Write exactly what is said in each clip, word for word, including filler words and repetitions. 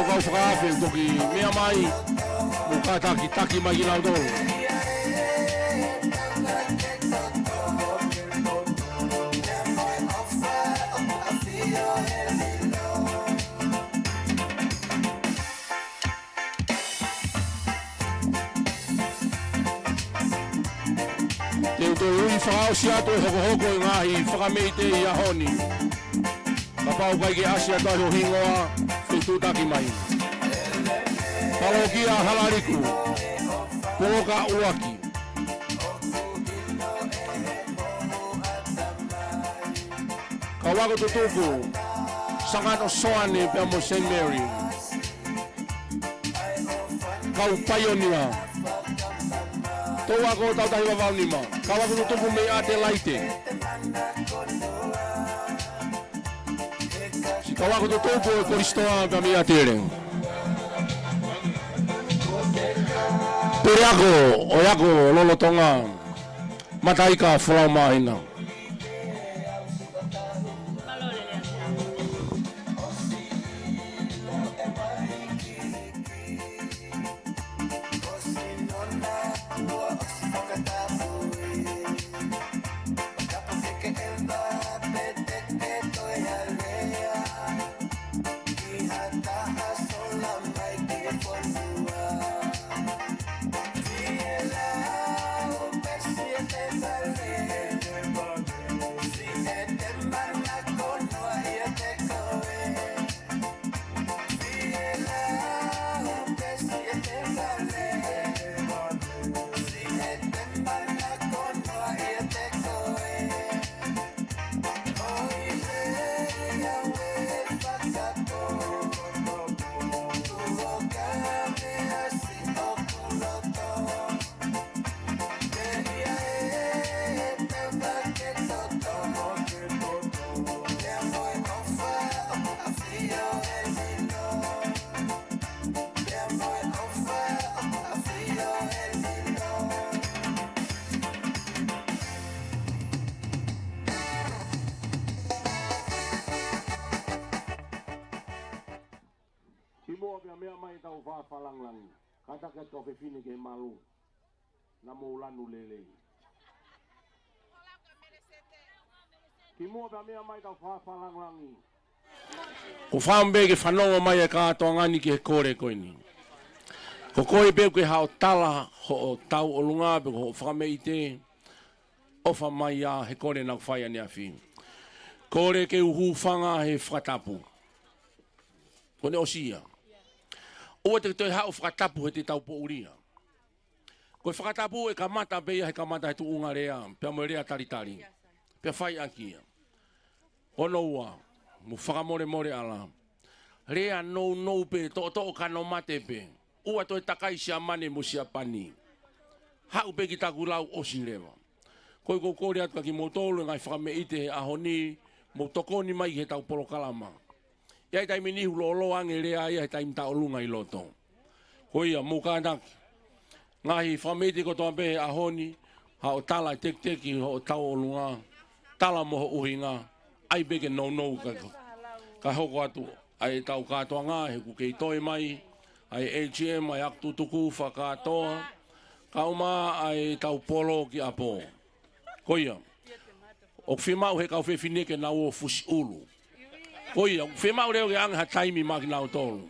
Kau fakaafe, toki meʻa mai, mou kātaki, taki mai kinautolu. Te u toe ui fakaʻosi atu e hokohoko e ngaahi fakameʻite ʻi he ʻaho ni. Kapau ʻoku ʻikai ke ʻasi atu ai ho hingoa, fetuʻutaki mai. Palokia Halaliku, poloka ʻuluaki. Kau ako tutuku, Sangano Soane pea mo Saint Mary. Kau paionia. Tau ako Tautahi Vavaʻu Nima. Kau ako tutuku mei ʻAtelaite. Siʻi kau ako tutuku ʻo e Kolisitoa pea mei ʻAtele. Pule ako, ʻo e ako lolotonga. Mataika Folau Māhina. Kimuʻa pea meʻa mai ʻetau fakalangilangi. Kātaki atu kau fefine ke malu. Naʻa mou lanu lelei. Kimuʻa pea meʻa mai ʻetau fakalangilangi. ʻOku ou fakaʻamu pē ke fanongo mai e kātoanga ni ki he kole ko eni. Ko koe pē ʻoku ke haʻu ʻo tala hoʻo tauʻolunga pe ko hoʻo fakameʻite. ʻOfa mai ia he kole naʻa ku fai ʻaneafi. Kole ke u hūfanga he fakatapu. Ko ʻene ʻosi ia. ʻOua te ke toe haʻu ʻo fakatapu he te tau poʻuli ia. Ko e fakatapu ʻe kamata pē ia he kamata he tuʻunga lea, pea mo e lea talitali. Pea fai ʻaki ia. Hono ua, mou fakamolemole ʻalā. Lea nounou pē, toʻotoʻo kano mate pē. ʻOua toe takai Siamane mo Siapani. Haʻu pē ki taku lau ʻosi leva. Ko ia ʻoku ou kole atu kia kimoutolu e ngaahi fakameʻite he ʻaho ni, mou tokoni mai he tau polokalama. ʻI ai taimi ni ʻoku lōloa ange lea ia he taimi tauʻolunga ʻi loto. Ko ia, mou kātaki. Ngaahi fakameʻite kotoa pē he ʻaho ni, haʻu ʻo tala e tekiteki hoʻo tauʻolunga, tala mo ho ʻuhinga, ʻai pē ke nounou ka, ka hoko atu ʻa e tau kātoanga, he ʻoku kei toe mai ʻa e A G M, ʻa e ako tutuku fakakātoa, kae ʻumaʻā e tau polo ki ʻapo. Ko ia. ʻOku fiemaʻu he kau fefine ke nau ō fusi ʻulu. Ko ia, ʻoku fiemaʻu leva ke ʻange ha taimi maʻa kinautolu.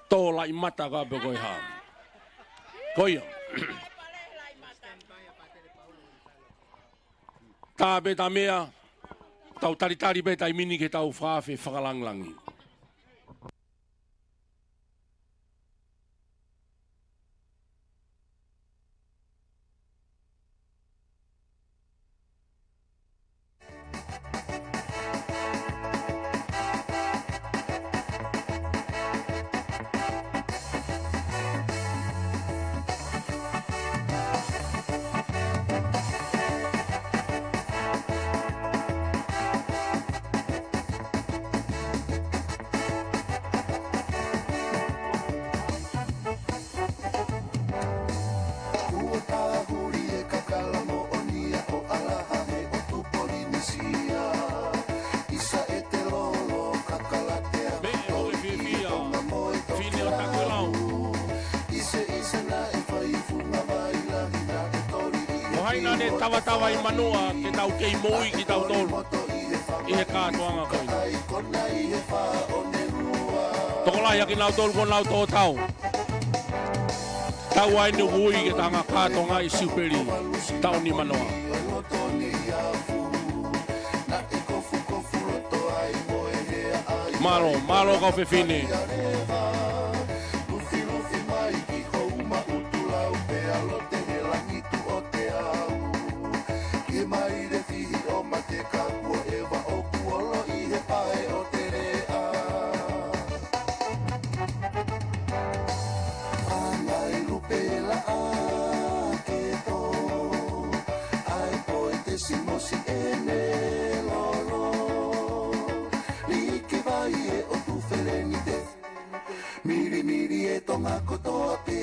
Tō laʻi mata ka pe ko e hā. Ko ia. Tā pē ta meʻa, tau talitali pē taimi ni ke tau fakafe fakalangilangi. Naʻa ne tavatava ʻi Manuʻa ke tau kei moʻui kitautolu ʻi he kātoanga ko eni. Tokolahi ʻa kinautolu kuo nau tō tau. Tau ai ni ui ke tau hanga ʻo kātoangaʻi Siupeli taʻu nimanoa. Mālō, mālō kau fefine. Milimili e Tonga kotoa pē.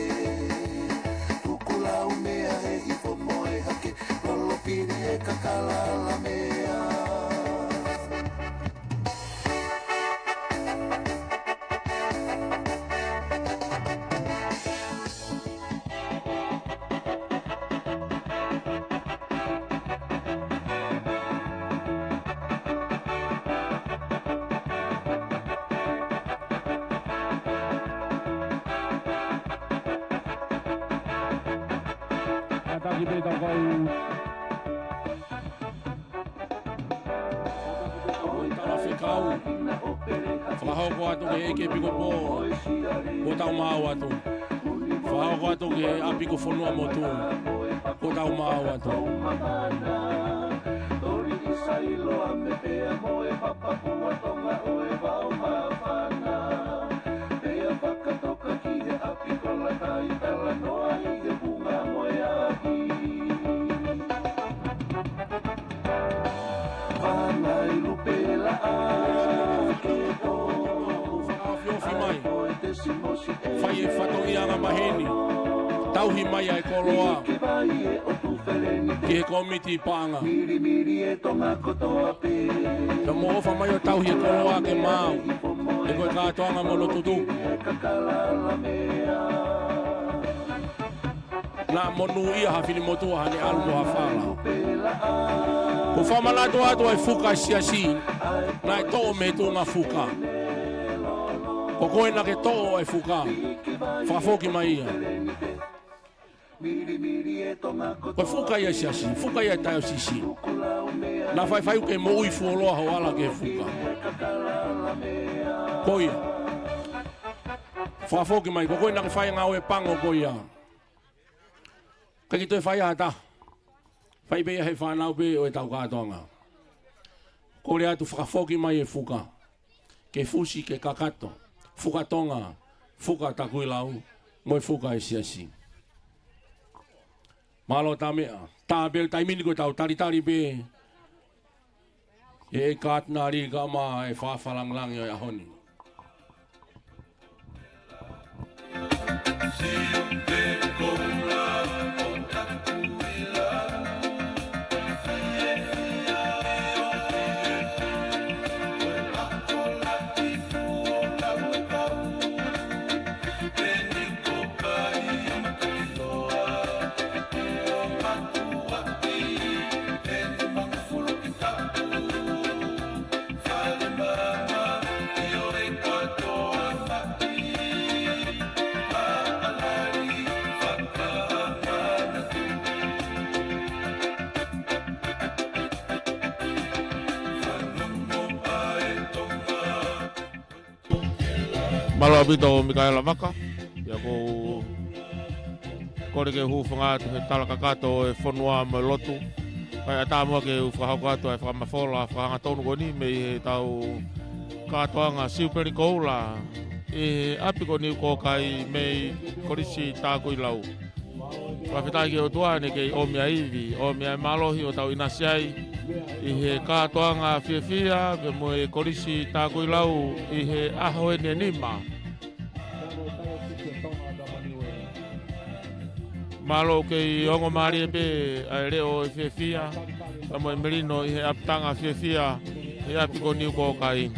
Tukulau meʻa he hifo mo e hake. Lolo pili e kakalala meʻa. Kātaki pē tau kau. Talafekau. Fakahoko atu ki he ʻEiki ʻEpikopō. Kuo tau maau atu. Fakahoko atu ki he ʻapi ko Fonuamotu. Kuo tau maau atu. Fakaʻofiʻofi mai. Fai e fatongia angamaheni. Tauhi mai ʻa e koloa ki he kōmiti paʻanga. Ka mo ʻofa mai ʻo tauhi e koloa ke maau. He ko e kātoanga mo hono tutuki. Naʻa monūʻia ha fili motuʻa haʻane ʻalu mo ha fala. Ko e fakamanatu atu ʻa e fuka ʻa e siasi, naʻe toʻo mei he tuʻunga fuka. Ko koe naʻa ke toʻo ʻa e fuka, fakafoki mai ia. Ko e fuka ia ʻa e siasi, fuka ia ʻa e taiosisi. Naʻa faifai ke moʻui fuoloa hoʻo ala ki he fuka. Ko ia. Fakafoki mai, ko koe naʻa ke fai ngāue pango ko ia. ʻIkai ke toe fai ha taha. Fai pē ia he fānau pē ʻo e tau kātoanga. Kole atu fakafoki mai e fuka. Ke fusi, ke kakato. Fuka Tonga, fuka Takuilau, mo e fuka ʻa e siasi. Mālō Tameʻa. Tā pē taimi ni ko e tau talitali pē. ʻE kātaki kae ʻumaʻā e fakafalangilangi ʻo e ʻaho ni. Mālō ʻaupito Mikaela Vaka, pea ʻoku ou kole ke u hūfanga atu he tala kakato ʻo e fonua mo e lotu. Kae ʻatā muʻa ke u fakahoko atu ʻa e fakamafola fakahangatonu ko eni mei he tau kātoanga Siupeli Koula ʻi he ʻapi ko Niukōkai mei Kolisi Takuilau. Fakafetaʻi ki he ʻOtua naʻe kei ʻomi ʻa e ivi, ʻomi ʻa e mālohi ʻo tau ʻinasi ai ʻi he kātoanga fiefia pea mo e Kolisi Takuilau ʻi he ʻaho eni ʻe nima. Mālō kei ongo mālie pē ʻa e leʻo ʻo e fiefia pea mo e melino ʻi he ʻapitanga fiefia ʻi he ʻapi ko Niukōkai.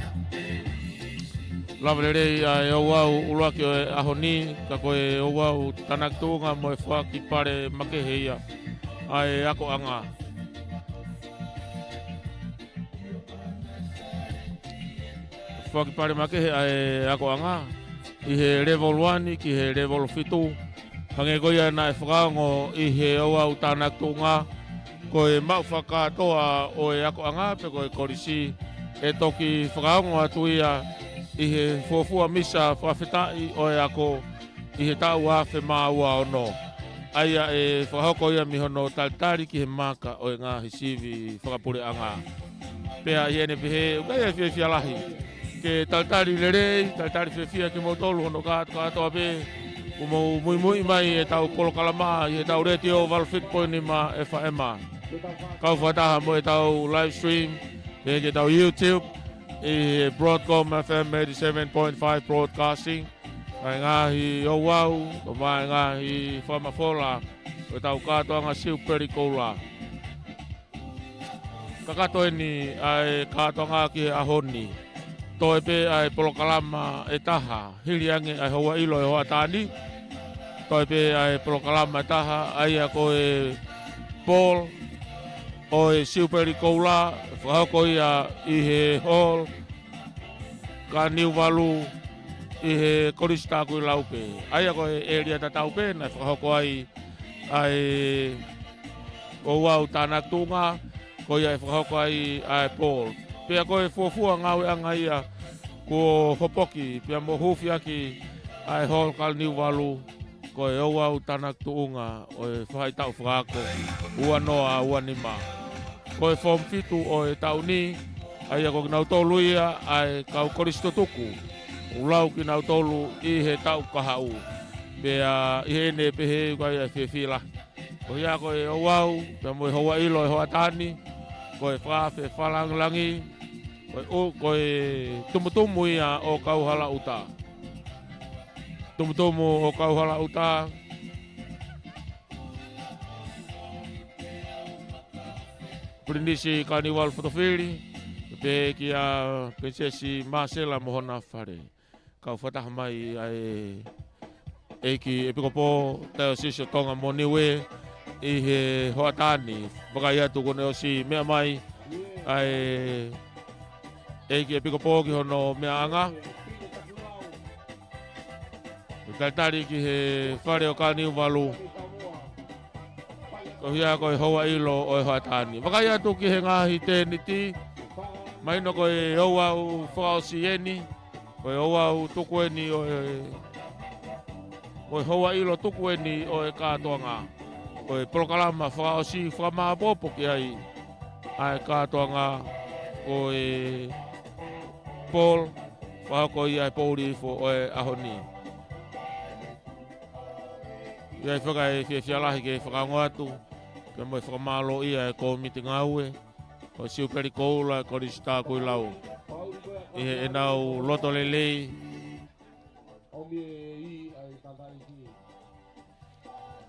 Lava lelei ʻa e ouau ʻuluaki ʻo e ʻaho ni, ka ko e ouau tānaki tuʻunga mo e foaki pale makehe ia. ʻa e akoʻanga. Fakapale makehe ʻa e akoʻanga ʻi he level one ki he level fitu. Hangē ko ia naʻe fakaongo ʻi he ouau tānaki tuʻunga, ko e maʻu fakakātoa ʻo e akoʻanga pe ko e kolisi ʻe toki fakaongo atu ia ʻi he fuofua misa fakafetaʻi ʻo e ako ʻi he taʻu afe mā ua ono. ʻA ia ʻe fakahoko ia mei hono talitali ki he maka ʻo e ngaahi sivi fakapuleʻanga. Pea ʻi heʻene pehē, ʻoku ʻi ai e fiefia lahi ke talitali lelei, talitali fiefia kimoutolu hono kātoa, kātoa pē ʻoku mou muimui mai ʻetau polokalama ʻi heʻetau letiō valu fitu poini nima F M. Kau fakataha mo ʻetau live stream, pea ki heʻetau YouTube, ʻi he Broadcom F M eighty-seven point five Broadcasting, ʻa e ngaahi ouau, ʻo maʻu e ngaahi fakamafola ʻo ʻetau kātoanga Siupeli Koula. Kakato eni ʻa e kātoanga ki he ʻaho ni. Toe pē ʻa e polokalama ʻe taha, hili ange ʻa e houa ʻilo ʻo e hoʻatā ni. Toe pē ʻa e polokalama ʻe taha, ʻa ia ko e pool ʻo e Siupeli Koula, fakahoko ia ʻi he hall Kāniuvalu ʻi he Kolisi Takuilau pē. ʻA ia ko e ʻēlia tatau pē naʻe fakahoko ai ʻa e ouau tānaki tuʻunga, ko ia ʻe fakahoko ai ʻa e pool. Pea ko e fuofua ngāueʻanga ia kuo hopoki pea mo huufi ʻaki ʻa e hall Kāniuvalu, ko e ouau tānaki tuʻunga ʻo e faʻahitaʻu fakaako ua noa ua nima. Ko e form fitu ʻo e taʻu ni, ʻa ia ko kinautolu ia ʻa e kau kolisi tutuku, ʻoku lau kinautolu ʻi he taʻu kahaʻu. Pea ʻi heʻene pehē ʻoku ʻi ai e fiefia lahi. Ko ia ko e ouau, pea mo e houa ʻilo ʻo e hoʻatā ni, ko e fakaafe fakalāngilangi, ko e ʻu-, ko e tumutumu ia ʻo Kauhalaʻuta. Tumutumu ʻo Kauhalaʻuta. Pilinisi Kāniuvalu Fotofili, pehē kia Pilinisesi Māsela mo hona fale. Kau fakataha mai ʻa e ʻEiki ʻEpikopō Taiosisi ʻo Tonga mo Niuē ʻi he hoʻatā ni. Vakai atu kuo ne ʻosi meʻa mai ʻa e ʻEiki ʻEpikopō ki hono meʻaʻanga. Talitali ki he fale ʻo Kāniuvalu. Ko ia ko e houa ʻilo ʻo e hoʻatā ni. Vakai atu ki he ngaahi tēniti. Mahino ko e ouau fakaʻosi eni. Ko e ouau tuku eni ʻo e, ko e houa ʻilo tuku eni ʻo e kātoanga. Ko e polokalama fakaʻosi fakamāopoopo ki ai ʻa e kātoanga, ko e pool, fakahoko ia he poʻuli ifo ʻo e ʻaho ni. ʻI ai foki ʻa e fiefia lahi ke fakaongo atu, pea mo e fakamālōʻia e kōmiti ngāue ʻo e Siupeli Koula ʻo e Kolisi Takuilau. ʻI heʻenau loto lelei,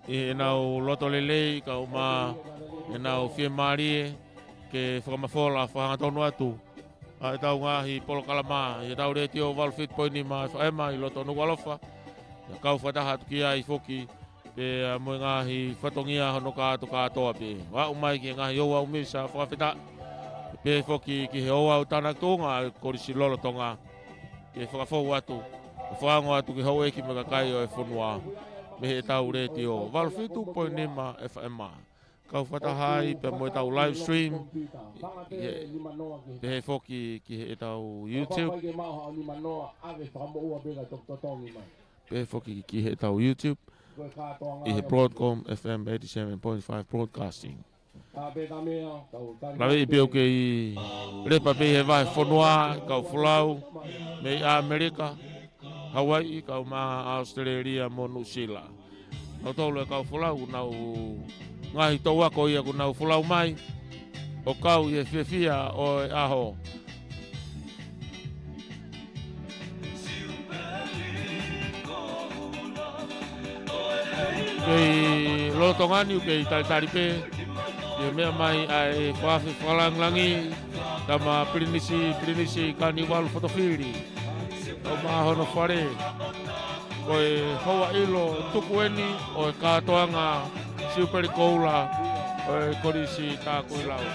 ʻi heʻenau loto lelei, kau mai ʻenau fiemālie ke fakamafola fakahangatonu atu ʻa ʻetau ngaahi polokalama ʻi heʻetau letiō valu fitu poini nima F M ʻi loto Nukuʻalofa. ʻIo, kau fakataha atu ki ai foki, pea mo e ngaahi fatongia hono kātokātoa pē. ʻO aʻu mai ki he ngaahi ouau misa fakafetaʻi, pea foki ki he ouau tānaki tuʻunga ʻa e Kolisi Lolotonga. Ke fakafou atu, ke fakaongo atu ki he houʻeiki mo e kakai ʻo e fonua mei heʻetau letiō valu fitu poini nima F M. Kau fakataha ai pea mo ʻetau live stream, ʻi he, pehē foki ki heʻetau YouTube. Pehē foki ki heʻetau YouTube, ʻi he Broadcom F M eighty-seven point five Broadcasting. Laveʻi pē ʻoku kei lepa pē ʻi he vahefonua, kau folau mei ʻAmelika, Hawaiʻi, kau mai ʻAositelēlia mo Nuʻusila. Nautolu e kau folau, nau ngaahi touako ia kuo nau folau mai, ʻo kau ʻi he fiefia ʻo e ʻaho. Kei lolotonga ni ʻoku kei talitali pē ki he meʻa mai ʻa e fakaafe fakalāngilangi, tama Pilinisi, Pilinisi Kāniuvalu Fotofili, kau mai hono fale. Ko e houa ʻilo tuku eni ʻo e kātoanga Siupeli Koula ʻo e Kolisi Takuilau.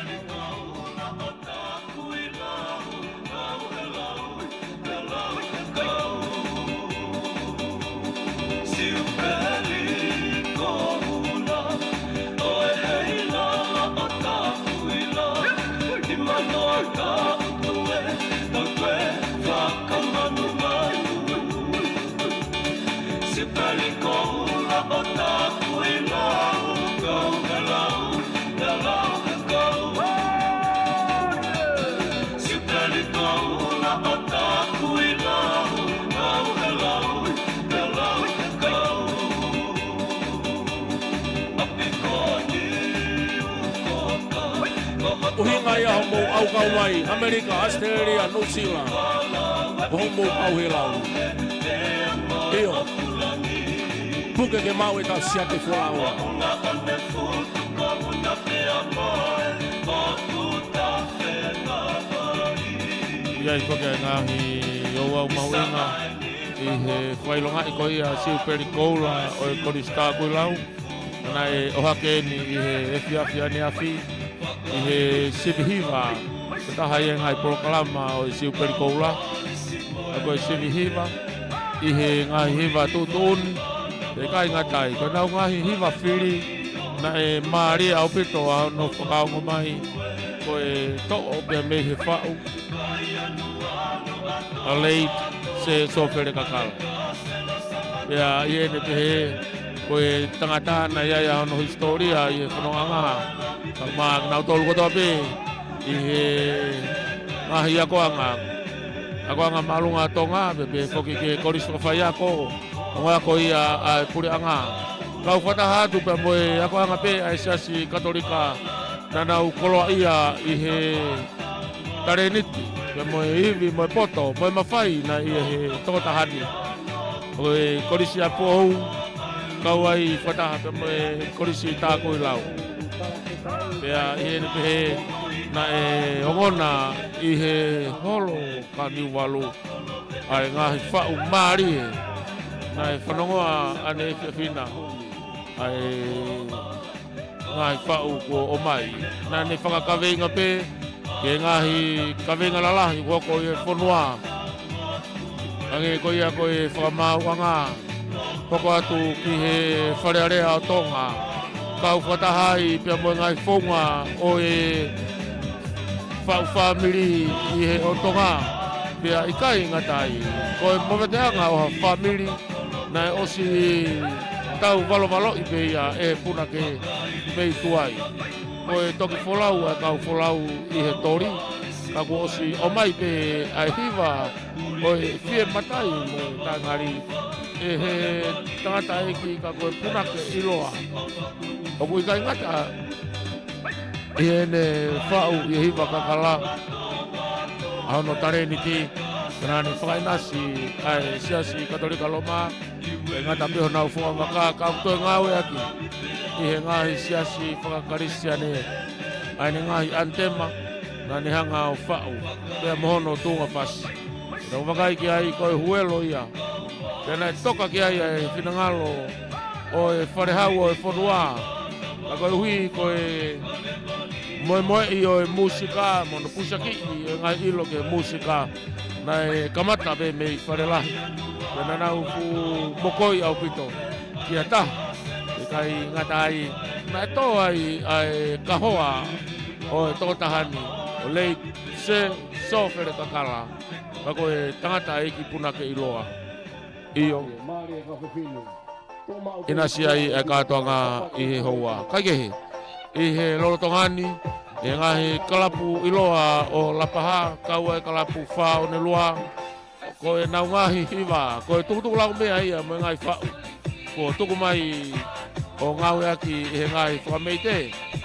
ʻUhinga ia hoʻomou ʻaukau mai, ʻAmelika, ʻAositelēlia, Nuʻusila, ko hoʻomou kau he lau. ʻIo. Puke ke maʻu e tau siate folau. ʻI ai foki e ngaahi ouau mahuʻinga ʻi he fakaʻilongaʻi ko ia Siupeli Koula ʻo e Kolisi Takuilau. Naʻe ʻohake eni ʻi he efiafi ʻaneafi, ʻi he sivi hiva, ko e taha ia e ngaahi polokalama ʻo e Siupeli Koula. Ka ko e sivi hiva, ʻi he ngaahi hiva tuʻutuʻuni, pea ʻikai ngata ai. Ko ʻenau ngaahi hiva fili, naʻe mālie ʻaupito ʻa hono fakaongo mai, ko e toʻo pea mei he faʻu ʻa e late Sir Sofele Kakala. Pea ʻi heʻene pehē, ko e tangata naʻe ʻi ai ʻa hono hisitōlia ʻi he fonongaʻanga. Ka ko kinautolu kotoa pē ʻi he ngaahi akoʻanga, akoʻanga māʻolunga ʻa Tonga, pea pehē foki ki he Kolisi Fakafaiako, ongo ako ia ʻa e puleʻanga. Kau fakataha atu pea mo e akoʻanga pē ʻa e Siasi Katolika naʻa nau koloaʻia ʻi he talēniti, pea mo e ivi, mo e poto, mo e mafai naʻe ʻi he tokotaha ni. Ko e Kolisi ʻa Puʻou, kau ai fakataha pea mo e Kolisi Takuilau. Pea ʻi heʻene pehē naʻe ongona ʻi he holo Kaniuvalu ʻa e ngaahi faʻu mālie naʻe fanongoa ʻaneefiafi na, ʻa e ngaahi faʻu kuo ʻomai. Naʻa ne fakakaveinga pē ki he ngaahi kaveinga lalahi kuo hoko ʻi he fonua. Hangē ko ia ko e fakamaauʻanga, hoko atu ki he Fale Alea ʻo Tonga, kau fakataha ai pea mo e ngaahi founga ʻo e faʻu fāmili ʻi he ʻo Tonga, pea ʻikai ngata ai, ko e moveteʻanga ʻo ha fāmili naʻe ʻosi tau valovaloʻi pē ia ʻe he punake mei tuai. Ko e toki folau ʻa e kau folau ʻi he toli, ka kuo ʻosi ʻomai pē ʻa e hiva ʻo e fie matai mo e taʻengali ʻe he tangataʻeiki ka ko e punake ʻiloa. ʻOku ʻikai ngata ʻi heʻene faʻu ʻi he hiva kakala ʻa hono talēniti, ka naʻa ne fakaʻinasi ʻa e Siasi Katolika Loma, ʻikai ngata pē honau fungavaka, ka ʻoku toe ngāueʻaki ʻi he ngaahi siasi fakakalisitiane ʻa ʻene ngaahi ʻanitema naʻa ne hanga ʻo faʻu, pea mo hono tuʻunga fasi. Naʻa ku vakai ki ai ko e huelo ia. Pea naʻe toka ki ai ʻa e finangalo ʻo e falehau ʻo e fonua. Ka koeʻuhi ko e moemoeʻi ʻo e mūsika, mo hono pusakiʻi e ngaahi ʻilo ki he mūsika, naʻe kamata pē mei Falelahi. Pea naʻa nau fuʻu mokoi ʻaupito ki ha taha. ʻIkai ngata ai, naʻe tō ai ʻa e kahoa ʻo e tokotaha ni, ʻo late Sir Sofele Kakala, ka ko e tangataʻeiki punake ʻiloa. ʻIo. ʻInasi ai e kātoanga ʻi he houa. Kaikehe, ʻi he lolotonga ni, ʻi he ngaahi kalapu ʻiloa ʻo Lapaha, kau ai e kalapu Fā One Lua, ko ʻenau ngaahi hiva, ko e tukutuku lau meʻa ia mo e ngaahi faʻu kuo tuku mai ʻo ngāueʻaki ʻe he ngaahi fakameite,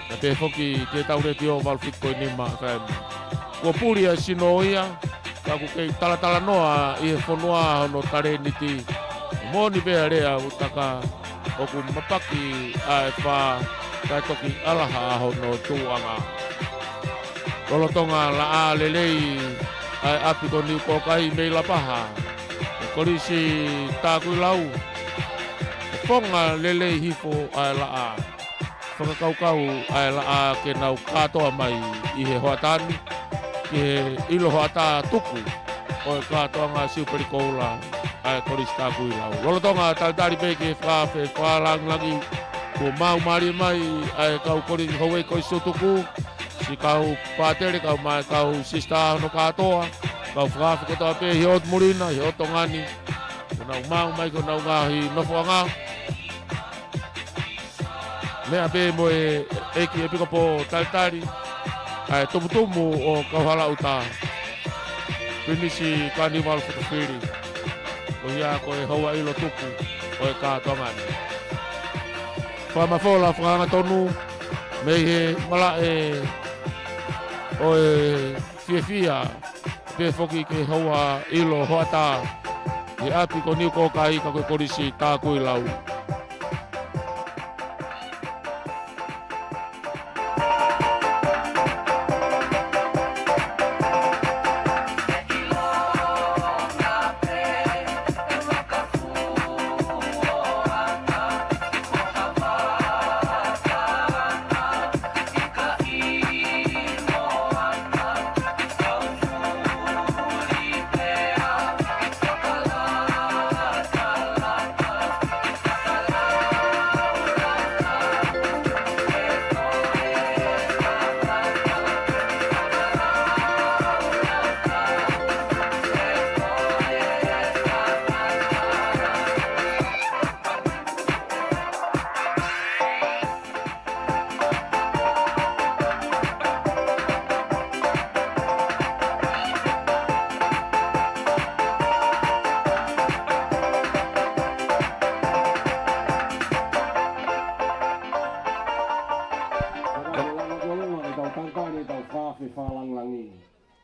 kae pehē foki ki heʻetau letiō valu fitu poini nima F M. Kuo puli ʻa e sino ia, ka ʻoku kei talatalanoa ʻi he fonua hono talēniti. Moʻoni pē ʻa e lea ʻoku taka, ʻoku mapaki ʻa e fā, kae toki ʻalaha hono tuʻuʻanga. Lolotonga laʻā lelei ʻa e ʻapi ko Niukokai mei Lapaha, ʻe Kolisi Takuilau, ʻe fonga lelei hifo ʻa e laʻā. fakakaukau ʻa e laʻā ke nau kātoa mai ʻi he hoʻatā ni, ki he ʻilo hoʻatā tuku ʻo e kātoanga Siupeli Koula ʻa e Kolisi Takuilau. Lolotonga talitali pē ki he fakaafe fakalangilangi, kuo maumālie mai ʻa e kau kolisi, houʻeiki kolisi tutuku, siʻi kau pātele, kau mai kau sisitā hono kātoa, kau fakaafe kotoa pē ʻi he ʻotu muli na, ʻi he ʻotu Tonga ni, kuo nau maʻu mai ko honau ngaahi nofoʻanga. Meʻa pē mo e ʻEiki ʻEpikopō talitali ʻa e tumutumu ʻo Kauhalaʻuta, Pilinisi Kanivalu Fotofili, ko ia ko e houa ʻilo tuku ʻo e kātoanga ni. Fakamafola fakaangatonu mei he malaʻe ʻo e fiefia, pehē foki ki he houa ʻilo hoʻatā, ʻi ʻapi ko Niukōkai ka ko e Kolisi Takuilau.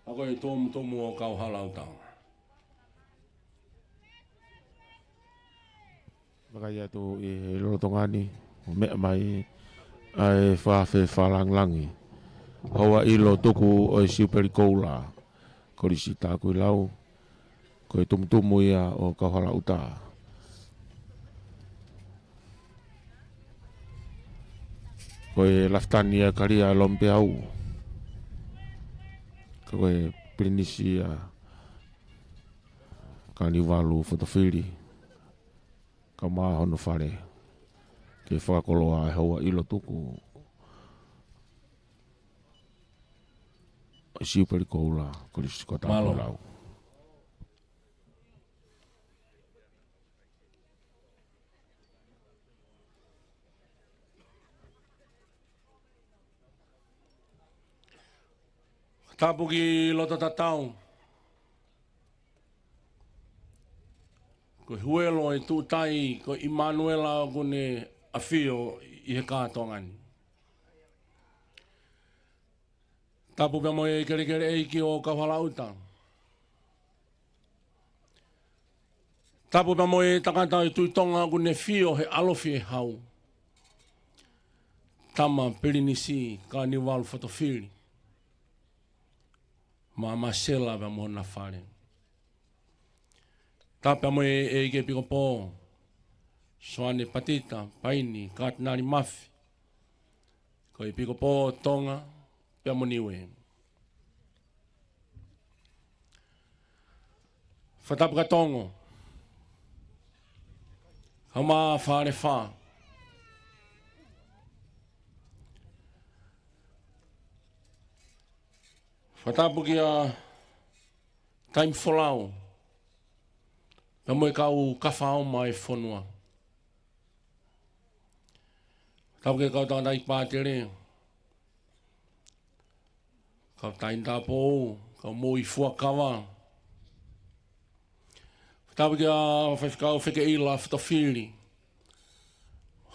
Ka ko e tumutumu ʻo Kauhalaʻuta. Vakai atu ʻi he lolotonga ni, ʻo meʻa mai ʻa e fakaafe fakalangilangi, houa ʻilo tuku ʻo e Siupeli Koula Kolisi Takuilau, ko e tumutumu ia ʻo Kauhalaʻuta. Ko e Lafitani ia Kalia Lomipeau, ka ko e Pilinisi ia Kanivalu Fotofili, kae ʻumaʻā hono fale, ke fakakoloa e houa ʻilo tuku ʻo e Siupeli Koula Kolisi ko Takuilau. Tapu ki loto tatau. Ko e huelo ʻo e tuʻutai ko ʻImanuela ʻoku ne ʻafio ʻi he kātoanga ni. Tapu pea mo e kelekele ʻeiki ʻo Kauhalaʻuta. Tapu pea mo e tangata ʻo e Tuʻi Tonga ʻoku ne ʻafio he ʻalofi ʻe hau. Tama Pilinisi Kanivalu Fotofili, Maʻa Masela pea mo hona fale. Tapu pea mo e ʻEiki ʻEpikopō Soane Patita Paini Katinali Mafi, ko e ʻEpikopō Tonga pea mo Niue. Fakatapu kia Tongo, kae ʻumaʻā Falefā. Fakatapu kia Taimi Folau pea mo e kau kafaoma ʻo e fonua. Fakatapu ki he kau tangataʻeiki pātele, kau tainitapou, kau moʻui fuakava. Fakatapu kia Faifekau Fekeʻila Fotofili,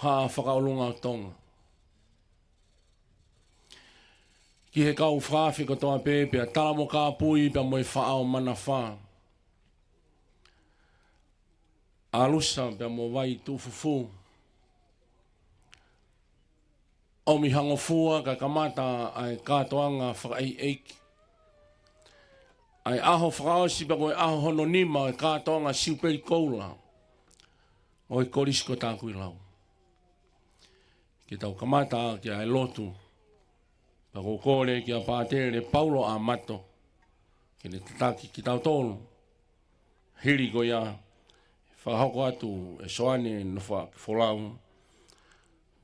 Haʻa Fakaʻolunga ʻo Tonga. Ki he kau fakaafe kotoa pē, pea tala mo kāpui pea mo e faʻao manafā, ʻalusa pea mo Vaituʻufufū, ʻomi hangofua kae kamata ʻa e kātoanga fakaʻeiʻeiki, ʻa e ʻaho fakaʻosi pea ko e ʻaho hono nima ʻo e kātoanga Siupeli Koula ʻo e Kolisi ko Takuilau. ke tau kamata ʻaki ʻa e lotu. Pea ʻoku ou kole kia Pātele Paulo ʻAmato ke ne tataki kitautolu. Hili ko ia, fakahoko atu ʻe Soane Nofoaki Folau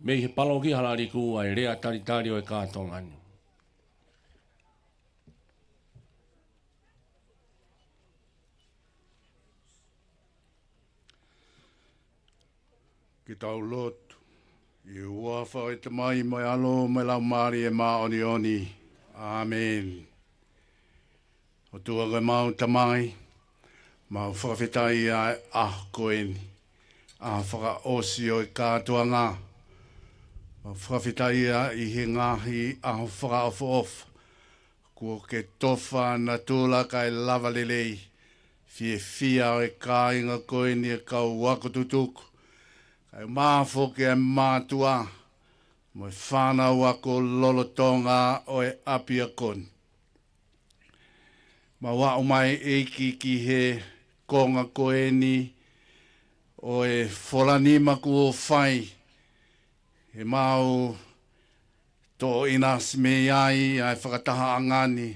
mei he palokia Halaliku ʻa e lea talitali ʻo e kātoanga ni. Ke tau lotu. ʻI he huafa ʻo e Tamai mo e ʻAlo mo e Laumālie Māʻoniʻoni. ʻĀmeni. ʻOtua ko ʻemau Tamai, mau fakafetaʻi ʻa e ʻaho ko eni, ʻaho fakaʻosi ʻo e kātoanga. Mau fakafetaʻi ʻi he ngaahi ʻaho fakaʻofoʻofa kuo ke tofa natula kae lava lelei. Fiefia ʻa e kāinga ko eni ʻa e kau ako tutuku, kae ʻumaʻā foki ʻa e mātuʻa mo e fānau ako lolotonga ʻo e ʻapiako ni. Mau aʻu mai ʻEiki ki he konga ko eni ʻo e folanima kuo fai, he mau toʻo ʻinasi mei ai ʻa e fakatahaʻanga ni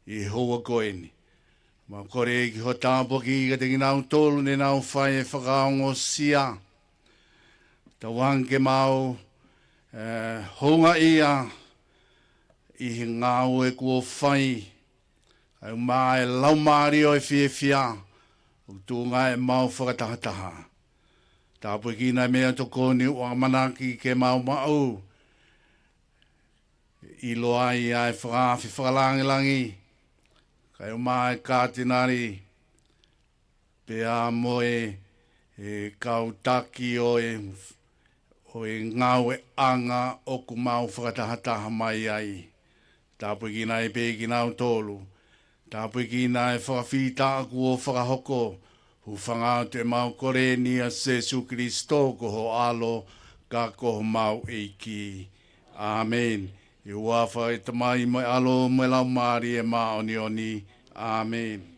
ʻi he houa ko eni. Mau kole ʻEiki ho tāpuaki kiate kinautolu ne nau fai e fakaongosia. Tauange ke mau, eh, houngaʻia ʻi he ngāue kuo fai, kae ʻumaʻā e laumālie ʻo e fiefia ʻoku tuʻunga ʻemau fakatahataha. Tāpuekina e meʻatokoni ʻoku ʻamanaki ke mau maʻu, ʻiloa ai ʻa e fakaafe fakalangilangi, kae ʻumaʻā e kātinali, pea mo e, e kau taki ʻo e, ʻo e ngāueʻanga ʻoku mau fakatahataha mai ai. Tāpuekina ai pē kinautolu. Tāpuekina e fakafetaʻi kuo fakahoko. Hūfanga atu ʻemau kole ni ʻia Sēsū Kilisitō ko ho ʻAlo, ka ko homau ʻEiki. ʻĀmeni. ʻI he huafa ʻo e Tamai mo e ʻAlo mo e Laumālie Māʻoniʻoni. ʻĀmeni.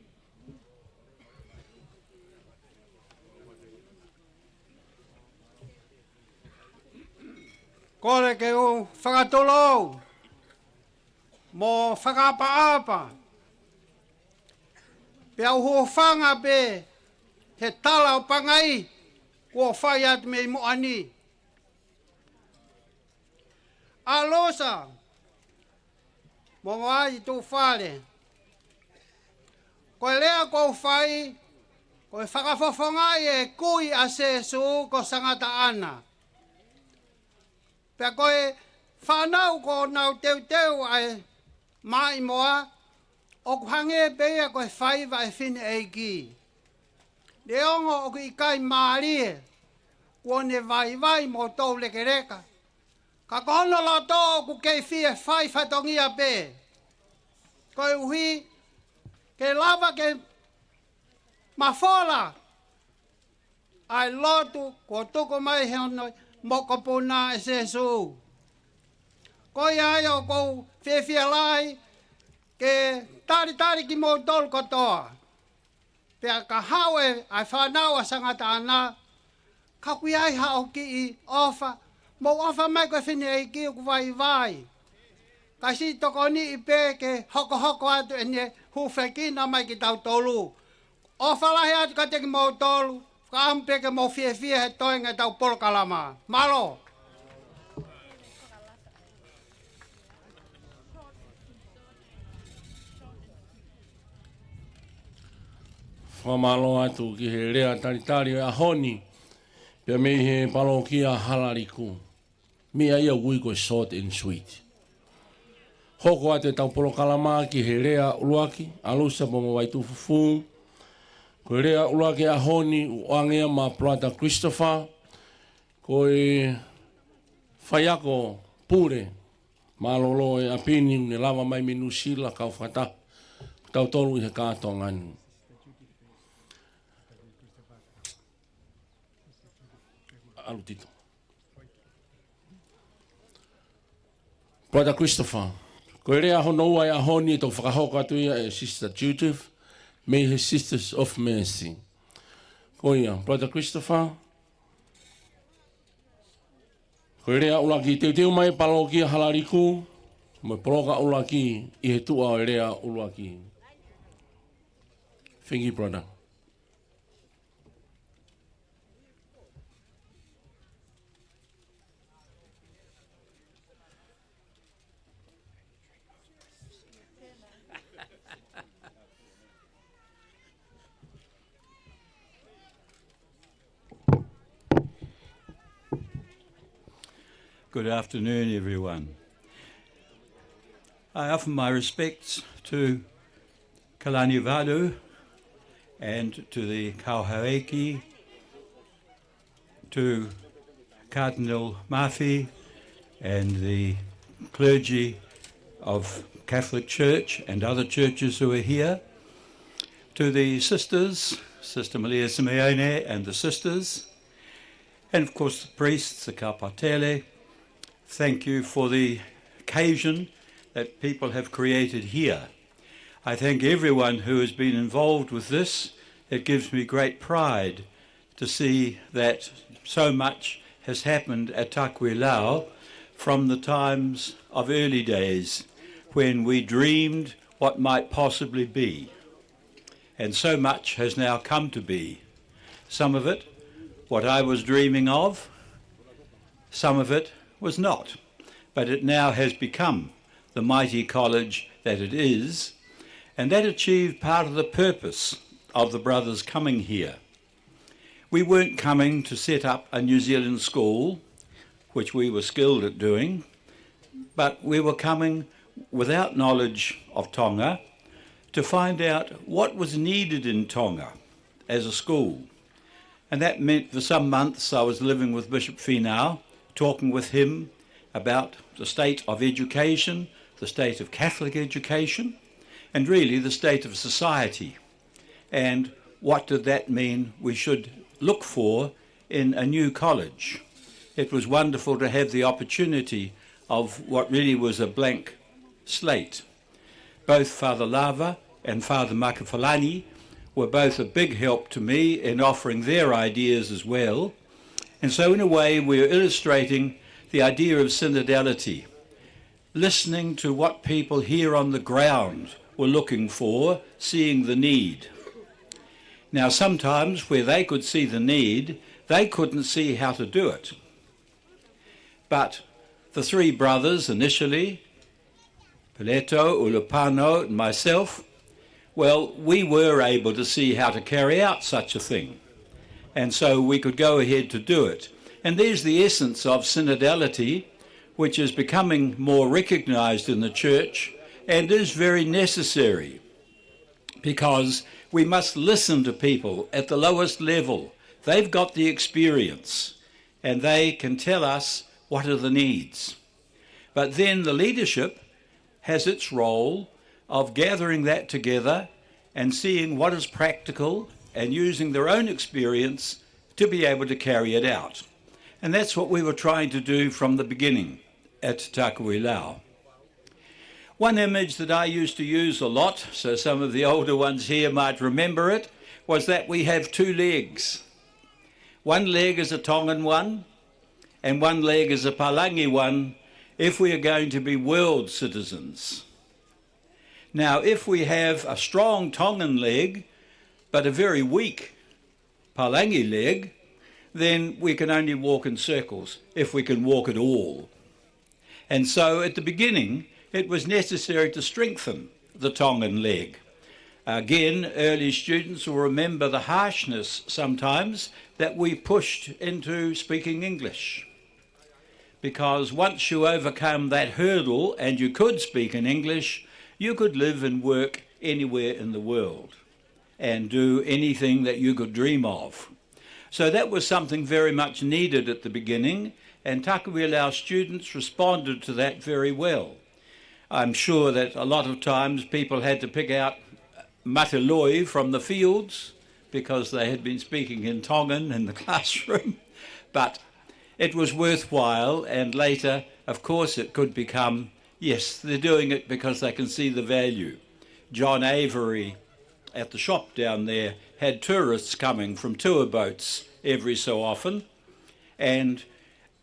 Kole ke u fakatulou mo fakaʻapaʻapa, pea u hūfanga pē he tala ʻo Pangai kuo fai atu mei muʻa ni. ʻAlusa mo Moai Tufale. Ko e lea kuo u fai, ko e fakafofongaʻi e kui ʻa Sēsū ko Sangataʻana. Pea ko e fānau kuo nau teuteu ʻa e maʻimoa, ʻoku hangē pē ia ko e faiva ʻa e fineʻeiki. Neongo ʻoku ʻikai mālie, kuo ne vaivai mo toulekeleka, ka ko hono loto ʻoku kei fie fai fatongia pē. Koeʻuhi ke lava ke mafola ʻa e lotu kuo tuku mai he hono mokopuna ʻe Sēsū. Ko ia ai ʻoku ou fiefia lahi ke talitali kimoutolu kotoa. Pea ka haʻu e, ʻa e fānau ʻa Sangataʻana, ka ʻoku ʻi ai haʻo kiʻi ʻofa, mou ʻofa mai ko e fineʻeiki ʻoku vaivai. Ka siʻi tokoniʻi pē ke hokohoko atu ʻene hūfekina mai kitautolu. ʻOfa lahi atu kiate kimoutolu, fakaʻamu pē ke mou fiefia he toenga ʻetau polokalama. Mālō. Fakamālō atu ki he lea talitali ʻo e ʻaho ni, pea mei he palokia Halaliku. Meʻa ia ʻoku ui ko e short and sweet. Hoko atu ʻetau polokalama ki he lea ʻuluaki, ʻalusa mo Moai Tufale. Ko e lea ʻuluaki ʻaho ni ʻoku ʻoange ia maʻa Brother Christopher, ko e faiako pule mālōlō ʻo e ʻapi ni, ne lava mai mei Nuʻusila kau fakataha mo kitautolu ʻi he kātoanga ni. ʻAlu Tito. Brother Christopher, ko e lea hono ua ʻo e ʻaho ni ʻe toki fakahoko atu ia ʻe Sister Judith, mei he Sisters of Mercy. Ko ia, Brother Christopher. Ko e lea ʻuluaki, teuteu mai palokia Halaliku, mo e poloka ʻuluaki ʻi he tuʻa ʻo e lea ʻuluaki. Thank you, brother. Good afternoon, everyone. I offer my respects to Kalaniuvalu and to the Kau Houʻeiki, to Cardinal Mafi and the clergy of Catholic Church and other churches who are here, to the sisters, Sister Malia Simeone and the sisters, and of course the priests, the Kapatele. Thank you for the occasion that people have created here. I thank everyone who has been involved with this. It gives me great pride to see that so much has happened at Takuilau from the times of early days when we dreamed what might possibly be. And so much has now come to be. Some of it, what I was dreaming of, some of it was not. But it now has become the mighty college that it is, and that achieved part of the purpose of the brothers coming here. We weren't coming to set up a New Zealand school, which we were skilled at doing, but we were coming without knowledge of Tonga to find out what was needed in Tonga as a school. And that meant for some months I was living with Bishop Finau, talking with him about the state of education, the state of Catholic education, and really the state of society. And what did that mean we should look for in a new college? It was wonderful to have the opportunity of what really was a blank slate. Both Father Lava and Father Makafalani were both a big help to me in offering their ideas as well. And so in a way, we are illustrating the idea of synodality, listening to what people here on the ground were looking for, seeing the need. Now, sometimes where they could see the need, they couldn't see how to do it. But the three brothers initially, Pileto, Ulupano, and myself, well, we were able to see how to carry out such a thing. And so we could go ahead to do it. And there's the essence of synodality, which is becoming more recognized in the church and is very necessary, because we must listen to people at the lowest level. They've got the experience and they can tell us what are the needs. But then the leadership has its role of gathering that together and seeing what is practical and using their own experience to be able to carry it out. And that's what we were trying to do from the beginning at Takuilau. One image that I used to use a lot, so some of the older ones here might remember it, was that we have two legs. One leg is a Tongan one, and one leg is a Palangi one, if we are going to be world citizens. Now, if we have a strong Tongan leg, but a very weak Palangi leg, then we can only walk in circles, if we can walk at all. And so at the beginning, it was necessary to strengthen the Tongan leg. Again, early students will remember the harshness sometimes that we pushed into speaking English. Because once you overcome that hurdle and you could speak in English, you could live and work anywhere in the world and do anything that you could dream of. So that was something very much needed at the beginning, and Takuilau students responded to that very well. I'm sure that a lot of times people had to pick out mateloi from the fields because they had been speaking in Tongan in the classroom, but it was worthwhile, and later, of course, it could become, yes, they're doing it because they can see the value. John Avery at the shop down there had tourists coming from tour boats every so often, and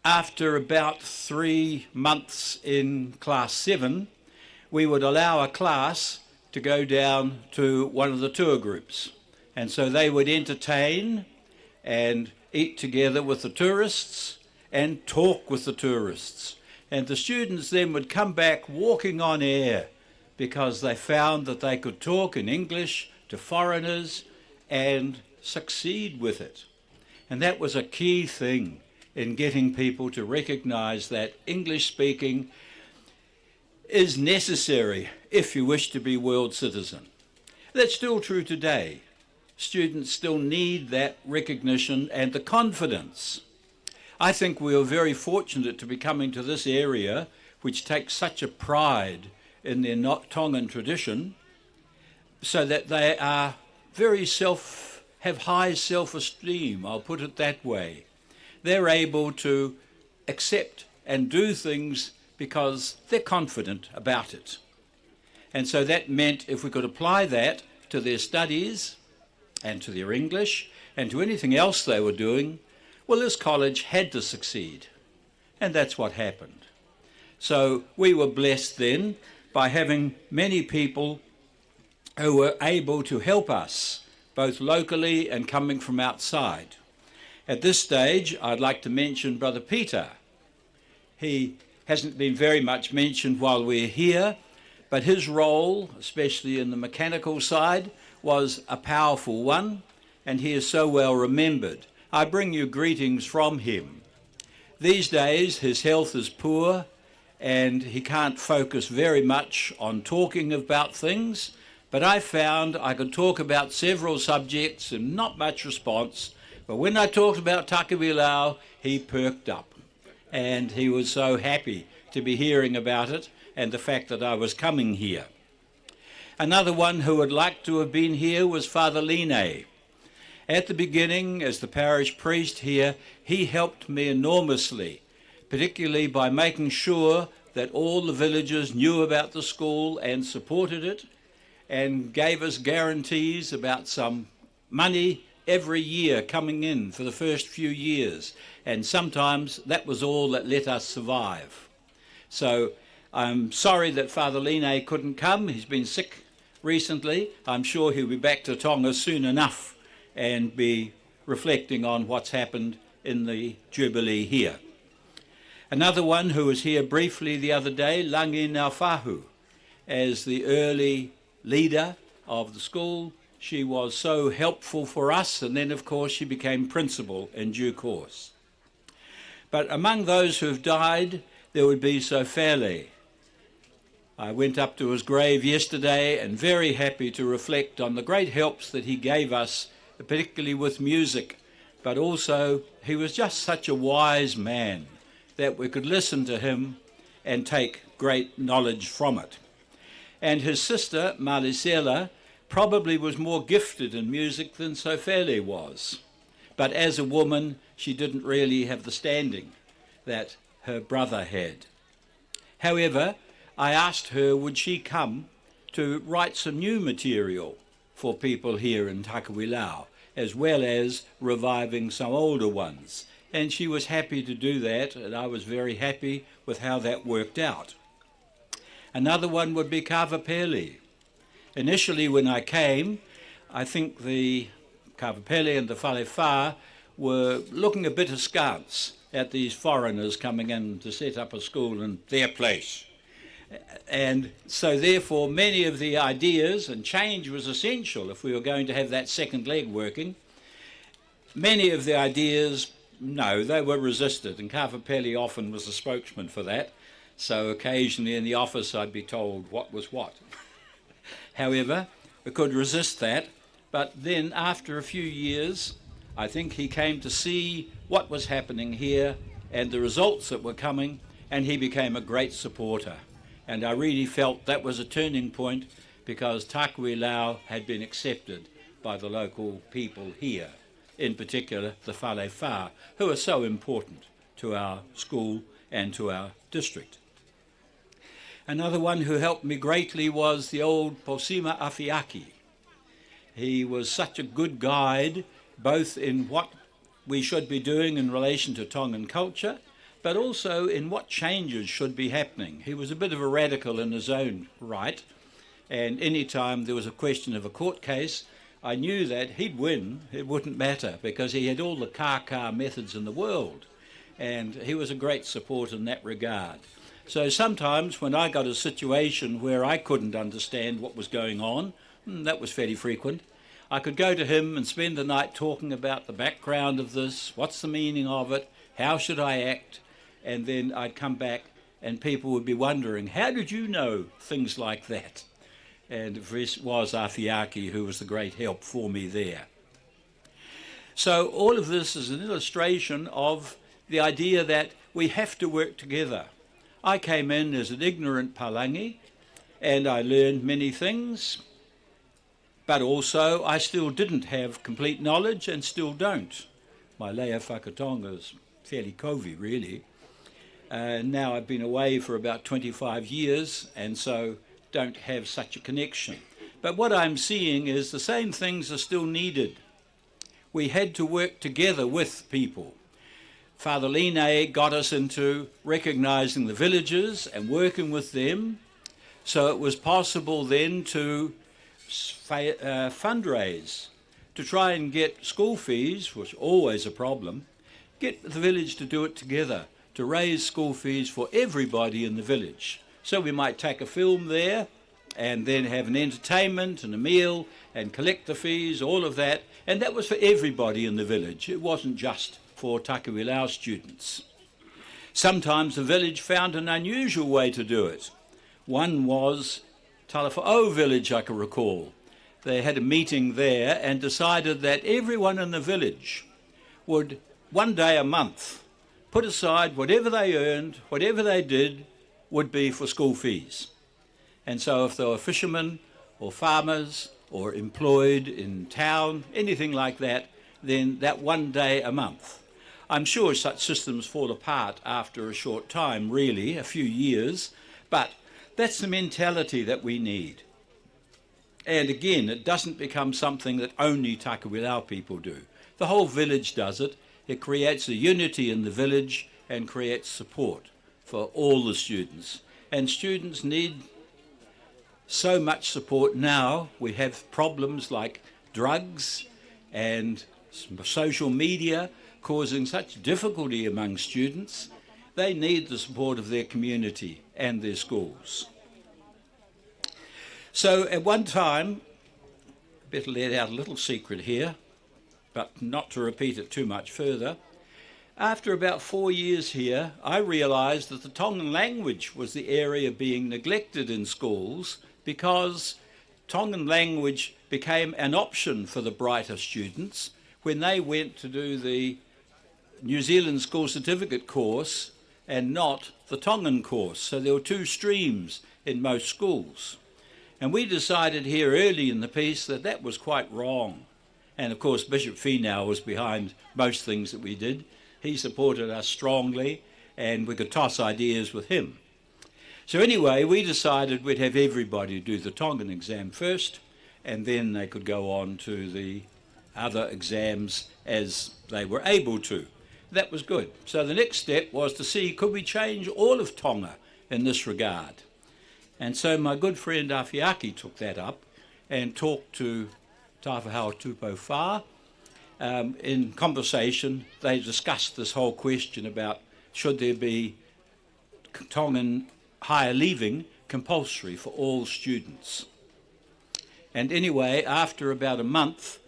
after about three months in class seven, we would allow a class to go down to one of the tour groups. And so they would entertain and eat together with the tourists and talk with the tourists. And the students then would come back walking on air because they found that they could talk in English to foreigners and succeed with it. And that was a key thing in getting people to recognise that English speaking is necessary if you wish to be world citizen. That's still true today. Students still need that recognition and the confidence. I think we are very fortunate to be coming to this area, which takes such a pride in their not Tongan tradition, so that they are very self, have high self-esteem, I'll put it that way. They're able to accept and do things because they're confident about it. And so that meant if we could apply that to their studies and to their English and to anything else they were doing, well, this college had to succeed. And that's what happened. So we were blessed then by having many people who were able to help us, both locally and coming from outside. At this stage, I'd like to mention Brother Peter. He hasn't been very much mentioned while we're here, but his role, especially in the mechanical side, was a powerful one, and he is so well remembered. I bring you greetings from him. These days, his health is poor, and he can't focus very much on talking about things, but I found I could talk about several subjects and not much response, but when I talked about Takuilau, he perked up, and he was so happy to be hearing about it and the fact that I was coming here. Another one who would like to have been here was Father Line. At the beginning, as the parish priest here, he helped me enormously, particularly by making sure that all the villagers knew about the school and supported it, and gave us guarantees about some money every year coming in for the first few years, and sometimes that was all that let us survive. So I'm sorry that Father Line couldn't come. He's been sick recently. I'm sure he'll be back to Tonga soon enough and be reflecting on what's happened in the Jubilee here. Another one who was here briefly the other day, Langi Naufahu, as the early leader of the school. She was so helpful for us, and then, of course, she became principal in due course. But among those who have died, there would be Sofele. I went up to his grave yesterday and very happy to reflect on the great helps that he gave us, particularly with music, but also he was just such a wise man that we could listen to him and take great knowledge from it. And his sister, Malisela, probably was more gifted in music than Sofele was. But as a woman, she didn't really have the standing that her brother had. However, I asked her would she come to write some new material for people here in Takuilau, as well as reviving some older ones. And she was happy to do that, and I was very happy with how that worked out. Another one would be Kavapeli. Initially, when I came, I think the Kavapeli and the Falefa were looking a bit askance at these foreigners coming in to set up a school in their place. And so therefore, many of the ideas, and change was essential if we were going to have that second leg working, many of the ideas, no, they were resisted, and Kavapeli often was the spokesman for that. So occasionally in the office, I'd be told what was what. However, we could resist that, but then after a few years, I think he came to see what was happening here and the results that were coming, and he became a great supporter. And I really felt that was a turning point because Takuilau had been accepted by the local people here, in particular the Falefa, who are so important to our school and to our district. Another one who helped me greatly was the old Posima Afiaki. He was such a good guide, both in what we should be doing in relation to Tongan culture, but also in what changes should be happening. He was a bit of a radical in his own right, and any time there was a question of a court case, I knew that he'd win. It wouldn't matter because he had all the kā-kā methods in the world, and he was a great support in that regard. So sometimes when I got a situation where I couldn't understand what was going on, mm, that was fairly frequent, I could go to him and spend the night talking about the background of this, what's the meaning of it, how should I act, and then I'd come back and people would be wondering, "How did you know things like that?" And it was Afiaki who was the great help for me there. So all of this is an illustration of the idea that we have to work together. I came in as an ignorant pālangi, and I learned many things, but also I still didn't have complete knowledge and still don't. My lea fakatonga is fairly kovi, really. Uh, now I've been away for about twenty-five years, and so don't have such a connection. But what I'm seeing is the same things are still needed. We had to work together with people. Father Line got us into recognizing the villages and working with them, so it was possible then to s-, fa-, uh, fundraise to try and get school fees, which are always a problem, get the village to do it together, to raise school fees for everybody in the village. So we might take a film there and then have an entertainment and a meal and collect the fees, all of that. And that was for everybody in the village. It wasn't just for Takiwilau students. Sometimes the village found an unusual way to do it. One was Talafaʻou village, I can recall. They had a meeting there and decided that everyone in the village would, one day a month, put aside whatever they earned, whatever they did, would be for school fees. And so if they were fishermen or farmers or employed in town, anything like that, then that one day a month. I'm sure such systems fall apart after a short time, really, a few years, but that's the mentality that we need. And again, it doesn't become something that only Takiwilau people do. The whole village does it. It creates a unity in the village and creates support for all the students. And students need so much support now. We have problems like drugs and s-, social media causing such difficulty among students. They need the support of their community and their schools. So at one time, better let out a little secret here, but not to repeat it too much further. After about four years here, I realised that the Tongan language was the area being neglected in schools because Tongan language became an option for the brighter students when they went to do the New Zealand School Certificate course and not the Tongan course. So there were two streams in most schools. And we decided here early in the piece that that was quite wrong. And of course, Bishop Finau was behind most things that we did. He supported us strongly, and we could toss ideas with him. So anyway, we decided we'd have everybody do the Tongan exam first, and then they could go on to the other exams as they were able to. That was good. So the next step was to see, could we change all of Tonga in this regard? And so my good friend Afiaki took that up and talked to Tāwhahao Tupou Whā. Um, in conversation, they discussed this whole question about should there be Tongan higher leaving compulsory for all students. And anyway, after about a month,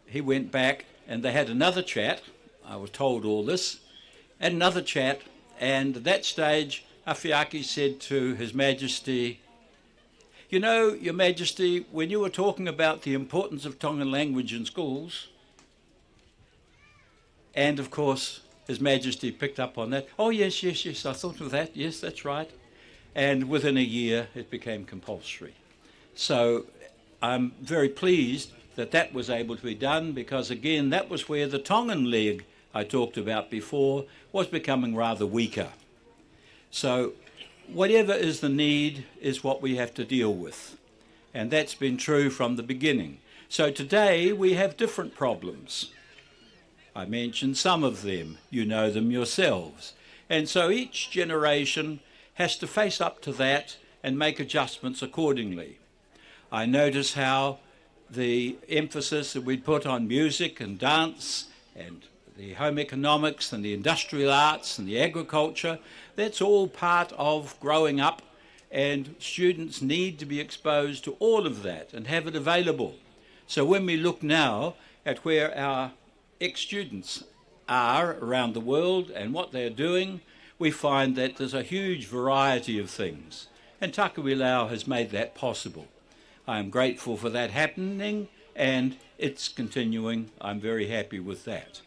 he went back and they had another chat. I was told all this, and another chat. And at that stage, Afiaki said to His Majesty, "You know, Your Majesty, when you were talking about the importance of Tongan language in schools," and of course, His Majesty picked up on that. "Oh, yes, yes, yes, I thought of that. Yes, that's right." And within a year, it became compulsory. So I'm very pleased that that was able to be done because, again, that was where the Tongan leg I talked about before was becoming rather weaker. So whatever is the need is what we have to deal with. And that's been true from the beginning. So today we have different problems. I mentioned some of them. You know them yourselves. And so each generation has to face up to that and make adjustments accordingly. I notice how the emphasis that we put on music and dance and the home economics and the industrial arts and the agriculture, that's all part of growing up, and students need to be exposed to all of that and have it available. So when we look now at where our ex-students are around the world and what they're doing, we find that there's a huge variety of things. And Takuilau has made that possible. I am grateful for that happening, and it's continuing. I'm very happy with that.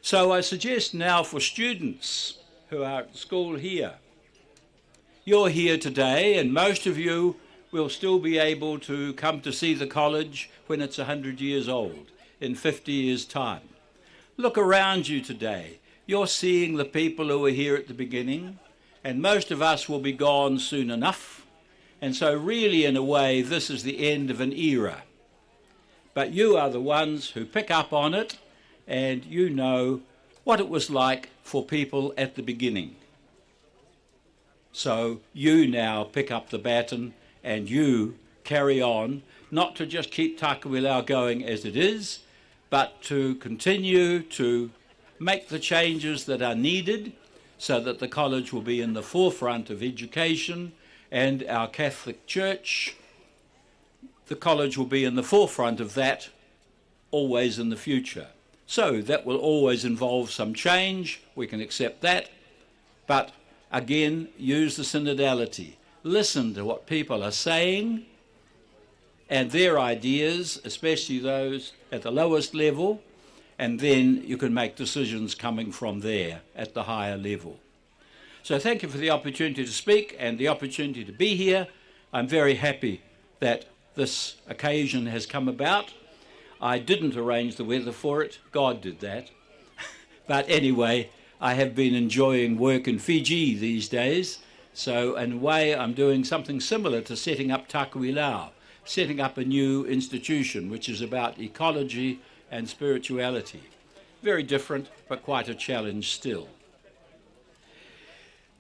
So I suggest now for students who are at school here, you're here today, and most of you will still be able to come to see the college when it's a hundred years old, in fifty years' time. Look around you today. You're seeing the people who were here at the beginning, and most of us will be gone soon enough. And so really, in a way, this is the end of an era. But you are the ones who pick up on it, and you know what it was like for people at the beginning. So you now pick up the baton and you carry on, not to just keep Takuilau going as it is, but to continue to make the changes that are needed so that the college will be in the forefront of education, and our Catholic Church, the college will be in the forefront of that always in the future. So that will always involve some change, we can accept that, but again, use the synodality. Listen to what people are saying and their ideas, especially those at the lowest level, and then you can make decisions coming from there at the higher level. So thank you for the opportunity to speak and the opportunity to be here. I'm very happy that this occasion has come about. I didn't arrange the weather for it, God did that. But anyway, I have been enjoying work in Fiji these days. So in a way, I'm doing something similar to setting up Takuilau, setting up a new institution which is about ecology and spirituality. Very different, but quite a challenge still.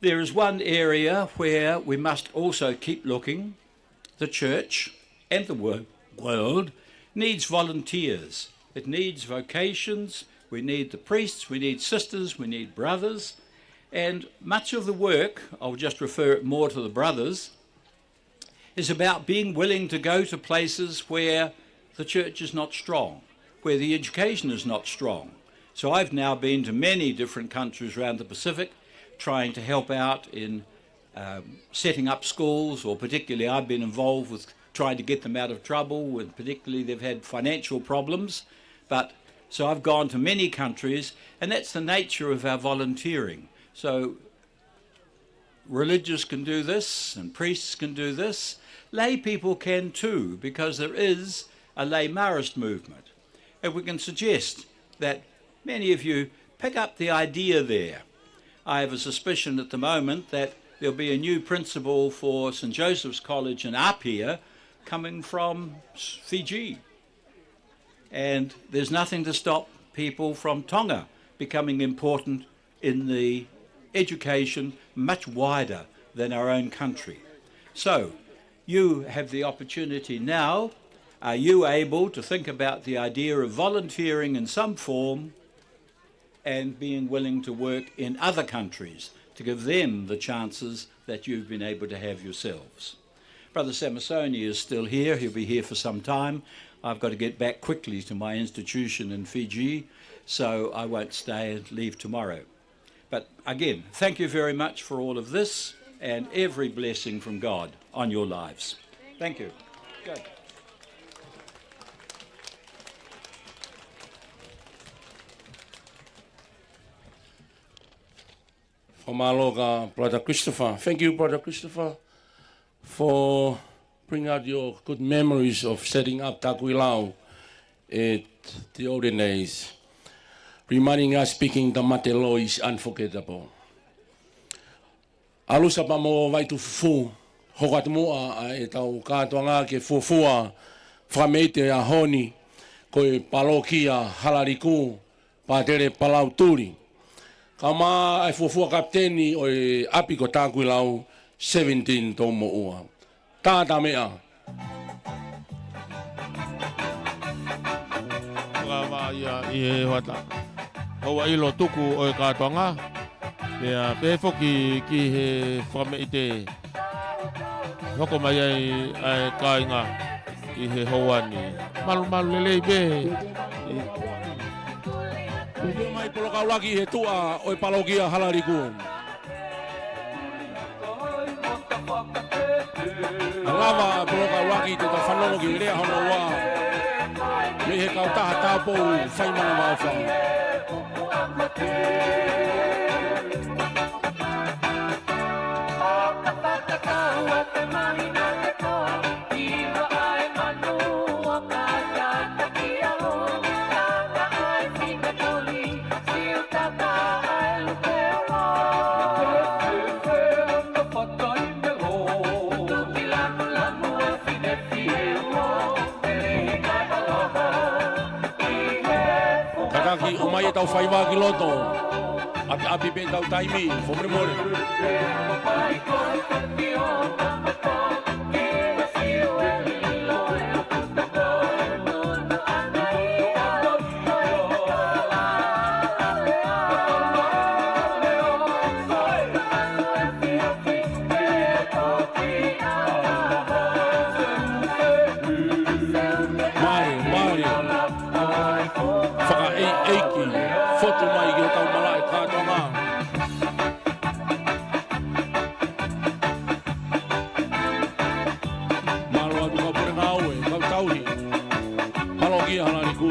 There is one area where we must also keep looking. The church and the wor-, world needs volunteers. It needs vocations. We need the priests, we need sisters, we need brothers. And much of the work, I'll just refer it more to the brothers, is about being willing to go to places where the church is not strong, where the education is not strong. So I've now been to many different countries around the Pacific, trying to help out in, um, setting up schools, or particularly I've been involved with trying to get them out of trouble, and particularly they've had financial problems. But, so I've gone to many countries, and that's the nature of our volunteering. So religious can do this and priests can do this. Lay people can too, because there is a lay Marist movement. And we can suggest that many of you pick up the idea there. I have a suspicion at the moment that there'll be a new principal for St Joseph's College in Apia coming from Fiji. And there's nothing to stop people from Tonga becoming important in the education much wider than our own country. So, you have the opportunity now. Are you able to think about the idea of volunteering in some form and being willing to work in other countries to give them the chances that you've been able to have yourselves? Brother Samasoni is still here. He'll be here for some time. I've got to get back quickly to my institution in Fiji, so I won't stay and leave tomorrow. But again, thank you very much for all of this and every blessing from God on your lives. Thank you. Good. Fakamālō kia Brother Christopher. Thank you, Brother Christopher, for bringing out your good memories of setting up Takuilau at the olden days. Reminding us speaking Tamate law is unforgettable. ʻAlu Sapa mo Vaitufufu, hoko atu muʻa ʻa ʻetau kātoanga ke fuofua fakameʻite ʻa e ʻaho ni, ko e palokia Halaliku, Pātele Palautuli. Kae ʻumaʻā e fuofua kapiteni ʻo e ʻapi ko Takuilau, seventeen Toumoʻua. Tātāmeʻa. Fakavā ia ʻi he hoʻatā. Houa ʻilo tuku ʻo e kātoanga. Pea pehē foki ki he fakameʻite. Hoko mai ai ʻa e kāinga ʻi he houa ni. Malumalu lelei pē. Tuku mai polokalama ki he tuʻa ʻo e palokia Halaliku. Lava polokalama ki he tau fanongo ki he lea hono ua. Mei he kautaha tāupoʻou Faimana Maʻofa. Kātaki ʻomai ʻetau faiva ki loto. ʻApiʻapi pē ʻetau taimi, fakamolemole. Mālie, mālie. Fakaʻeiʻeiki, fotu mai ki hotau malaʻe kātoanga. Mālō atu kau pule ngāue, kau tauhi. Palokia Halaliku.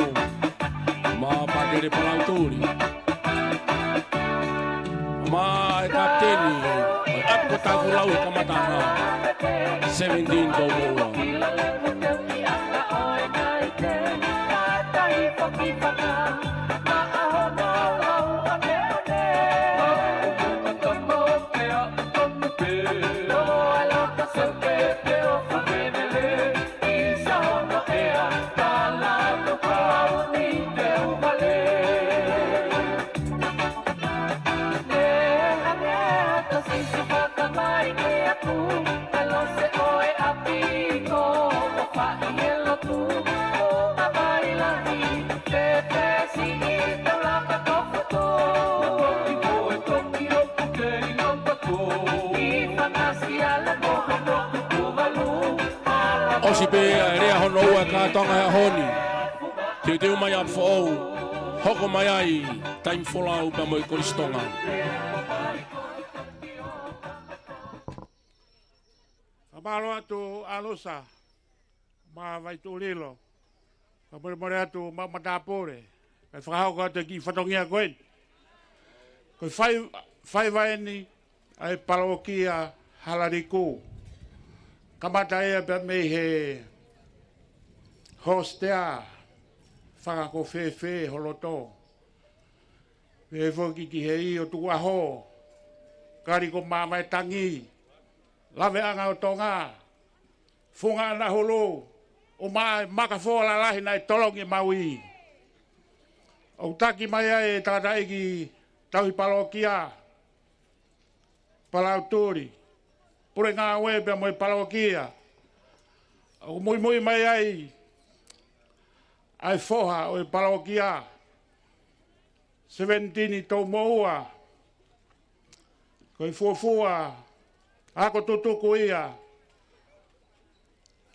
Mo Pātele Palautuli. Mo e kapiteni, ʻapi ko Takuilau he kamataʻanga. Seventeen Toumoʻua. ʻOsi pē ʻa e lea hono ua e kātoanga he ʻaho ni. Teuteu mai ʻa Foʻou, hoko mai ai Taimi Folau pea mo e Kolisi Tonga. Fakamālō atu ʻAlusa mo Vaituʻulilo. Fakamolemole atu maʻu matāpule. Kae fakahoko atu e kiʻi fatongia ko eni. Ko e fai, faiva eni ʻa e palokia Halaliku. Kamata ia pea mei he hostea, fakakofefe ho loto. Pehē foki ki he ʻio tukuʻaho, Kaliko Mavaetangi, Laveʻanga ʻo Tonga, Funga ʻAnahulu, ʻumaʻā e maka foʻou lalahi naʻe tolongi Maui. ʻOku taki mai ai e tangataʻeiki tauhi palokia, Palautuli, pule ngāue pea mo e palokia. ʻOku muimui mai ai ʻa e foha ʻo e palokia, seventeen Toumoʻua. Ko e fuofua ako tutuku ia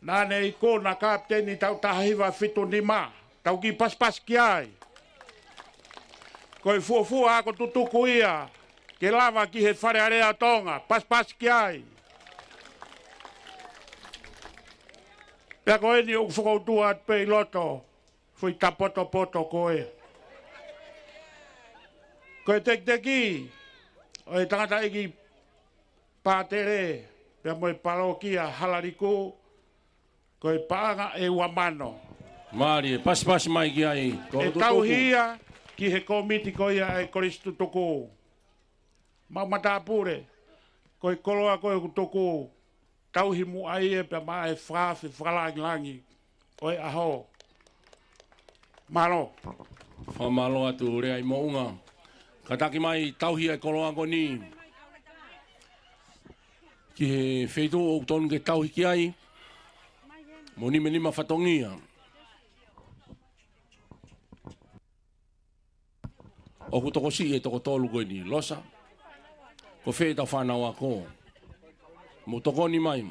naʻa ne ikuna kapiteni taʻu taha hiva fitu nima, tau kiʻi pasipasi ki ai. Ko e fuofua ako tutuku ia ke lava ki he Fale Alea ʻo Tonga, pasipasi ki ai. Pea ko eni ʻoku fokoutua atu pē ʻi loto, foʻi tapotopoto ko ē. Ko e tekiteki ʻo e tangataʻeiki pātele pea mo e palokia Halaliku, ko e paʻanga ʻe ua mano. Mālie, pasipasi mai ki ai. Ko ʻe tutuku. Tauhi ia ki he kōmiti ko ia ʻa e Kolisi Tutuku. Maʻu matāpule, ko e koloa ko ē ʻoku tuku, tauhi muʻa ia pea maʻa e fakaafe fakalāngilangi ʻo e ʻaho. Mālō. Fakamālō atu Leaimoʻunga. Kātaki mai tauhi ʻa e koloa ko eni ki he feituʻu ʻoku totonu ke tauhi ki ai, mo e nimanima fatongia ʻoku tokosiʻi ʻe he toko tolu ko eni. Losa, ko fē ʻetau fānau ako? Mou tokoni mai.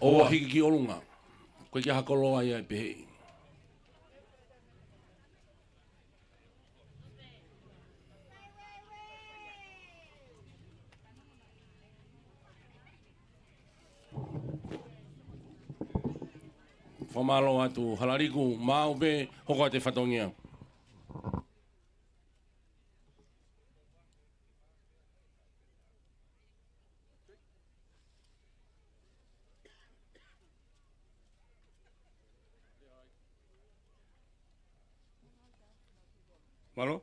ʻOua hiki ki ʻolunga. ʻOku ʻikai ha koloa ia ʻe peheʻi. Fakamālō atu Halaliku, maʻu pē, hoko atu e fatongia. Mālō.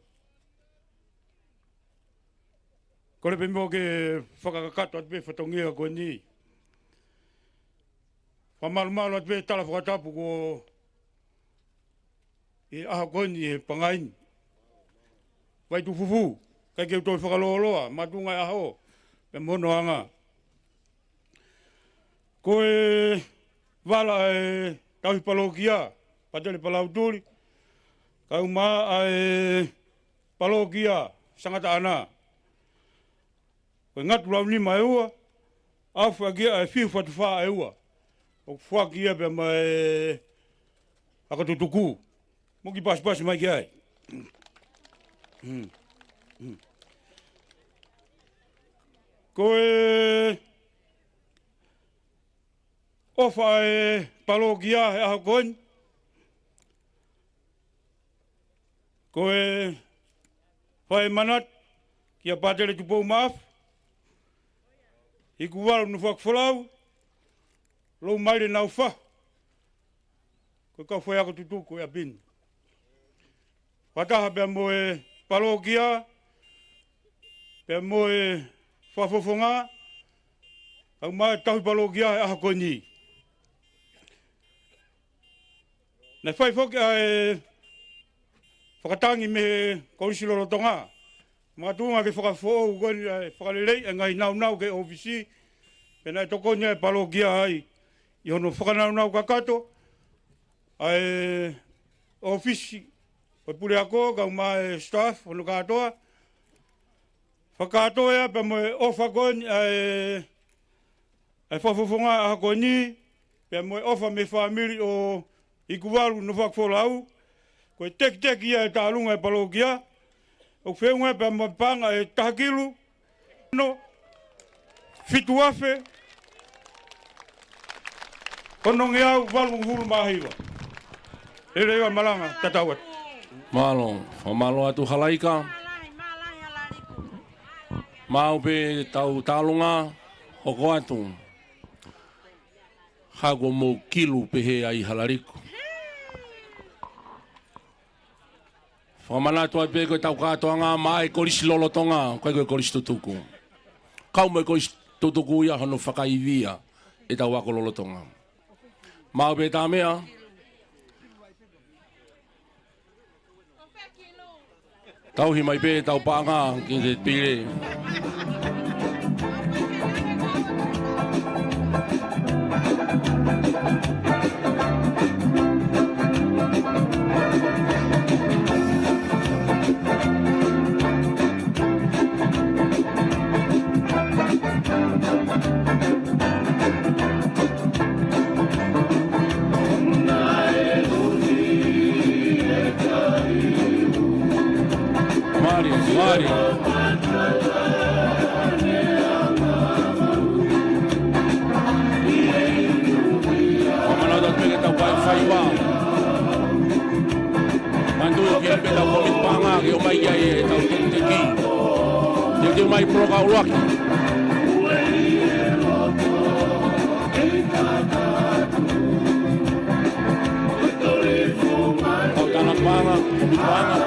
Kole pē mo ke fakakakato atu pē fatongia ko eni. Fakamalumalu atu pē tala fakatapu ko e ʻaho ko eni he pangai ni. Vai tufufu, ʻikai ke u toe fakalōloa, makatuʻunga e ʻaho, pea mo hono anga. Ko e vala e tauhi palōkia, Patele Palautuli, kae ʻumaʻā e palōkia Sangataʻana. Ko e ngatu lau nima ʻe ua, ʻafu ʻaki ʻa e fiu fatu fā ʻe ua. ʻOku foaki ia pea mo e ako tutuku. Mou kiʻi pasipasi mai ki ai. Mm. Mm. Ko e ʻofa e palōkia he ʻaho ko eni. Ko e fai manatu kia Patele Tupou Maʻafu, Ikuvalu Nofoakufolau, Loumaile Naufahu, ko e kau faiako tutuku ʻi ʻapi ni. Fakataha pea mo e palōkia, pea mo e fakafofonga, kae ʻumaʻā e tauhi palōkia he ʻaho ko eni. Naʻe fai foki ʻa e fakatangi mei he Kolisi Lolotonga. Makatuʻunga ke fakafoʻou ko eni ʻa e fakaleleiʻi ʻa e ngaahi nāunau ki he ʻōfisi. Pea naʻe tokoni ʻa e palōkia ai ʻi hono fakanaunau kakato ʻa e ʻōfisi ʻo e puleako kae ʻumaʻā e staff hono kātoa. Fakakātoa ia pea mo e ʻofa ko eni ʻa e ʻa e fakafofonga ʻaho ko eni, pea mo e ʻofa mei he fāmili ʻo Ikuvalu Nofoakufolau, ko e tekiteki ia ʻe tālunga e palōkia, ʻoku feʻunga pea mo e paʻanga ʻe taha kilu, no, fitu afe, ono ngeau valungofulu mā hiva. Lelei ʻa e malanga, tatau atu. Mālō, fakamālō atu Halaika. Maʻu pē ʻetau tālunga, hoko atu. Haʻu kuo mou kilu pehē ai Halaliku. Fakamanatu ai pē ko ʻetau kātoanga maʻa e Kolisi Lolotonga, ʻikai ko e Kolisi Tutuku. Kau mo e Kolisi Tutuku ia hono fakaivia ʻetau ako lolotonga. Maʻu pē ʻetau meʻa. Tauhi mai pē ʻetau paʻanga ki he pile. Mali, mali. Fakamanatu atu pē ke tau fai faiva. Manatuʻi ʻoku ʻi ai pē ʻetau kōmiti paʻanga ke ʻomai ki ai ʻetau tekiteki. Tekiteki mai poloka ʻuluaki. Ko Tupuʻanga.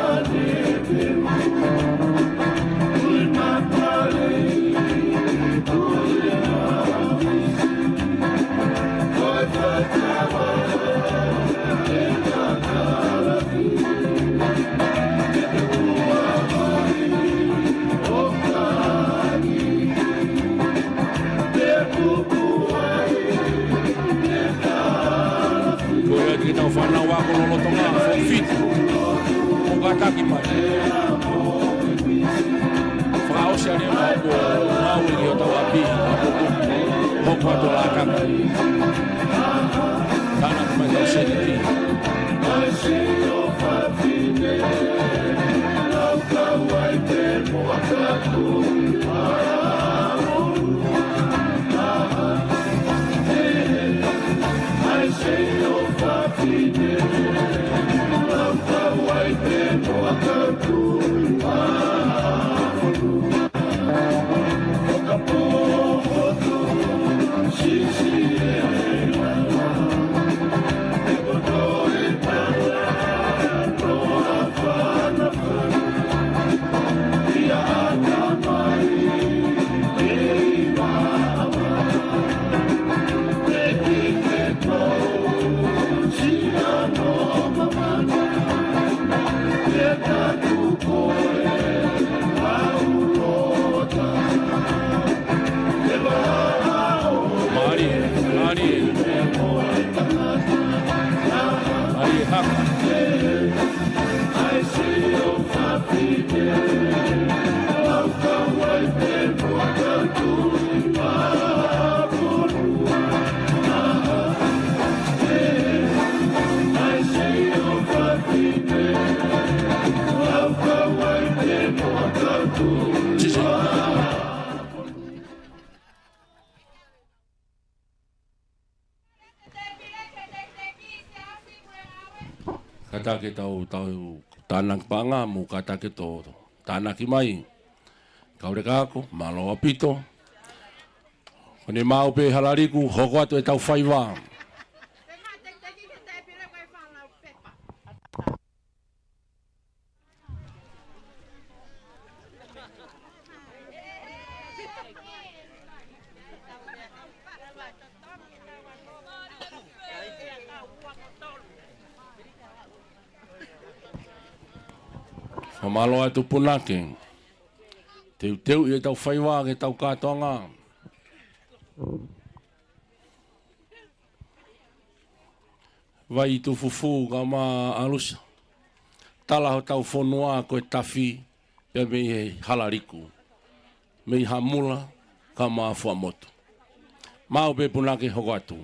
Ko ia te tau fānau ako lolotonga, foʻi fitu. ʻO kātaki mai. Fakaʻosi ʻa e ngāue ʻi hotau ʻapi, hoko atu ʻo lātaki. Tānaki mai tau sēniti. Mālie, mālie. Mālie haka. Kātaki tau, tau tānaki paʻanga, mou kātaki ʻo tānaki mai. Kau leka ako, mālō ʻaupito. Ko ʻene maʻu pē hala liku, hoko atu ʻetau faiva. Fakamālō atu punake. Teuteuʻi ʻetau faiva ki heʻetau kātoanga. Vai Tufufū kae ʻumaʻā ʻAlusa. Tala hotau fonua ko e tafi, pea mei he hala liku. Mei Hamula kae ʻumaʻā Fuaʻamotu. Maʻu pē punake, hoko atu.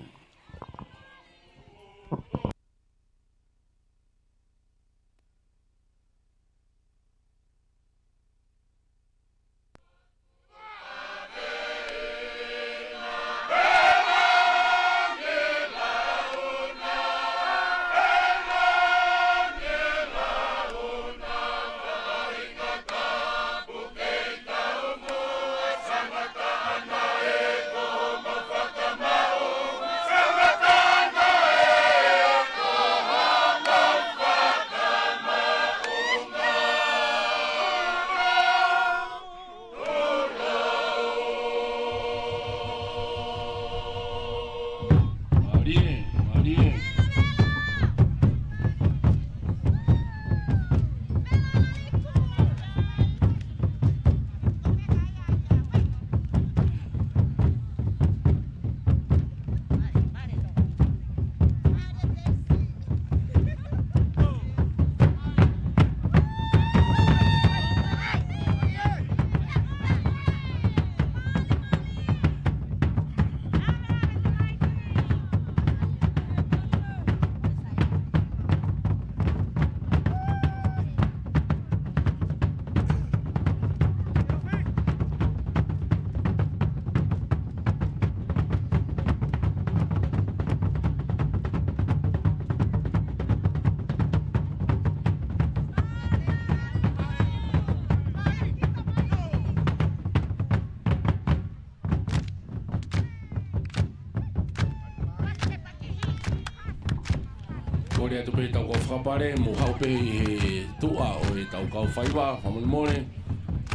Lea atu pē ʻetau kau fakapale, mou haʻu pē ʻi he tuʻa ʻo ʻetau kau faiva, fakamolemole.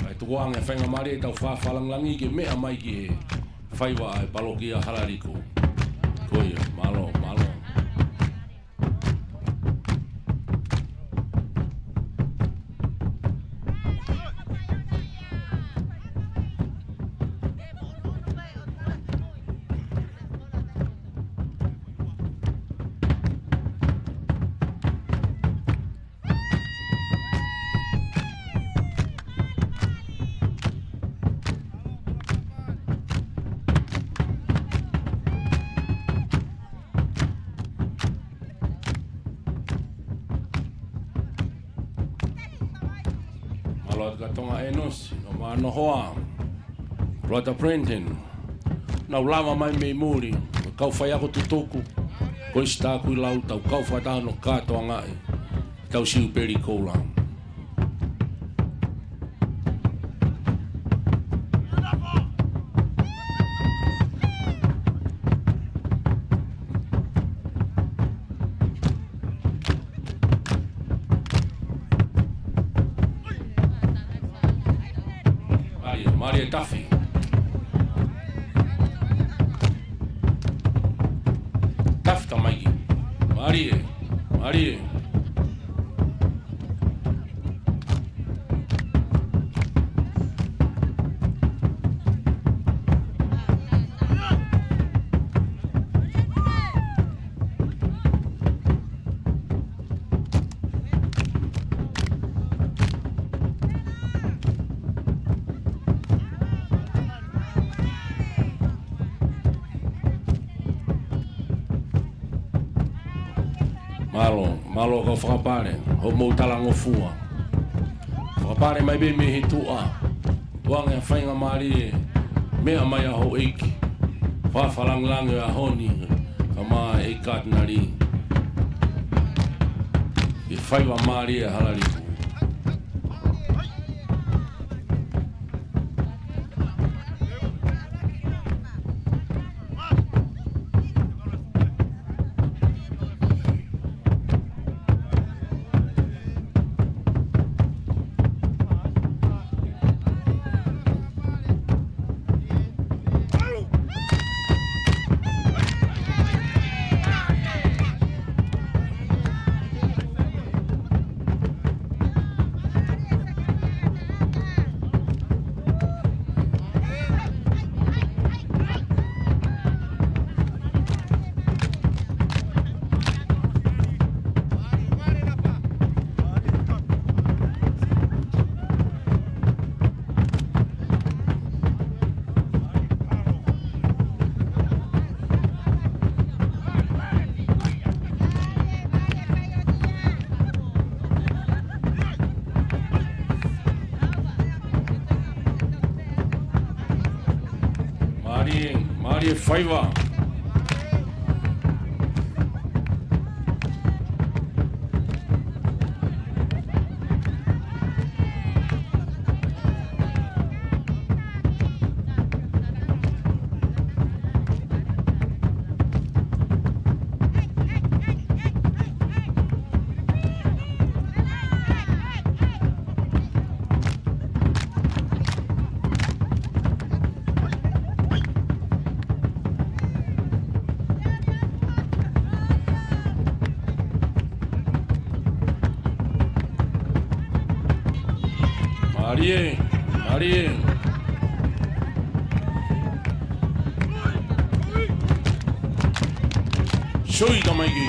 Kae tuku ange faingamālie ʻetau fakafalanglangi ke meʻa mai ki he faiva ʻa e palokia Halaliku. Ko ia, mālō, mālō. Mālō atu kia Tonga Enosi, no Manohoa, Rota Brenton, nau lava mai mei muli, kau faiako tutuku, ko Isita Kuilau, tau kau fakataha ʻo kātoangaʻi ʻetau Siupeli Koula. Mālie, mālie Tafi. Tafi tamaiki. Mālie, mālie. Mālō, mālō kau fakapale, hoʻomou talangofua. Fakapale mai pē mei he tuʻa. Tuku ange faingamālie, meʻa mai ʻa houʻeiki. Fakafalanglangi ʻo e ʻaho ni, kae ʻumaʻā e katinali. ʻI he faiva mālie ʻa Halaliku. Mālie, mālie faiva. Mālie, mālie. Sui tamaiki.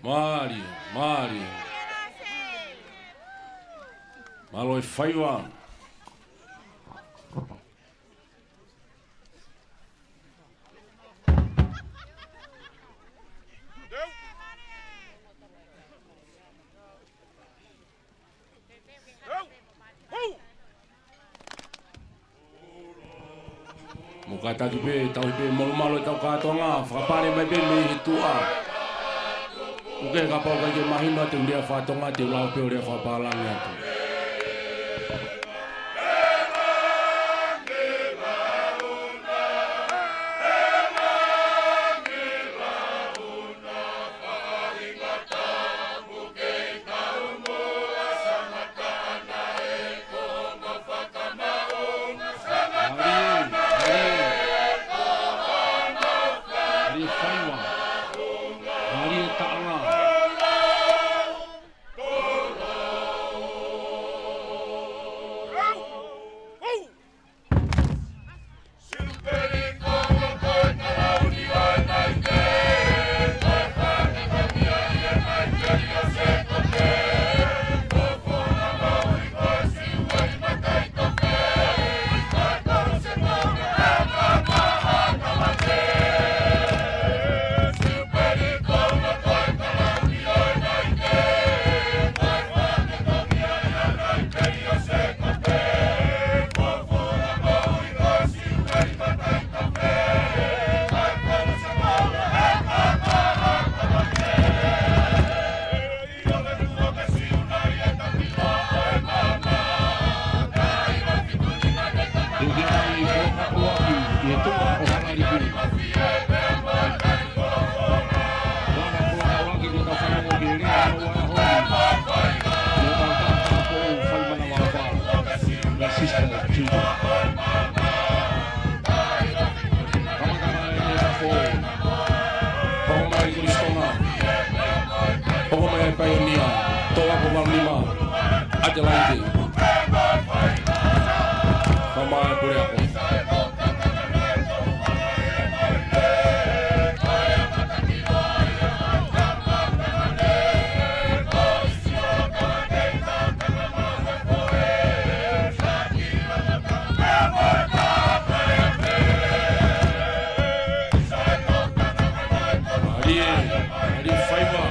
Mālie, mālie. Mālō e faiva. Mou kātaki pē, tauhi pē, malumalu ʻetau kātoanga, fakapale mai pē mei he tuʻa. ʻOku ke kapau ʻikai ke mahino ʻa e lea faka-Tonga, te u lau pē ʻo lea fakapālangi atu. Toa ko Valnima, Adelaide. Kama e pule ako. Mālie, mālie faiva.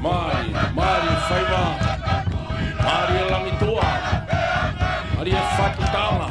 Mālie, mālie faiva. Mālie Langitoa. Mālie Fatutala.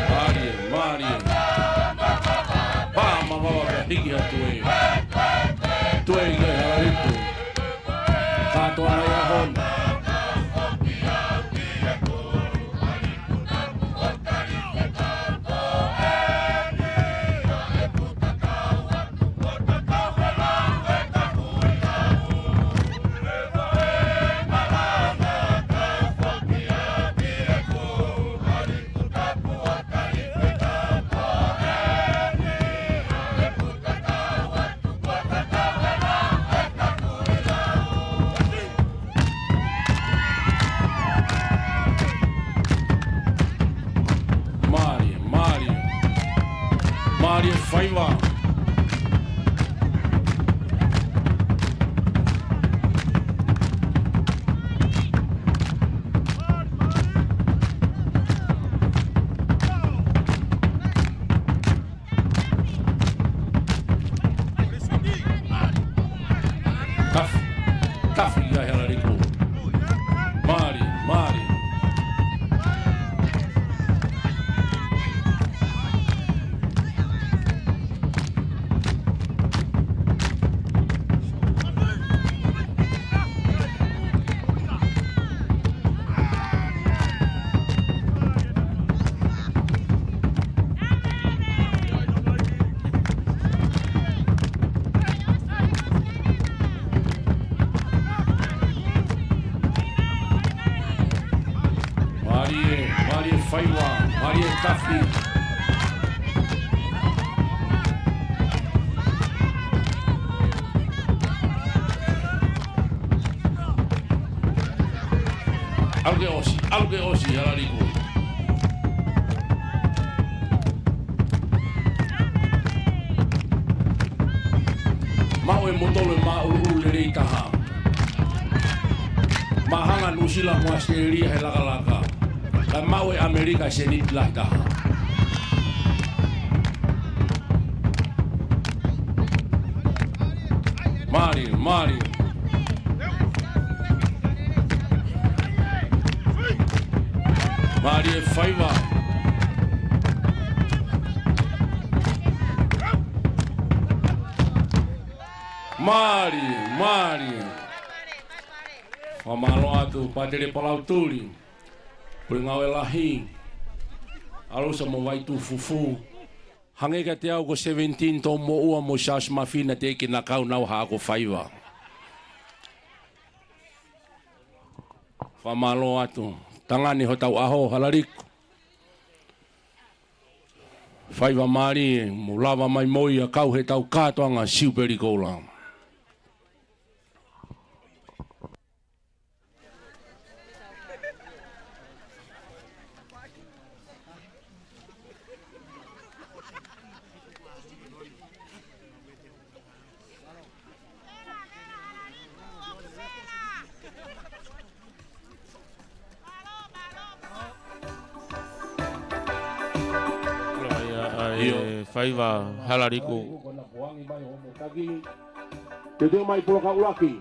Mālie, mālie. Pā mavava pea hiki atu e. Toe ʻi he hala liku. Kātoa mai ʻa hona. Mālie, mālie. Mālie faiva. Tafi, tafi ia he hala liku. Mālie, mālie. Mālie, mālie faiva, mālie tafi. ʻAlu ke ʻosi, ʻalu ke ʻosi, hala liku. Maʻu e motolo ʻe māʻuluʻulu lelei taha. Māhanga Nuʻusila mo ʻAositelēlia he lakalaka. Kae maʻu ʻe ʻAmelika e sēniti lahi taha. Mālie, mālie. Mālie faiva. Mālie, mālie. Fakamālō atu, Pātele Palautuli. Pule ngāue lahi. ʻAlusa mo Vaitufufu. Hangē kiate au ko seventeen Toumoʻua mo Siaosi Mafina teʻeki ke na kau naua ha ako faiva. Fakamālō atu. Tangane hotau ʻaho, Halaliku. Faiva mālie, mou lava mai mo ia kau heʻetau kātoanga Siupeli Koula. Ia, ʻa e faiva Halaliku. Te teu mai poloka ʻuluaki.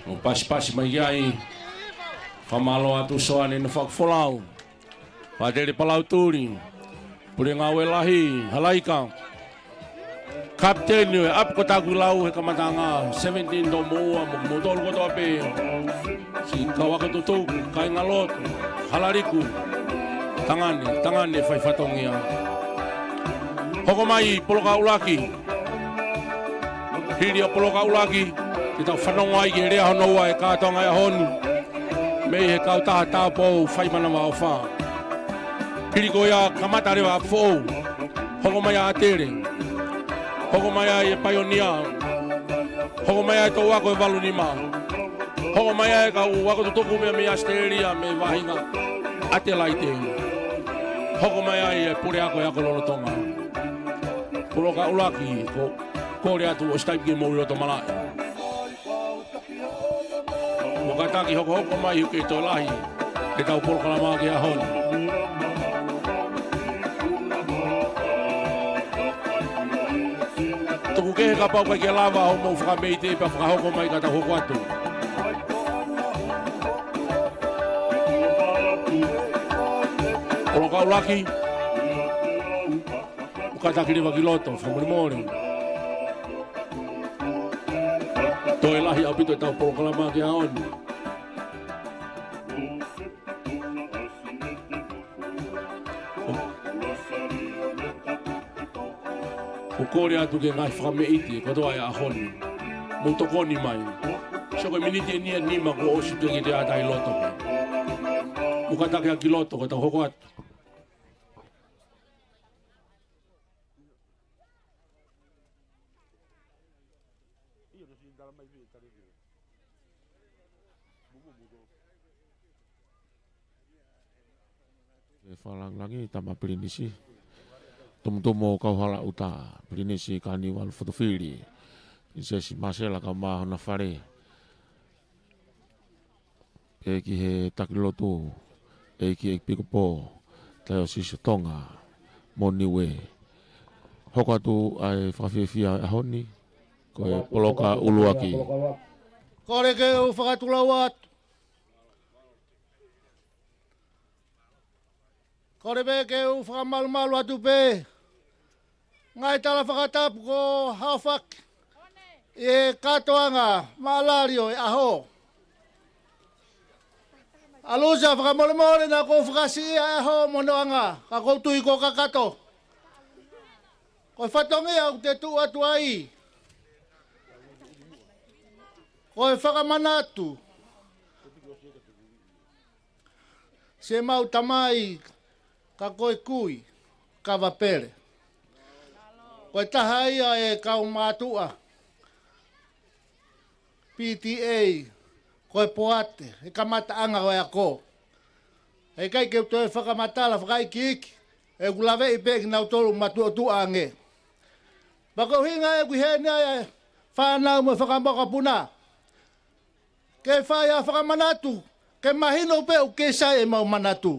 ʻO pasipasi mai ai. Fakamālō atu Soane Nafakufolau. Faʻatele Palautuli. Pule Ngāue Lahi, Halaika. Kapiteni ʻo e ʻapi ko Takuilau he kamataʻanga, seventeen Tomoua, mo kimoutolu kotoa pē. Siʻi kau ako tutuku, kāingalotu, Halaliku, Tangane, Tangane fai fatongia. Hoko mai poloka ʻuluaki. Hili ʻa poloka ʻuluaki, te tau fanongo ai ki he lea hono ua ʻo e kātoanga ʻo e ʻaho ni. Mei he kautaha tāupoʻou Faimanavaofa. Hili ko ia kamata leva ʻa Foʻou. Hoko mai ʻa ʻAtele. Hoko mai ai e paionia. Hoko mai ai e toʻu ako ʻe valu nima. Hoko mai ai e kau ako tutuku mei, mei ʻAositelēlia, mei he vahenga ʻAtelaite. Hoko mai ai e puleako ʻo e ako lolotonga. Poloka ʻuluaki, ko, kole atu ʻosi taimi ke mou ʻi loto malaʻe. Mou kātaki hokohoko mai, ʻoku kei toe lahi ʻetau polokalama ki he ʻaho ni. Tuku kehe kapau ʻoku ʻikai ke lava hoʻomou fakameʻite pea fakahoko mai ka tau hoko atu. Poloka ʻuluaki. Mou kātaki leva ki loto, fakamolemole. Toe lahi ʻaupito ʻetau polokalama ki he ʻaho ni. ʻOku kole atu ki he ngaahi fakameʻite kotoa ʻo e ʻaho ni, mou tokoni mai. Sio ko e miniti ʻe nima, nima kuo ʻosi pē ke te ʻatā ʻi loto. Mou kātaki ā ki loto, ka tau hoko atu. ʻE Fakalāngilangi, tama Pilinisi. Tumutumu ʻo Kauhalaʻuta, Pilinisi Kaniualu Fotofili. Pilinisesi Māsela kae ʻumaʻā hona fale. Pea ki he taki lotu, ʻEiki ʻEpikopō Taiosisi ʻo Tonga mo Niue. Hoko atu ʻa e fakafiefia ʻo e ʻaho ni, ko e poloka ʻuluaki. Kole ke u fakatulou atu. Kole pē ke u fakamalumalu atu pē ngaahi tala fakatapu kuo haofaki ʻi he kātoanga māʻalali ʻo e ʻaho. ʻAlusa, fakamolemole naʻa ku fakasiʻia e ʻaho mo hono anga, ka ʻoku ou tui kuo kakato. Ko e fatongia ʻoku te tuʻu atu ai, ko e fakamanatu siʻemau tamai, ka ko e kui, Kava Pele. Ko e taha ia e kau mātuʻa P T A, ko e poate, he kamataʻanga ʻo e ako. He ʻikai ke u toe fakamatala fakaikiiki, he ʻoku laveʻi pē kinautolu matuʻotuʻa ange. Pea ko e ʻuhinga ʻeku ʻi heni ai e fānau mo e fanga mokopuna, ke fai ha fakamanatu, ke mahino pē ʻoku kei sai ʻemau manatu,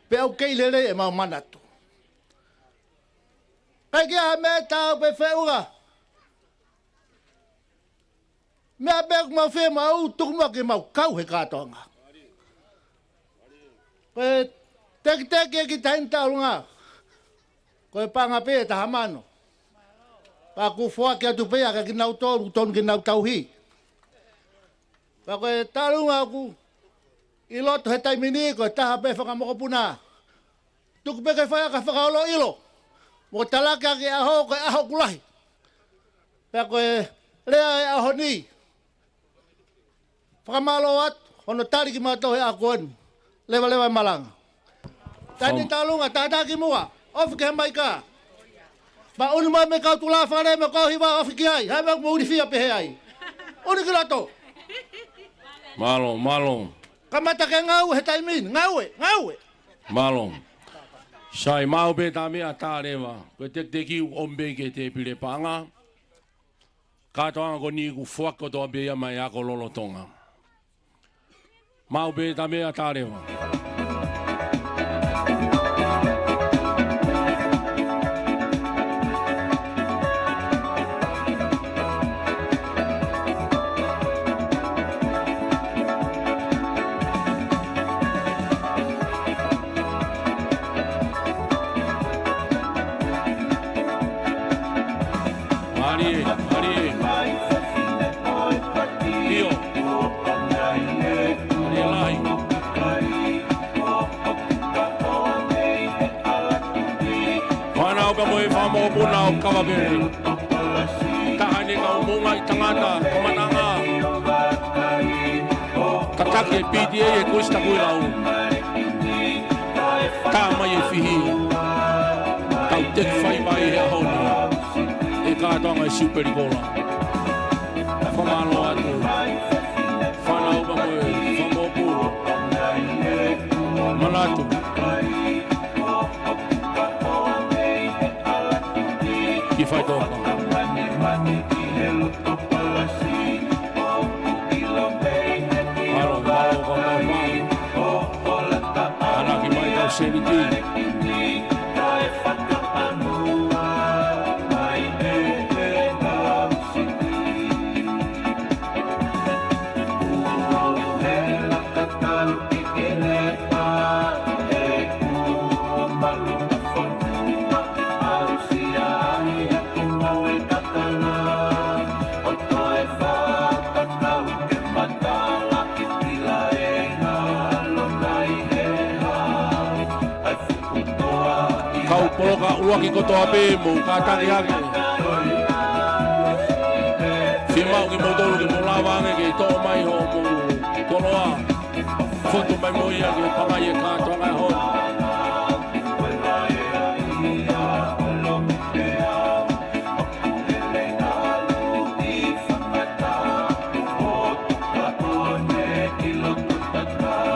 pea ʻoku kei lelei ʻemau manatu. ʻIkai ke ʻi ai ha meʻa ʻe taau pe feʻunga. Meʻa pē ʻoku mau fiemaʻu, tuku muʻa ke mau kau he kātoanga. Ko e tekiteki ʻEiki Taʻahine Taʻurunga, ko e paʻanga pē ʻe taha mano. Pea ʻoku foaki atu pē ia kia kinautolu ʻoku totonu ke nau tauhi. Pea ko e Taʻurunga ʻoku ʻi loto he taimi ni, ko e taha pē fanga mokopuna. Tuku pē ke fai ʻaki ha fakaʻilo, mo talaki ʻaki e ʻaho ko e ʻaho ʻoku lahi. Pea ko e lea ʻo e ʻaho ni. Fakamālō atu hono tali kimautolu he ʻaho ko eni. Levaleva e malanga. Taimi Fam- taʻelunga, tātā ki muʻa. Ofi ki he maika. Pea ʻunu mai mei he kau tulā fale mo e kau hiva, ofi ki ai. Haʻu mei ʻoku mou ilifia pehē ai. ʻUnu ki loto. Mālō, mālō. Kamata ke ngāue he taimi ni. Ngāue, ngāue. Mālō. Sai, maʻu pē tā meʻa tā leva. Ko e tekitekiu ʻomi pē ki he tēpile paʻanga. Kātoanga ko eni kuo foaki kotoa pē ia maʻa e ako lolotonga. Maʻu pē tā meʻa tā leva. Mālie, mālie. ʻIo. Mālie lahi. Fānau pea mo e fanga mokopuna ʻo Kavapele. Taha eni e kau moʻungaʻi tangata, kamataʻanga. Tataki e P T A he Kusi Takuilau. Tā mai e fihi. Tau teki fai mai he ʻaho ni. ʻE kātoanga e Siupeli Kola. Fakamālō atu. Fānau pea mo e fanga mokopuna. Manatu. Ki faitoka. Mālō, mālō, mālō, mālō. ʻAnaki mai kau sēniti. Kau poloka ʻuluaki kotoa pē mou kātaki ange. Fiemaʻu kimoutolu ke mou lava ange ke toʻo mai hoʻomou koloa. Fotu mai mo ia ke pangai e kātoanga ʻaho ni.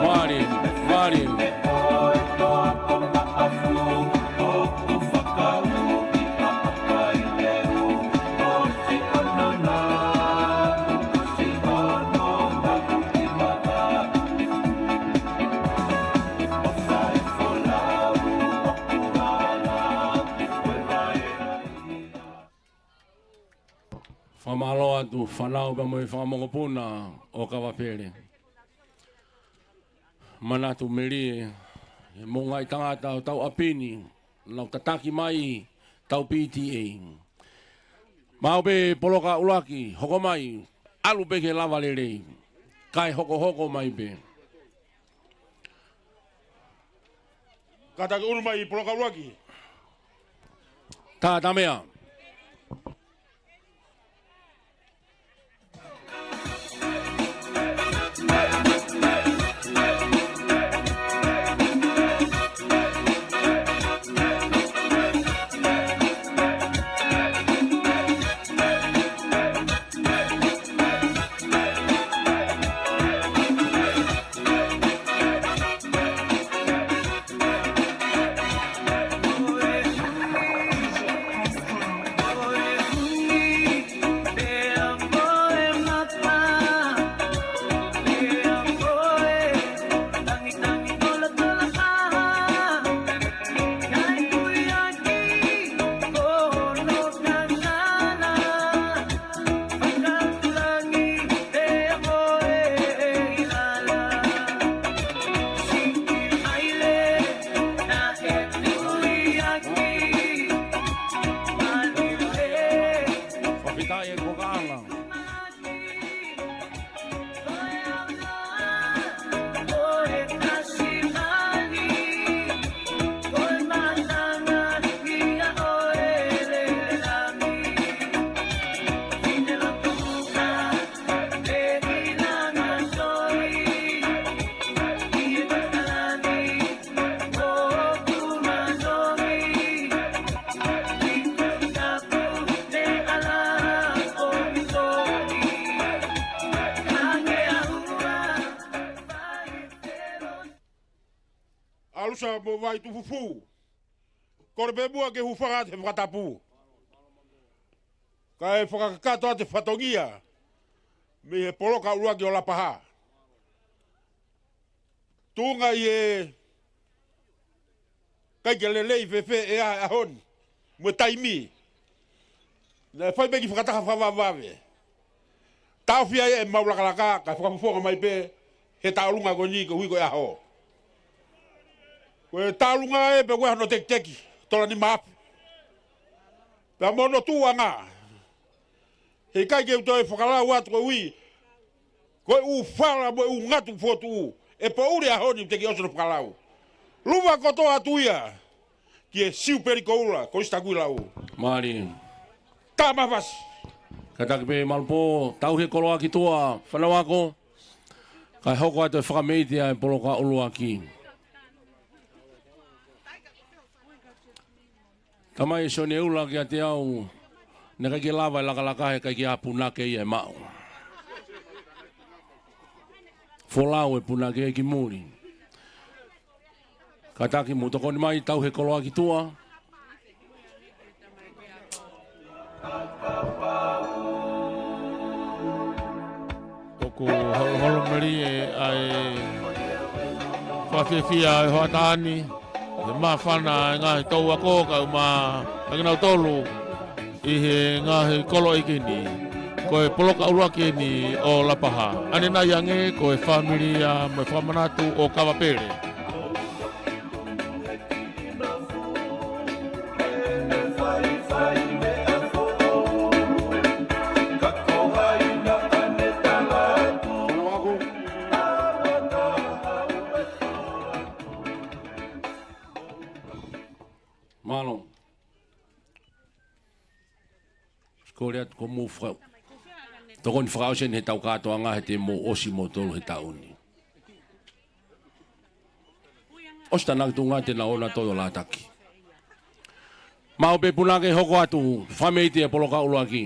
Mālie, mālie. Fakamālō atu fānau pea mo e fanga mokopuna ʻo Kavapele. Manatu melie, he moʻungaʻi tangata ʻo tau ʻapi ni, nau tataki mai tau P T A. Maʻu pē poloka ʻuluaki, hoko mai, ʻalu pē ke lava lelei, kae hokohoko mai pē. Kātaki ʻunu mai poloka ʻuluaki. Tā, tā meʻa. ʻAlusa mo Vaitufufū. Kole pē muʻa ke u hūfanga atu he fakatapu, kae fakakakato atu e fatongia mei he poloka ʻuluaki ʻo Lapahā. Tuʻunga ʻi he ʻikai ke lelei fēfē ʻa e ʻaho ni mo e taimi, naʻe fai pē ki he fakataha fakavavevave. Taʻofi ai ʻemau lakalaka kae fakafofonga mai pē he tauʻolunga ko eni koeʻuhi ko e ʻaho. Ko e tauʻolunga ē pē ko e hano tekiteki, tola ni mafi. Pea mo hono tuʻuʻanga, heʻikai ke u toe fakalau atu koeʻuhi ko e ʻū fala mo e ʻū ngatu fotu ʻe poʻuli ʻaho ni ʻoku teʻeki ʻosi hono fakalau. Luva kotoa atu ia ki he Siupeli Koula, Kolisi Takuilaʻu. Mālie. Tāmafasi. Kātaki pē Malupō, tauhi e koloa ki tuʻa, fānau ako, kae hoko atu e fakameʻite ʻa e poloka ʻuluaki. Tamai Sione Ula kiate au, naʻe ʻikai ke lava e lakalaka he ʻikai ke ʻi ai ha punake ia ʻe maʻu. Folau e punake ki muli. Kātaki mou tokoni mai, tauhi e koloa ki tuʻa. ʻOku holoholo melie ʻa e fakafiefia ʻa e hoʻatā ni, he māfana e ngaahi touako kae ʻumaʻā kinautolu ʻi he ngaahi kolo ʻeiki ni. Ko e poloka ʻuluaki eni ʻo Lapahā. ʻAnenai ange ko e fāmili ia mo e fakamanatu ʻo Kavapele. Mālō. Kole atu ko mou faka-, tokoni fakaʻosi eni he tau kātoanga he te mou ʻosi moutolu he taʻu ni. ʻOsi tānaki tuʻunga te nau ō nautolu ʻo lātaki. Maʻu pē punake, hoko atu, fakameʻite e poloka ʻuluaki.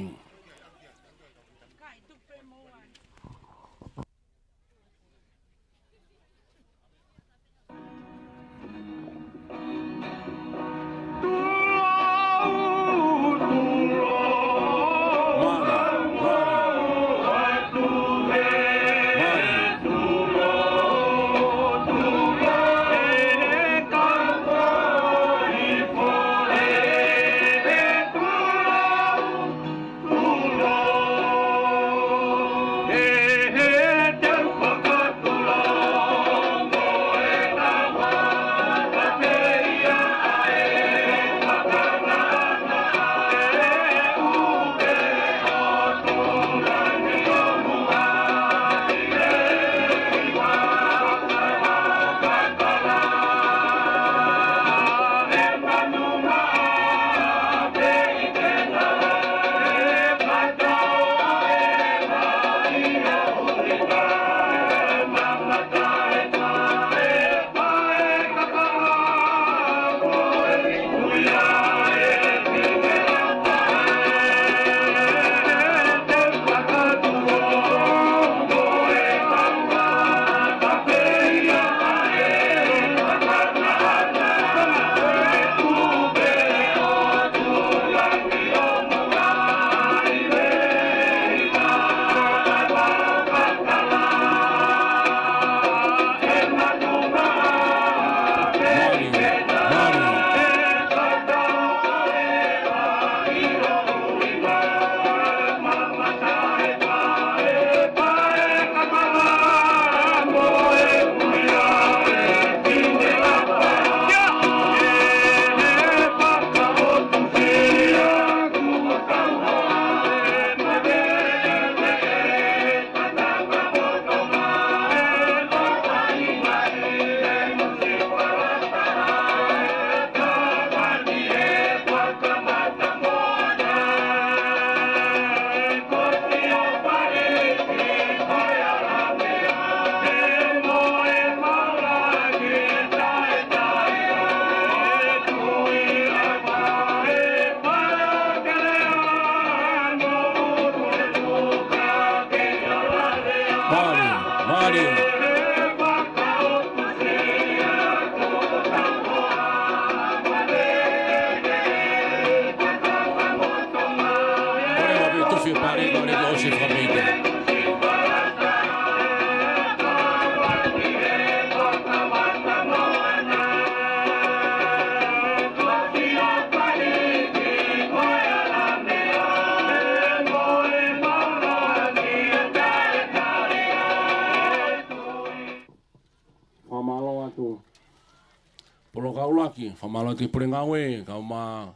Polokaulaki, fakamālō atu ki he pule ngāue, kae ʻumaʻā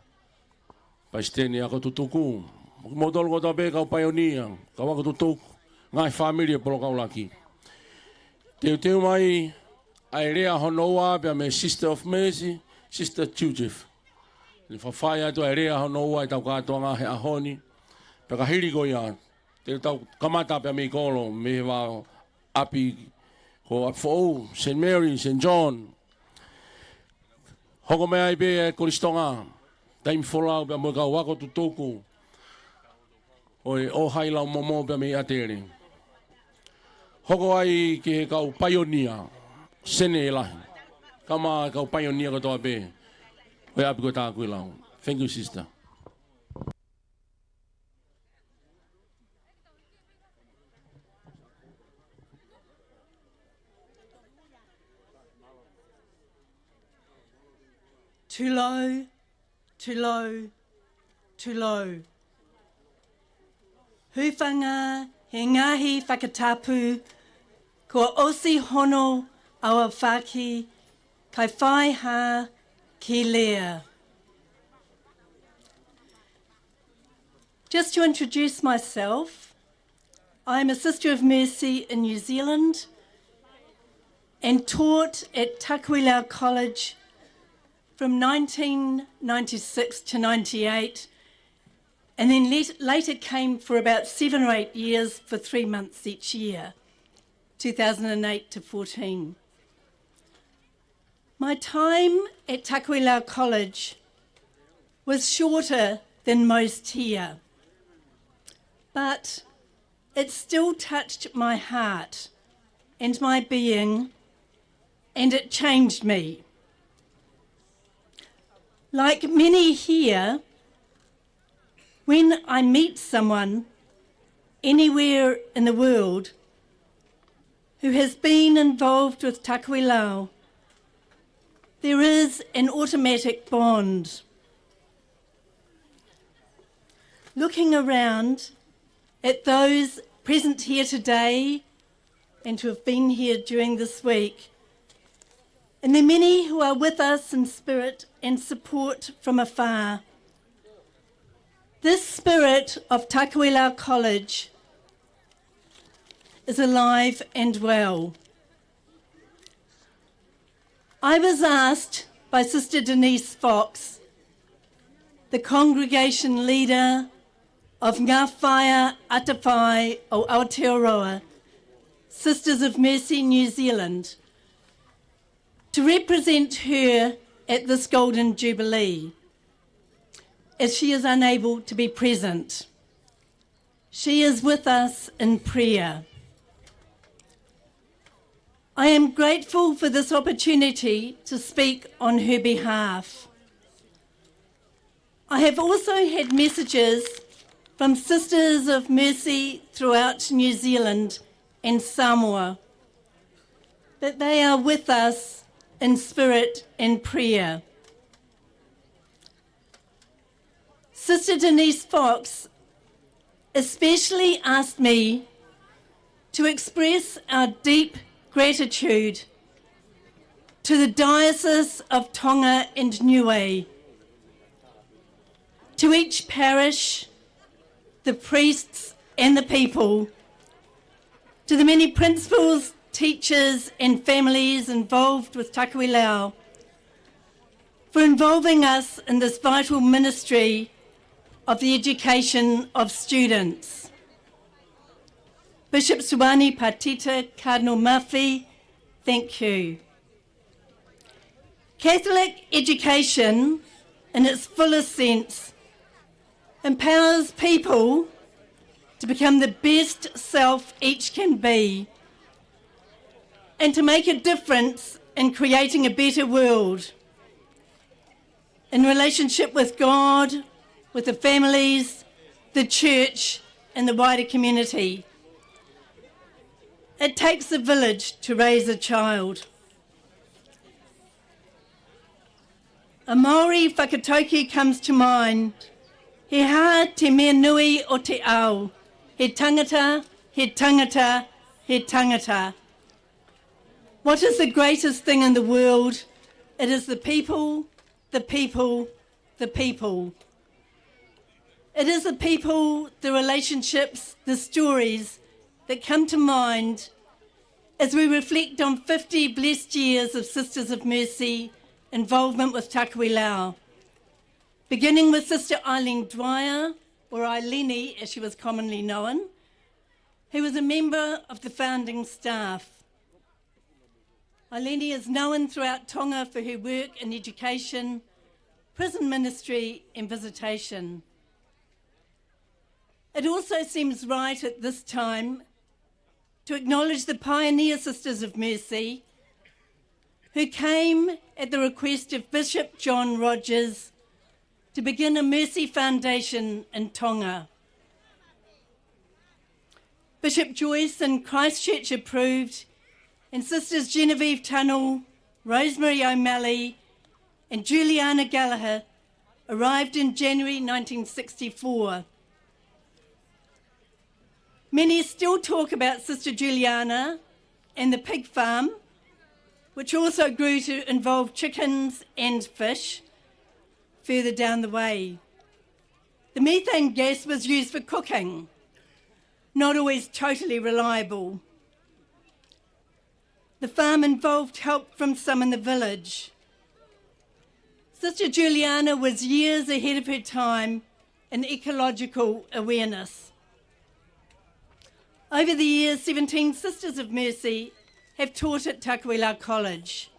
Palesiteni Ako Tutuku, mo kimoutolu kotoa pē kau paionia, kau ako tutuku, ngaahi fāmili ʻo e Polokaulaki. Teuteu mai ʻa e lea hono ua pea mei he Sister of Mercy, Sister Judith. Ne fafai atu ʻa e lea hono ua ʻetau kātoanga he ʻaho ni. Pea ka hili ko ia, te tau kamata pea mei kolo, mei he vā ʻapi ko ʻApifoʻou, Saint Mary, Saint John. Hoko mai ai pē ʻa e Kolisi Tonga, taimi folau pea mo e kau ako tutuku ʻo e ʻOhai Laumomo pea mei ʻAtele. Hoko ai ki he kau paionia, sene ʻe lahi. Kae ʻumaʻā e kau paionia kotoa pē ʻo e ʻapi ko Takuilau. Thank you, sister. Tulou, tulou, tulou. Hūfanga he ngaahi fakatapu, kua ʻosi hono aofaki, kae fai hā ki lea. Just to introduce myself, I'm a Sister of Mercy in New Zealand and taught at Takuilau College from nineteen ninety-six to ninety-eight, and then let-, later came for about seven or eight years for three months each year, two thousand and eight to fourteen. My time at Takuilau College was shorter than most here, but it still touched my heart and my being, and it changed me. Like many here, when I meet someone anywhere in the world who has been involved with Takuilau, there is an automatic bond. Looking around at those present here today and who have been here during this week, and the many who are with us in spirit and support from afar, this spirit of Takuilau College is alive and well. I was asked by Sister Denise Fox, the congregation leader of Ngā Whaea Atawhai ʻo Aotearoa, Sisters of Mercy New Zealand, to represent her at this Golden Jubilee, as she is unable to be present. She is with us in prayer. I am grateful for this opportunity to speak on her behalf. I have also had messages from Sisters of Mercy throughout New Zealand and Samoa that they are with us in spirit and prayer. Sister Denise Fox especially asked me to express our deep gratitude to the Diocese of Tonga and Niue, to each parish, the priests and the people, to the many principals, teachers and families involved with Takuilau, for involving us in this vital ministry of the education of students. Bishop Suani Patita, Cardinal Muffy, thank you. Catholic education, in its fullest sense, empowers people to become the best self each can be and to make a difference in creating a better world in relationship with God, with the families, the church, and the wider community. It takes a village to raise a child. A Māori whakataukī comes to mind. He hā te mea nui ʻo te ao. He tangata, he tangata, he tangata. What is the greatest thing in the world It is the people, the people, the people. It is the people, the relationships, the stories that come to mind as we reflect on fifty blessed years of Sisters of Mercy involvement with Takuilau, beginning with Sister Eileen Dwyer, or Eileeni as she was commonly known, who was a member of the founding staff. Eileeni is known throughout Tonga for her work in education, prison ministry and visitation. It also seems right at this time to acknowledge the pioneer Sisters of Mercy who came at the request of Bishop John Rogers to begin a Mercy Foundation in Tonga. Bishop Joyce and Christchurch approved, and Sisters Genevieve Tunnell, Rosemary O'Malley, and Juliana Gallagher arrived in January nineteen sixty-four. Many still talk about Sister Juliana and the pig farm, which also grew to involve chickens and fish further down the way. The methane gas was used for cooking, not always totally reliable. The farm involved help from some in the village. Sister Juliana was years ahead of her time in ecological awareness. Over the years, seventeen Sisters of Mercy have taught at Takuilau College.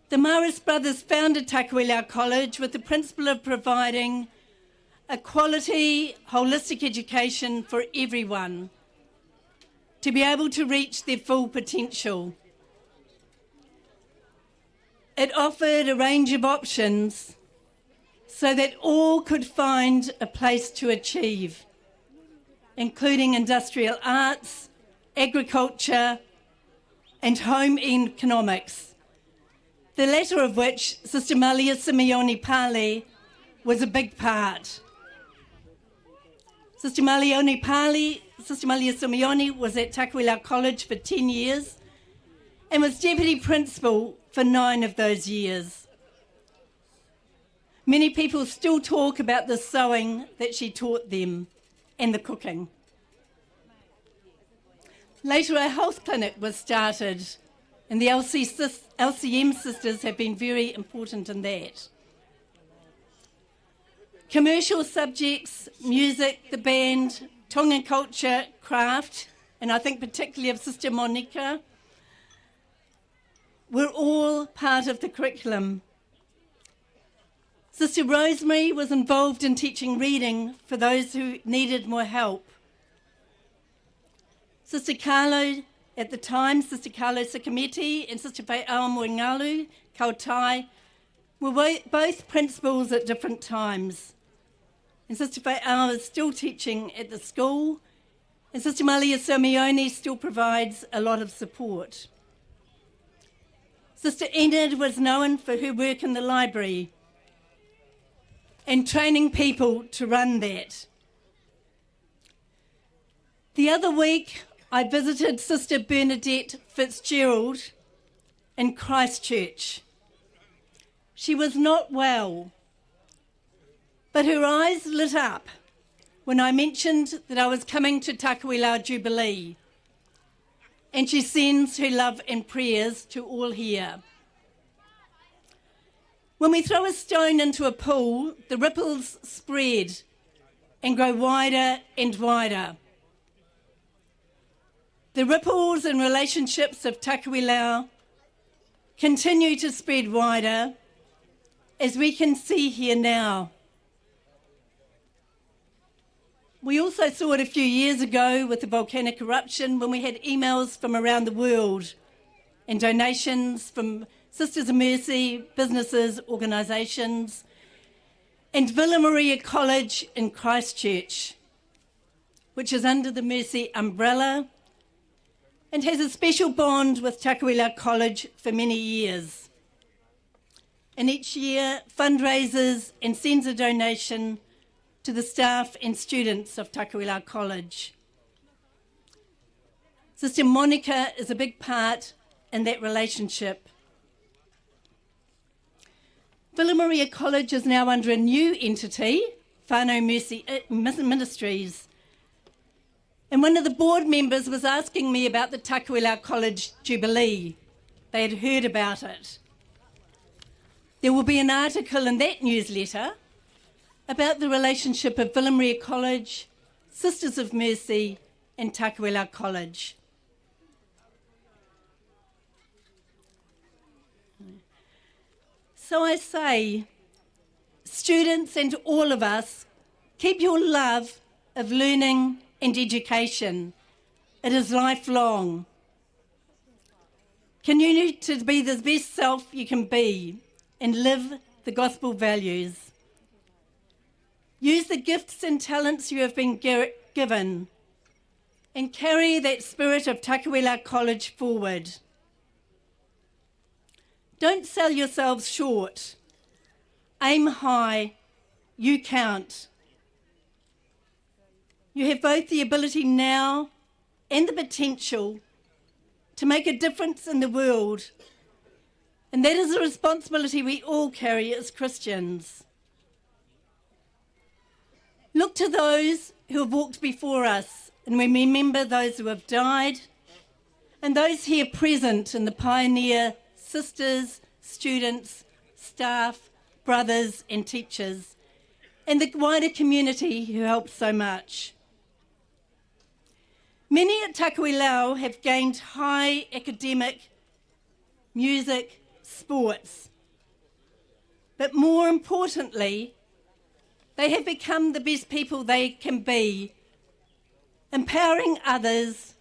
The Marist Brothers founded Takuilau College with the principle of providing a quality, holistic education for everyone to be able to reach their full potential. It offered a range of options so that all could find a place to achieve, including industrial arts, agriculture, and home economics, the latter of which Sister Malia Simeone Pali was a big part. Sister Malione Pali, Sister Malia Simeone was at Takuilau College for ten years and was deputy principal for nine of those years. Many people still talk about the sewing that she taught them and the cooking. Later, a health clinic was started, and the L C sis-, L C M sisters have been very important in that. Commercial subjects, music, the band, Tongan culture, craft, and I think particularly of Sister Monica, were all part of the curriculum. Sister Rosemary was involved in teaching reading for those who needed more help. Sister Carlo, at the time, Sister Carlo Sikameti and Sister Faiʻao Moengalu Kautai were wo-, both principals at different times. And Sister Faiʻao is still teaching at the school, and Sister Malia Simeone still provides a lot of support. Sister Enid was known for her work in the library and training people to run that. The other week, I visited Sister Bernadette Fitzgerald in Christchurch. She was not well, but her eyes lit up when I mentioned that I was coming to Takuilau Jubilee, and she sends her love and prayers to all here. When we throw a stone into a pool, the ripples spread and grow wider and wider. The ripples and relationships of Takuilau continue to spread wider, as we can see here now. We also saw it a few years ago with the volcanic eruption when we had emails from around the world and donations from Sisters of Mercy, businesses, organisations, and Villa Maria College in Christchurch, which is under the Mercy umbrella and has a special bond with Takuilau College for many years. And each year, fundraises and sends a donation to the staff and students of Takuilau College. Sister Monica is a big part in that relationship. Villa Maria College is now under a new entity, Whānau Mercy, uh, Mis-, Ministries. And one of the board members was asking me about the Takuilau College Jubilee. They had heard about it. There will be an article in that newsletter about the relationship of Villa Maria College, Sisters of Mercy, and Takuilau College. So I say, students and all of us, keep your love of learning and education. It is lifelong. Continue to be the best self you can be and live the gospel values. Use the gifts and talents you have been gi-, given and carry that spirit of Takuilau College forward. Don't sell yourselves short. Aim high. You count. You have both the ability now and the potential to make a difference in the world. And that is a responsibility we all carry as Christians. Look to those who have walked before us, and we remember those who have died, and those here present in the pioneer sisters, students, staff, brothers and teachers, and the wider community who helped so much. Many at Takuilau have gained high academic, music, sports. But more importantly, they have become the best people they can be, empowering others,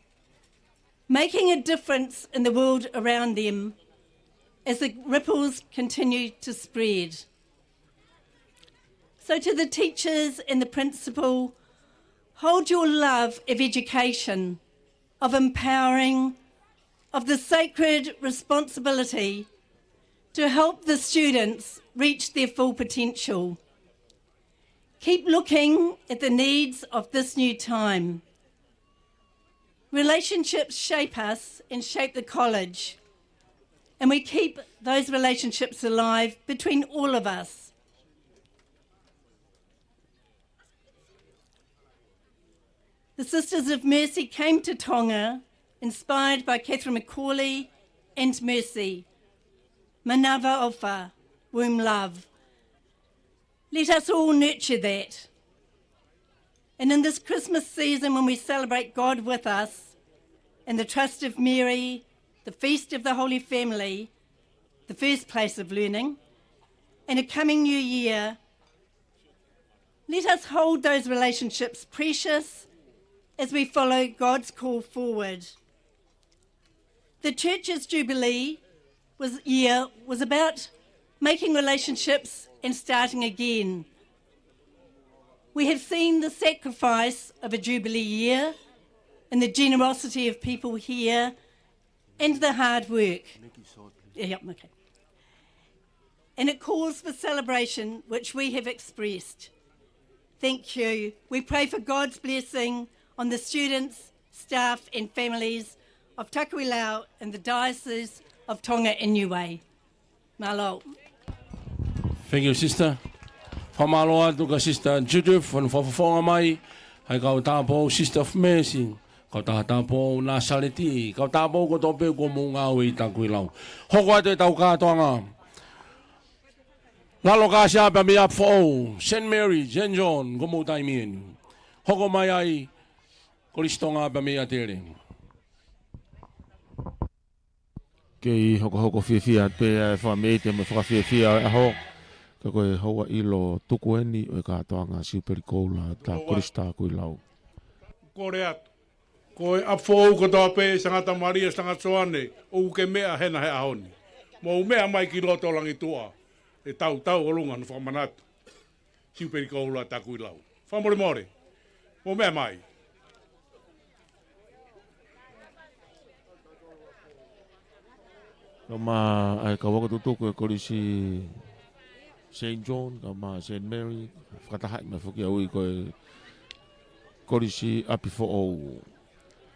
making a difference in the world around them as the ripples continue to spread. So to the teachers and the principal, hold your love of education, of empowering, of the sacred responsibility to help the students reach their full potential. Keep looking at the needs of this new time. Relationships shape us and shape the college, and we keep those relationships alive between all of us. The Sisters of Mercy came to Tonga inspired by Catherine McAuley and Mercy. Manava Ofa, womb love. Let us all nurture that. And in this Christmas season, when we celebrate God with us and the Trust of Mary, the Feast of the Holy Family, the first place of learning, and a coming new year, let us hold those relationships precious as we follow God's call forward. The church's Jubilee was, year was about making relationships and starting again. We have seen the sacrifice of a Jubilee year and the generosity of people here and the hard work. Yeah, yeah, okay. And it calls for celebration, which we have expressed. Thank you. We pray for God's blessing on the students, staff and families of Takuilau and the Diocese of Tonga and Niue. Mālō. Thank you, sister. Fakamālō atu kia Sister Judith, hono fakafofonga mai ʻa e kau tāupoʻou Sister of Mercy, kau taha tāupoʻou Nāsaleti, kau tāupoʻou kotoa pē kuo mou ngāue ʻi Takuilau. Hoko atu ʻetau kātoanga. Lalo Kāsiape mei ʻApifoʻou, Saint Mary, Saint John, ko hoʻomou taimi eni. Hoko mai ai, Kolisi Tonga pea mei ʻAtele. Kei hokohoko fiefia pē ʻa e fakameʻite mo e fakafiefia ʻo e ʻaho. Ka ko e houa ʻilo tuku eni ʻo e kātoanga Siupeli Koula ʻa e Kolisi Takuilau. Kole atu. Ko e ʻApifoʻou kotoa pē, Sangata Malia, Sangata Soane, ʻoku ke meʻa hena he ʻaho ni. Mou meʻa mai ki loto Langituʻa, ʻe tautau ʻolunga hono fakamanatu Siupeli Koula Takuilau. Fakamolemole. Mou meʻa mai. Kae ʻumaʻā ʻa e kau ako tutuku ʻa e Kolisi Saint John, kae ʻumaʻā Saint Mary, fakatahaʻi mai foki ʻa e ui ko e Kolisi ʻApifoʻou.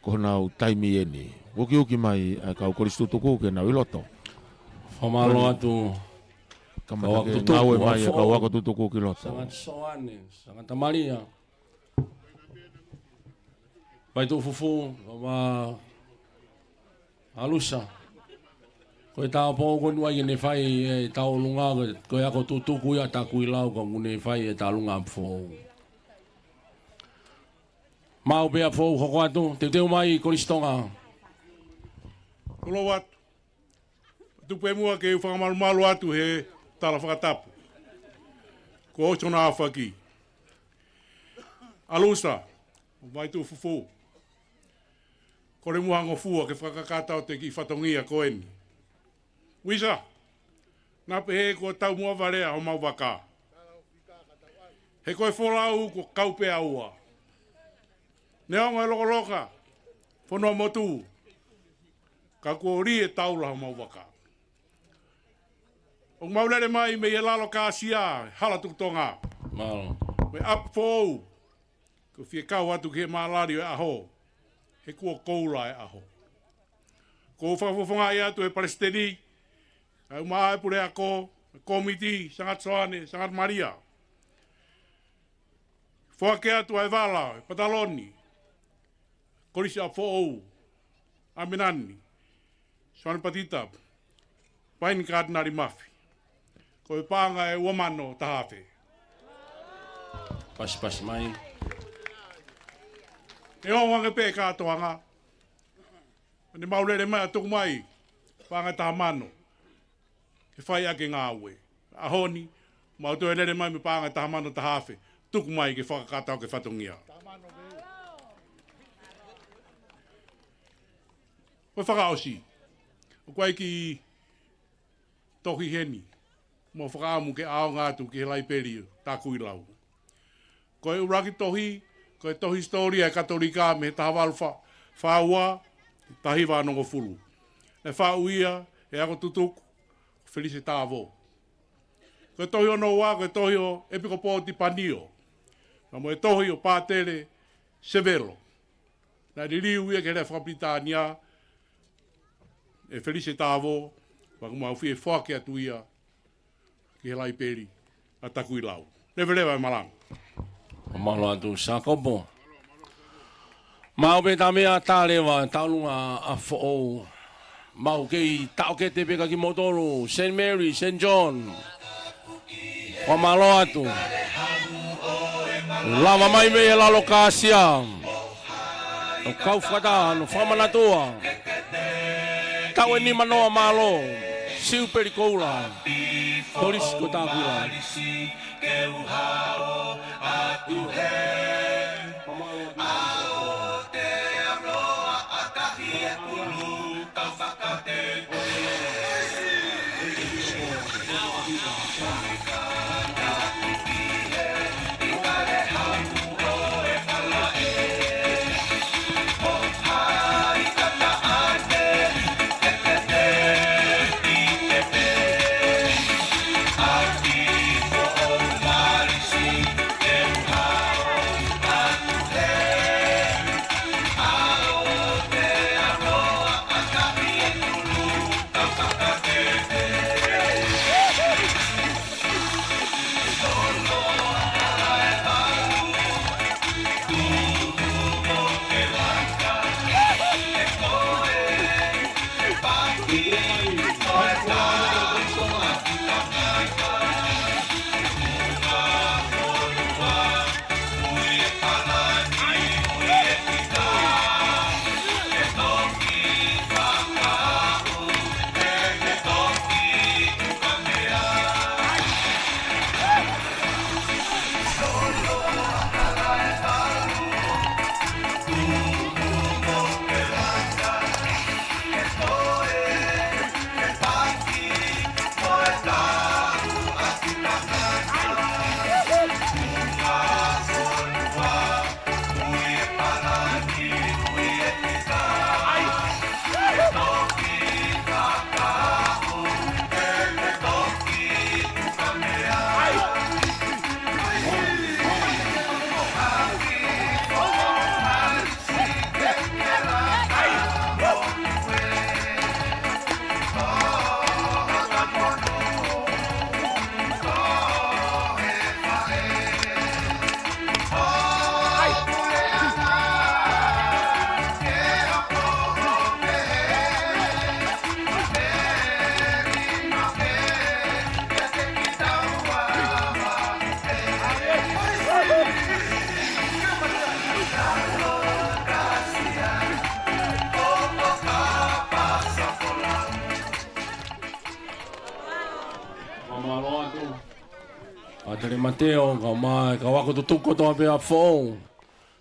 Ko honau taimi ʻeni. Ukiuki mai ʻa e kau kolisi tutuku ke nau ʻi loto. Fakamālō atu. Kamata ke ngāue mai ʻa e kau ako tutuku ki loto. Sangata Soane, Sangata Malia. Vaituʻu Fufū, Fama Alusa. Ko e tāupoʻou ko eni ʻoku ne fai ʻe Taulunga, ko e ako tutuku ia Takuilau, ko ʻoku ne fai ʻe Taulunga Foʻou. Maʻu pē ʻa Foʻou hoko atu, teuteu mai Kolisi Tonga. Koloa atu. Tuku pē muʻa ke u fakamalumalu atu he tala fakatapu. Ko Osona Afaki. Alusa, Vaituʻu Fufū. Kole muʻa ha ngofua ke fakakakato ʻa e kiʻi fatongia ko eni. Uisa, naʻa pehē kuo taumuʻa valea homau vaka. He ko e folau kuo kau pē ʻa ua. Neongo e lokoloka, fonua motu, ka kuo lī e taula homau vaka. ʻOku mau lele mai mei he lalo kāsia, hala tuku Tonga. Mālō. Mei ʻapi foʻou, ko e fie kau atu ki he mālali ʻo e ʻaho, he kuo koula e ʻaho. Ko e fakafofongaʻi atu ʻe he palesiteni, ʻa e uma ʻa e puleako, kōmiti, Sangata Soane, Sangata Malia. Foaki atu ʻa e vala, ʻa e pataloni, Kolisi ʻApifoʻou, ʻAminani, Soane Patita, Paini Katinali Mafi. Ko e paʻanga ʻe ua mano taha afe. Pasipasi mai. ʻE ongo ange pē kātoanga. ʻOku mau lele mai ʻo tuku mai, paʻanga ʻe taha mano. Ke fai ʻaki e ngāue. ʻAho ni, mau toe lele mai mei he paʻanga ʻe taha mano taha afe. Tuku mai ke fakakakato ki he fatongia. Ko e fakaʻosi. ʻOku ʻi ai e kiʻi tohi heni. Mo fakaʻamu ke ʻaonga atu ki he laipeli ʻo Takuilau. Ko e ʻuluaki tohi, ko e tohi hisitōlia ʻa e Katolika mei he taha valu fā, fā ua, taha hiva onongofulu. ʻE faʻu ia ʻe he ako tutuku, Felise Tāvō. Ko e tohi hono ua, ko e tohi ʻo e ʻEpikopō Tipanio. Pea mo e tohi ʻo Pātele Sevelo. Naʻe liliu ia ki he lea faka-Pilitānia ʻe Felise Tāvō, pea ʻoku mau fie foaki atu ia ki he laipeli ʻa Takuilau. Leveleva e malanga. Mālō atu Sākopo. Maʻu pē ʻeta meʻa, tā leva, Taulunga ʻApifoʻou. Mau kei taʻokete pē kia kimoutolu, Saint Mary, Saint John. Fakamālō atu. Lava mai mei he lalo kāsia. ʻO kau fakataha, ʻo fakamanatua. Taʻu ʻe nima noa mālō. Siupeli koula. Kolisi ko Takuilau. Mālō atu. ʻAtele Mateo, kae ʻumaʻā e kau ako tutuku kotoa pē ʻa Foʻou.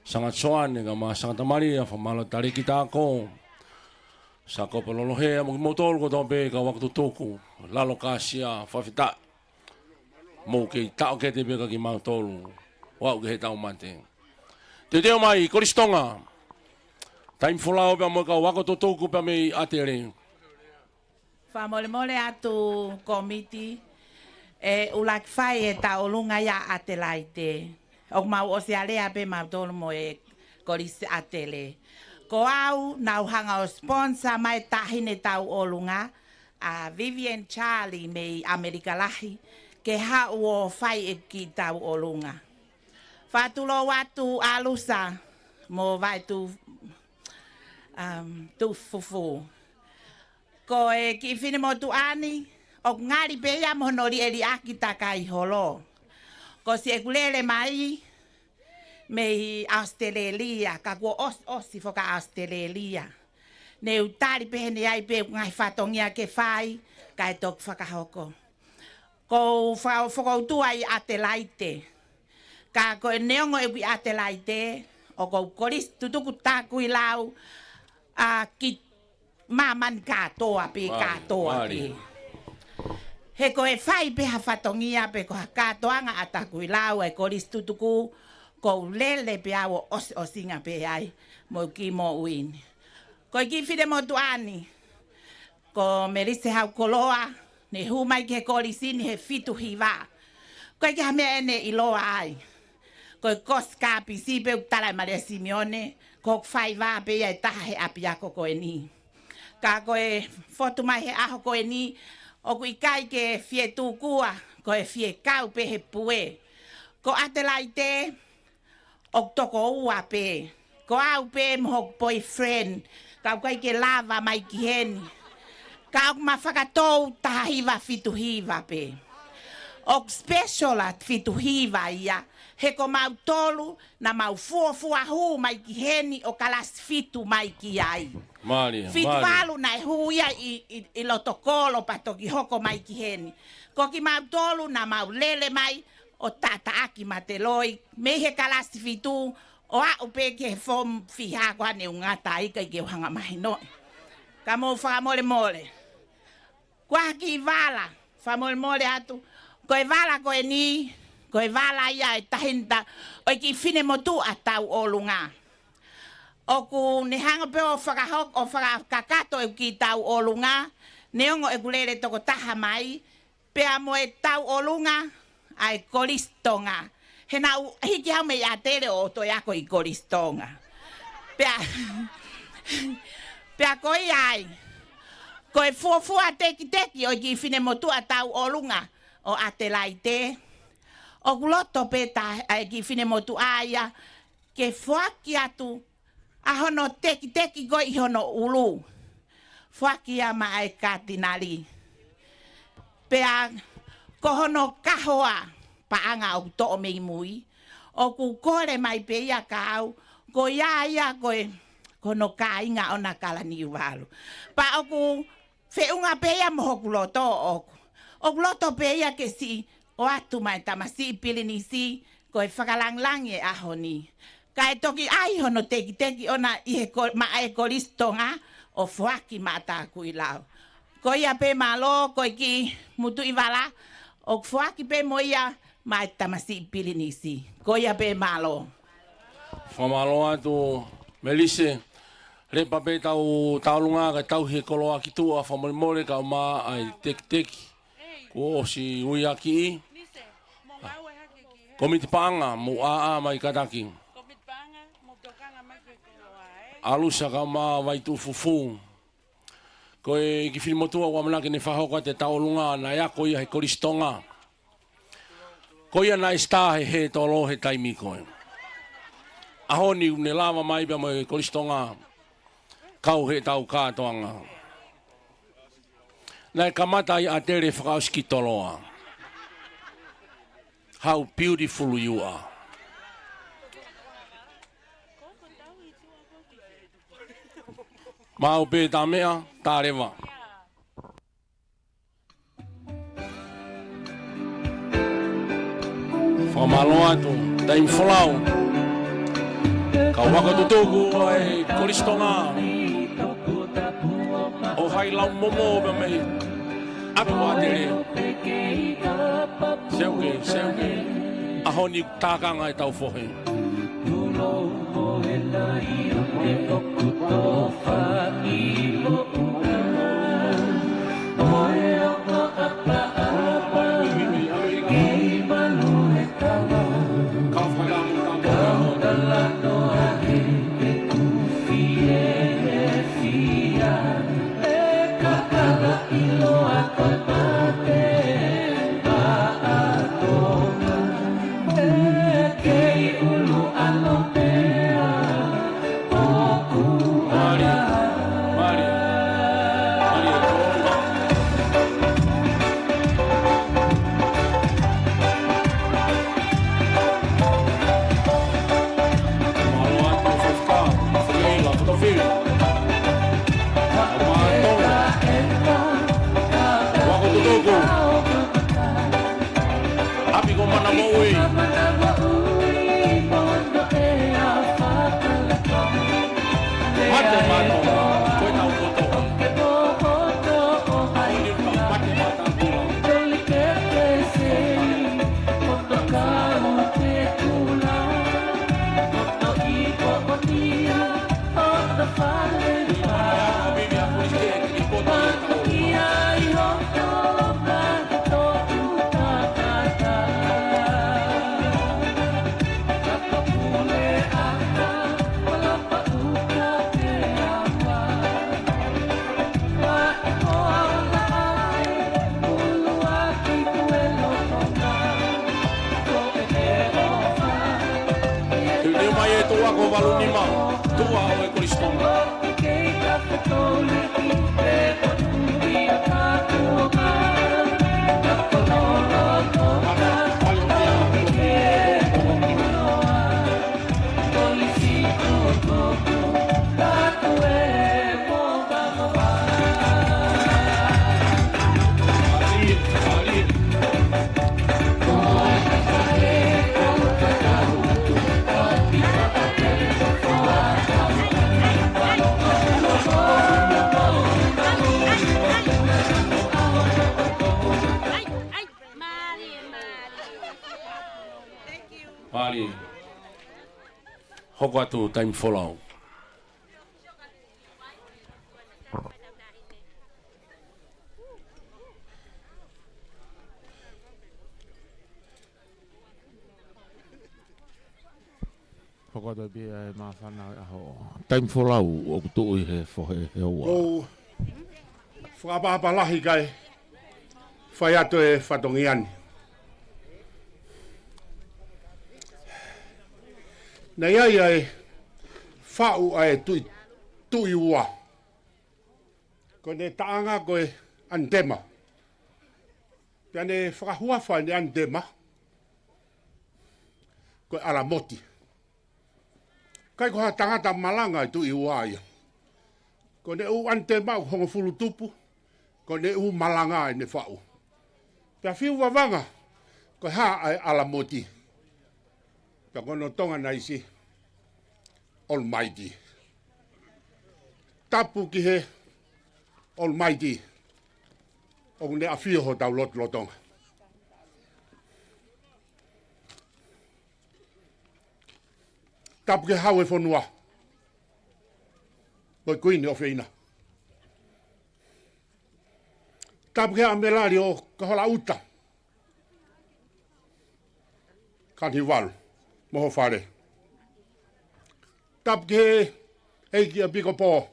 Sanga Soane, kae ʻumaʻā Sanga Tamalia, fakamālō atu Taleki Tāko. Sakopo Lolohea, mo kimoutolu kotoa pē kau ako tutuku. Lalo Kāsia, fakafetaʻi. Mou kei taʻokete pē ka kimautolu. ʻO aʻu ki he tau mate. Teuteu mai, Kolisi Tonga. Taimi folau pea mo e kau ako tutuku pea mei ʻAtele. Fakamolemole atu kōmiti, ʻe ʻuluaki fai e tauʻolunga ia ʻa ʻAtelaite. ʻOku mau ʻosi alea pē mautolu mo e Kolisi ʻAtele. Ko au, naʻá ku hanga ʻo sponsor mai e taʻahine tauʻolunga, ʻa Vivian Charlie mei ʻAmelika Lahi, ke haʻu ʻo fai e kiʻi tauʻolunga. Fakatulou atu ʻAlusa mo Vaetu, um, Tuʻifufū. Ko e kiʻi finemotuʻa ni, ʻoku ngali pē ia mo hono liʻeliʻaki takai holo. Ko siʻeku lele mai mei ʻAositelēlia, ka kuo ʻosi, ʻosi foki ʻa ʻAositelēlia. Ne u tali pē heʻene ʻai pē ʻeku ngaahi fatongia ke fai, kae toki fakahoko. Ko u fa-, fokoutua ʻi ʻAtelaite. Ka ko e neongo ʻeku ʻi ʻAtelaite, ʻoku ou kolisi tutuku Takuilau, ʻa, ki māmani kātoa pē, mālie, kātoa mālie pē. He ko e fai pē ha fatongia pe ko ha kātoanga ʻa Takuilau ʻa e kolisi tutuku, ko u lele pē au ʻo ʻosiʻosinga pē ai mo e kiʻi moʻui ni. Ko e kiʻi finemotuʻa ni, ko Melise Haukoloa, ne hū mai ki he kolisi ni he fitu hiva. ʻOku ʻikai ke ha meʻa ʻe ne ʻiloa ai. Ko e kosi kāpisi pē ʻoku tala ʻe Malia Simione, ko hoku faiva pē ia ʻe taha he ʻapiako ko eni. Ka ko e fotu mai he ʻaho ko eni, ʻoku ʻikai ke fie tūkua, ko e fie kau pē he pue. Ko ʻAtelaite, ʻoku toko ua pē. Ko au pē mo hoku boyfriend, ka ʻoku ʻikai ke lava mai ki heni. Ka ʻoku ma fakatou taha hiva fitu hiva pē. ʻOku special ʻa fitu hiva ia, he ko mautolu naʻa mau fuofua hū mai ki heni ʻo kalasi fitu mai ki ai. Mālie, fitu mālie. Valu naʻe hū ia ʻi, ʻi, ʻi loto kolo pea toki hoko mai ki heni. Ko kimautolu naʻa mau lele mai ʻo taʻataʻaki mate loi, mei he kalasi fitu, ʻo aʻu pē ki he form fiha ko ʻene ngata ai ʻikai ke u hanga mahinoʻi. Ka mou fakamolemole. Ko e kiʻi vala, fakamolemole atu. Ko e vala ko eni, ko e vala ia ʻa e taʻahine ta-, ʻo e kiʻi finemotuʻa tauʻolunga. ʻOku ne hanga pē ʻo fakahoko, ʻo fakakakato ʻeku kiʻi tauʻolunga, neongo ʻeku lele tokotaha mai, pea mo e tauʻolunga ʻa e Kolisi Tonga. He naʻá ku hiki au mei ʻAtele ʻo toe ako ʻi Kolisi Tonga. Pea, pea ko ia ai. Ko e fuofua tekiteki ʻo e kiʻi finemotuʻa tauʻolunga ʻo ʻAtelaite. ʻOku loto pē ta-, ʻa e kiʻi finemotuʻa ia ke foaki atu ʻa hono tekiteki ko ē ʻi hono ʻulu. Foaki ia maʻa e Katinali. Pea ko hono kahoa paʻanga ʻoku toʻo mei mui, ʻoku kole mai pē ia kia au, ko ia ia ko e, ko hono kāinga ʻona Kalaniuvalu. Pea ʻoku feʻunga pē ia mo hoku loto ʻoʻoku. ʻOku loto pē ia ke siʻi ʻoatu maʻa e tamasiʻi pilinisi, ko e fakalangilangi e ʻaho ni. Kae toki ʻai hono tekiteki ʻona ʻi he ko-, maʻa e Kolisi Tonga ʻo foaki maʻa Takuilau. Ko ia pē mālō, ko e kiʻi mutuʻi vala, ʻoku foaki pē mo ia maʻa e tamasiʻi pilinisi. Ko ia pē mālō. Fakamālō atu Melise, lepa pē tau tauʻolunga kae tauhi e koloa ki tuʻa fakamolemole kae ʻumaʻā e tekiteki. Kuo ʻosi uiakiʻi. Komiti paʻanga, mou ʻā mai kātaki. ʻAlusa kae ʻumaʻā Vaituʻufufū. Ko e kiʻi finemotuʻa ʻoku ʻamanaki ne fakahoko atu e tauʻolunga naʻe ako ia he Kolisi Tonga. Ko ia naʻe star he, he tolo he taimi ko ē. ʻAho ni ʻoku ne lava mai pea mo e Kolisi Tonga. Kau he tau kātoanga. Naʻe kamata ʻi ʻAtele fakaʻosi ki Toloa. How beautiful you are. Maʻu pē tā meʻa, tā leva. Fakamālō atu, taimi folau. Kau ako tutuku ai Kolisi Tonga. ʻO hai lau momo pē mei ʻapi ko Atele. Seuke, seuke. ʻAho ni tākanga ʻetau fohe. ʻApi ko Mana Moʻui. Mate mato, ko e tau koto. Mate mato. Teu teu mai e toa ko valu nima, toa ʻo e Kolisi Tonga. Mālie. Hoko atu taimi folau. Hoko atu pē ʻa e māfana ʻo e ʻaho. Taimi folau ʻoku tuʻu ʻi he fohe ʻa e ʻOtua. ʻOku ou fakaʻapaʻapa lahi kae fai atu e fatongia ni. Naʻe ʻi ai ʻa e faʻu ʻa e tuʻi, tuʻi ua. Ko ʻene taʻanga ko e ʻAnitema. Pea ne fakahuafa ʻene ʻanitema ko e ʻAlamoti. ʻIkai ko ha tangata malanga e tuʻi ua ia. Ko ʻene ʻū ʻanitema ʻoku hongofulu tupu, ko ʻene ʻū malanga ʻene faʻu. Pea fiu vavanga, ko e hā ʻa e ʻAlamoti. Pea ko hono Tonga naisi, Almighty. Tapu ki he Almighty. ʻOku ne ʻafio hotau lotolotonga. Tapu ki he Hau ʻo e fonua. Mo e Kuini ʻofeina. Tapu ki he ʻAmelali ʻo Kauhalaʻuta. Kanivalu. Mo ho fale. Tapu ki he ʻEiki ʻa Pikopō.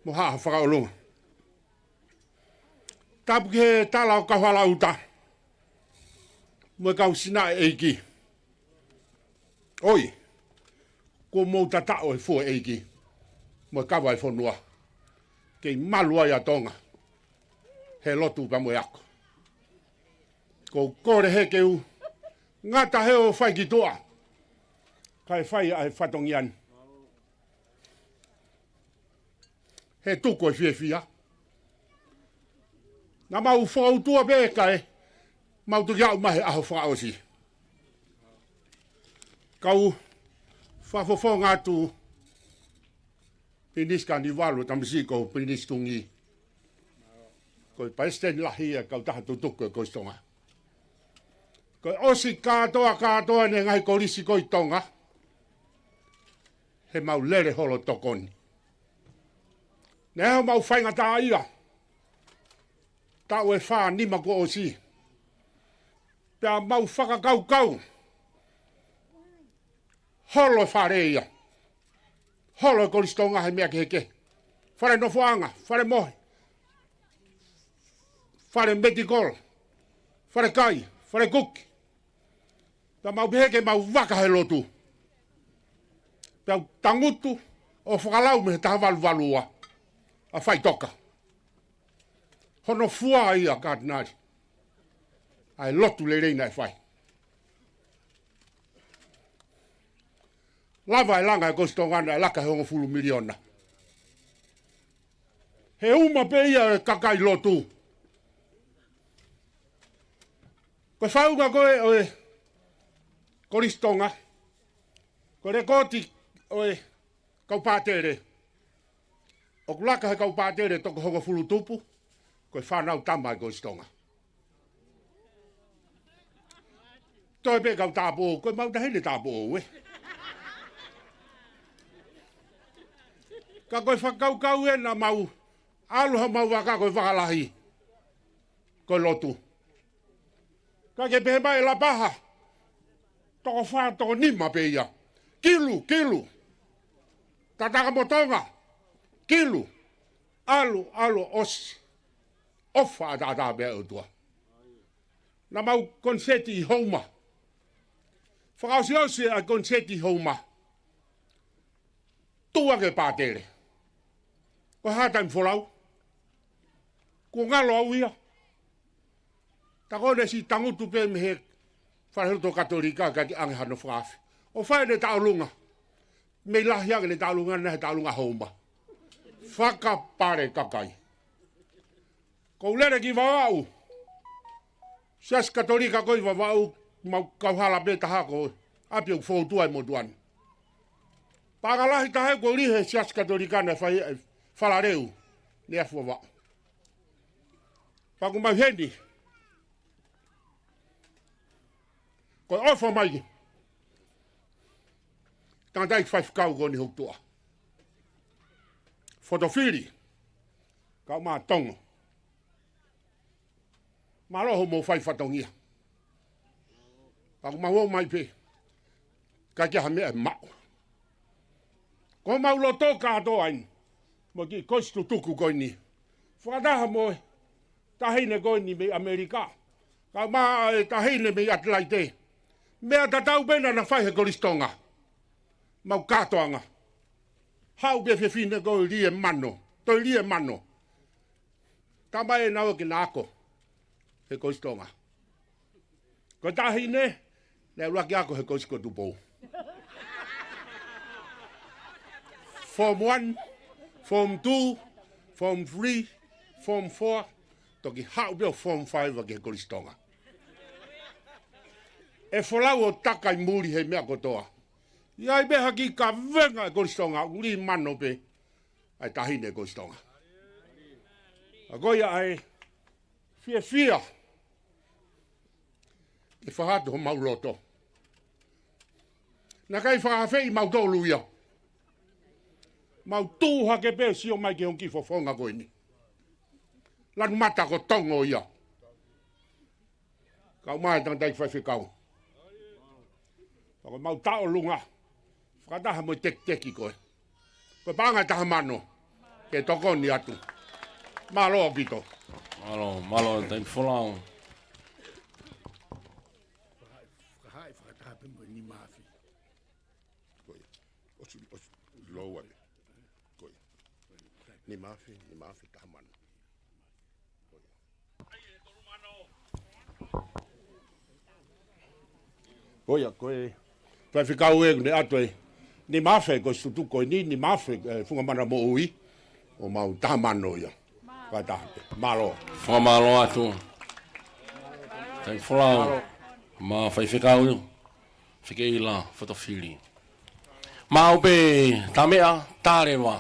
Mo haʻa Fakaʻolunga. Tapu ki he tala ʻo Kauhalaʻuta. Mo e kau sinaʻe ʻeiki. ʻOi, kuo mou tataʻo e fua ʻeiki. Mo e kava e fonua. Kei malu ai ʻa Tonga. He lotu pea mo e ako. ʻOku ou kole he ke u ngata he ʻo fai ki tuʻa. Kae fai ʻa e fatongia ni. He tuku e fiefia. Naʻa mau fokoutua pē kae mau toki aʻu mai he ʻaho fakaʻosi. Kau fakafofonga atu Pilinisi Kanivalu, tamasiʻi ko Pilinisi Tungi. Ko e palesiteni lahi ʻa e kautaha tutuku ʻo e Kolisi Tonga. Ko e ʻosi kātoa kātoa ʻene ngaahi kolisi ko ē ʻi Tonga, he mau lele holo tokoni. Naʻe ʻi ai homau faingataʻaʻia taʻu ʻe fā nima kuo ʻosi. Pea mau fakakaukau holo e fale ia. Holo e Kolisi Tonga he meʻa kehekehe. Fale nofoʻanga, fale mohe, fale medical, fale kai, fale kuki. Pea mau pehē ke mau vaka he lotu. Pea u tangutu ʻo fakalau mei he taha valu valu ua ʻa Faitoka. Hono fua ia, Katinali, ʻa e lotu lelei naʻe fai. Lava e langa e Kolisi Tonga naʻe laka he hongofulu miliona. He uma pē ia e kakai lotu. Ko e faʻunga ko ē ʻo e Kolisi Tonga, ko e lekooti ʻo e kau pātele, ʻoku laka he kau pātele toko hongofulu tupu ko e fānau tama ʻa e Kolisi Tonga. Toe pē kau tāupoʻou, ko e mau taʻahine tāupoʻou ē. Ka ko e fakakaukau ē naʻa mau ʻalu ha mau vaka ko e vaka lahi, ko e lotu. Ka ke pehē mai ʻe Lapaha, toko fā, toko nima pē ia. Kilu, kilu. Tataka mo Tonga, kilu. ʻAlu, ʻalu ʻosi. ʻOfa ʻataʻatā pē ʻOtua. Naʻa mau koniseti ʻi Houma. Fakaʻosiʻosi ʻa e koniseti ʻi Houma, tuʻu hake pātele. Ko e hā e taimi folau? Kuo ngalo au ia. Ta ko ʻene siʻi tangutu pē mei he falelotu Katolika kae ʻikai ke ʻange hano fakaafe. ʻO fai ʻene tauʻolunga. Mei lahi ange ʻene tauʻolunga naʻe he tauʻolunga Houma. Fakapale kakai. Ko u lele ki Vavaʻu. Siasi Katolika ko ē ʻi Vavaʻu, mau kauhala pē taha ko ʻapi ʻoku fōtua e motuʻa ni. Paʻanga lahi taha ē ko e lī he Siasi Katolika naʻe fai ʻe Falaleu, Neiafu Vavaʻu. Pea ʻoku mau ʻi heni. Ko e ʻofa mai ki he tangataʻeiki faifekau ko eni hoku tuʻa, Fotofili, kau mai Tonga. Mālō hoʻomou fai fatongia. Pea ʻoku mau ō mai pē kae ʻikai ha meʻa ʻe maʻu. Ko homau loto kātoa eni, mo e kiʻi kolisi tutuku ko eni, fakataha mo e taʻahine ko eni mei ʻAmelika, kau mai e taʻahine mei ʻAtelaite. Meʻa tatau pē naʻa na fai he Kolisi Tonga. Mau kātoanga. Haʻu pē fefine ko e lī e mano, toe lī e mano. Tama ē naʻa ō ke na ako he Kolisi Tonga. Ko e taʻahine, naʻe ʻuluaki ako he Kolisi ko Tupou. Form one, Form two, Form three, Form four, toki haʻu pē ʻo Form five ki he Kolisi Tonga. ʻE folau ʻo taka ʻi muli he meʻa kotoa. ʻI ai pē ha kiʻi kavenga e Kolisi Tonga, ʻoku lī mano pē ʻa e taʻahine Kolisi Tonga. ʻA ko ia ʻa e fiefia ke fakahā atu homau loto. Naʻe ʻikai fakaafeʻi mautolu ia. Mau tuʻu hake pē sio mai ki he ongo kiʻi fofonga ko eni. Lanu mata ko Tonga ia. Kau mai e tangataʻeiki faifekau. Pea ko e mau tauʻolunga, fakataha mo e tekiteki ko ē, ko e paʻanga ʻe taha mano ke tokoni atu. Mālō ʻaupito. Mālō, mālō, taimi folau. Fakahā, fakahā pē mo e nima afe. Ko ia. ʻOsi, ʻosi, lou ai. Ko ia. Nima afe, nima afe, taha mano. Ko ia, ko e faifekau ē, ʻoku ne ʻatu e nima afe, ko e sutu ko eni, nima afe, e, funga mana moʻui, ʻo mau taha mano ia. Ka taha pē. Mālō. Fakamālō atu. Taimi folau. Mālō. Mo e faifekau. Fekeila Fotofili. Maʻu pē Tameʻa, Taleva.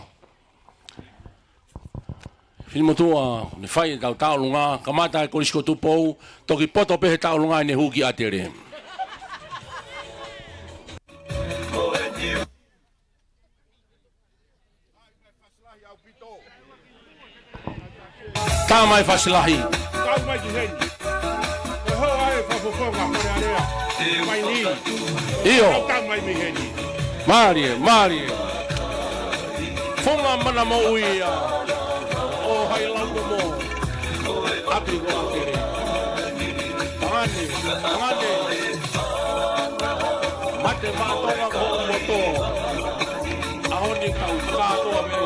Finemotuʻa, ne fai ʻetau tauʻolunga, kamata ʻi Kolisi ko Tupou, toki poto pē he tauʻolunga ʻene hū ki ʻAtele. Tā mai Fasilahi. Kau mai ki heni. E hoa e fakafofonga, kole alea. Mai ni. ʻIo. Kau tā mai mei heni. Mālie, mālie. Funga mana moʻui ia. ʻO hai lau mo. ʻApi ko ʻAtele. Pangani, pangani. Mate maʻa Tonga ko hoʻo moto. ʻAho ni kau kātoa mei.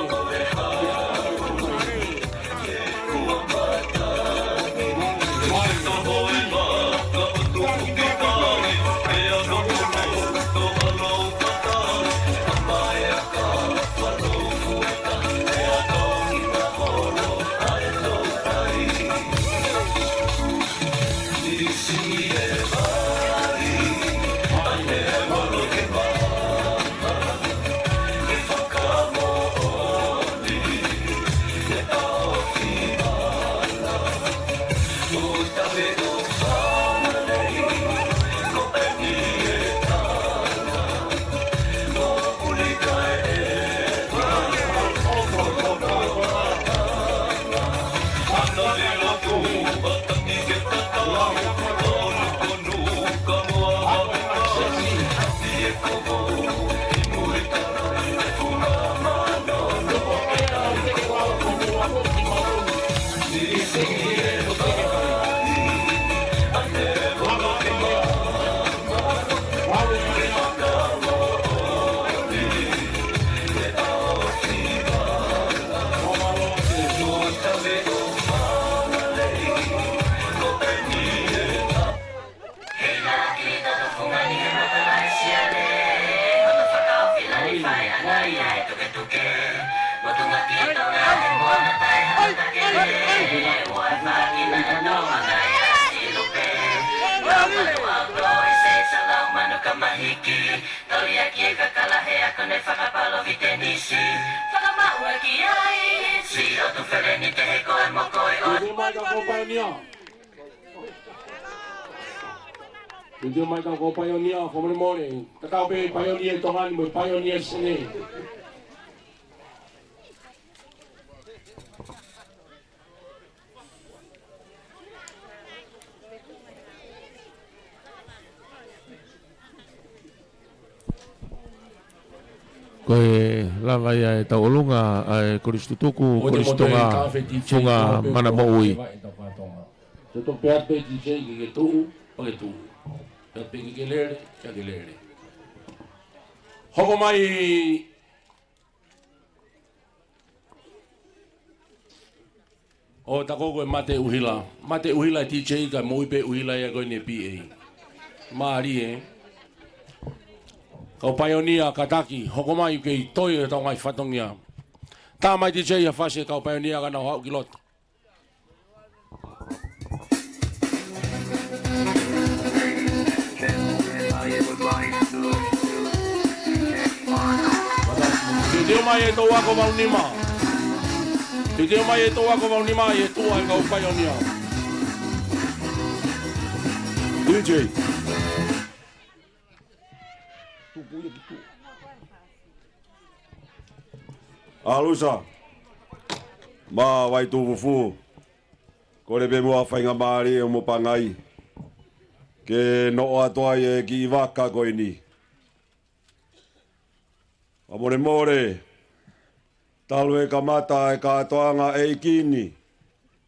Toli ʻaki e kakala he ako ne fakapalovitenisi. Fakamaʻu ʻaki ai, si o tu feleni te he koe mo koe o. Tuʻu mai kau paionia. Tuʻu mai kau paionia, fakamolemole. Tatau pē paionia ʻi Tonga ni mo paionia ʻi Senē. Ko e lava ia e tauʻolunga ʻa e Kolisi Tutuku, Kolisi Tonga, Funga Mana Moʻui. Tutuku pē atu pē D J ke ke tuʻu, pea ke tuʻu. Pea pē ke ke lele, pea ke lele. Hoko mai ʻo takoto ko e Mate ʻUhila. Mate ʻUhila e D J ka moʻui pē ʻuhila ia ko eni e P A. Mālie. Kau paionia kātaki, hoko mai ke ʻi toi e tau ngaahi fatongia. Tā mai D J ha fasi e kau paionia ka nau haʻu ki loto. Tio mai e tau ako valu nima. Tio mai e tau ako valu nima ʻi he tuʻa e kau paionia. D J. ʻAlusa, mo Vaitufufu, kole pē muʻa ha faingamālie ʻo mo pangai ke noʻo atu ai e kiʻi vaka ko eni. Fakamolemole, talu e kamata e kātoanga ʻeiki ni,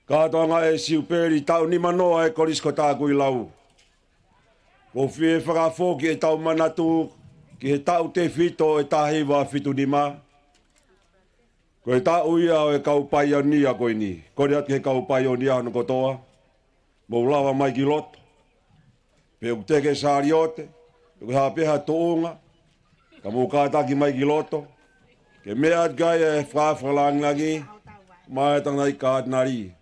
kātoanga e Siupeli taʻu nimanoa e Kolisi ko Takuilau. ʻOku fie fakafoki e tau manatu ki he taʻu tefito e taha hiva fitu nima. Ko e taʻu ia ʻo e kau paionia ko eni. Kole atu ki he kau paionia hono kotoa. Mou lava mai ki loto. Pe ʻoku teke saliote, pe ʻoku hā pē ha tuʻunga, ka mou kātaki mai ki loto. Ke meʻa atu ki ai e fakafakalāngilangi, mai tana i kātinali.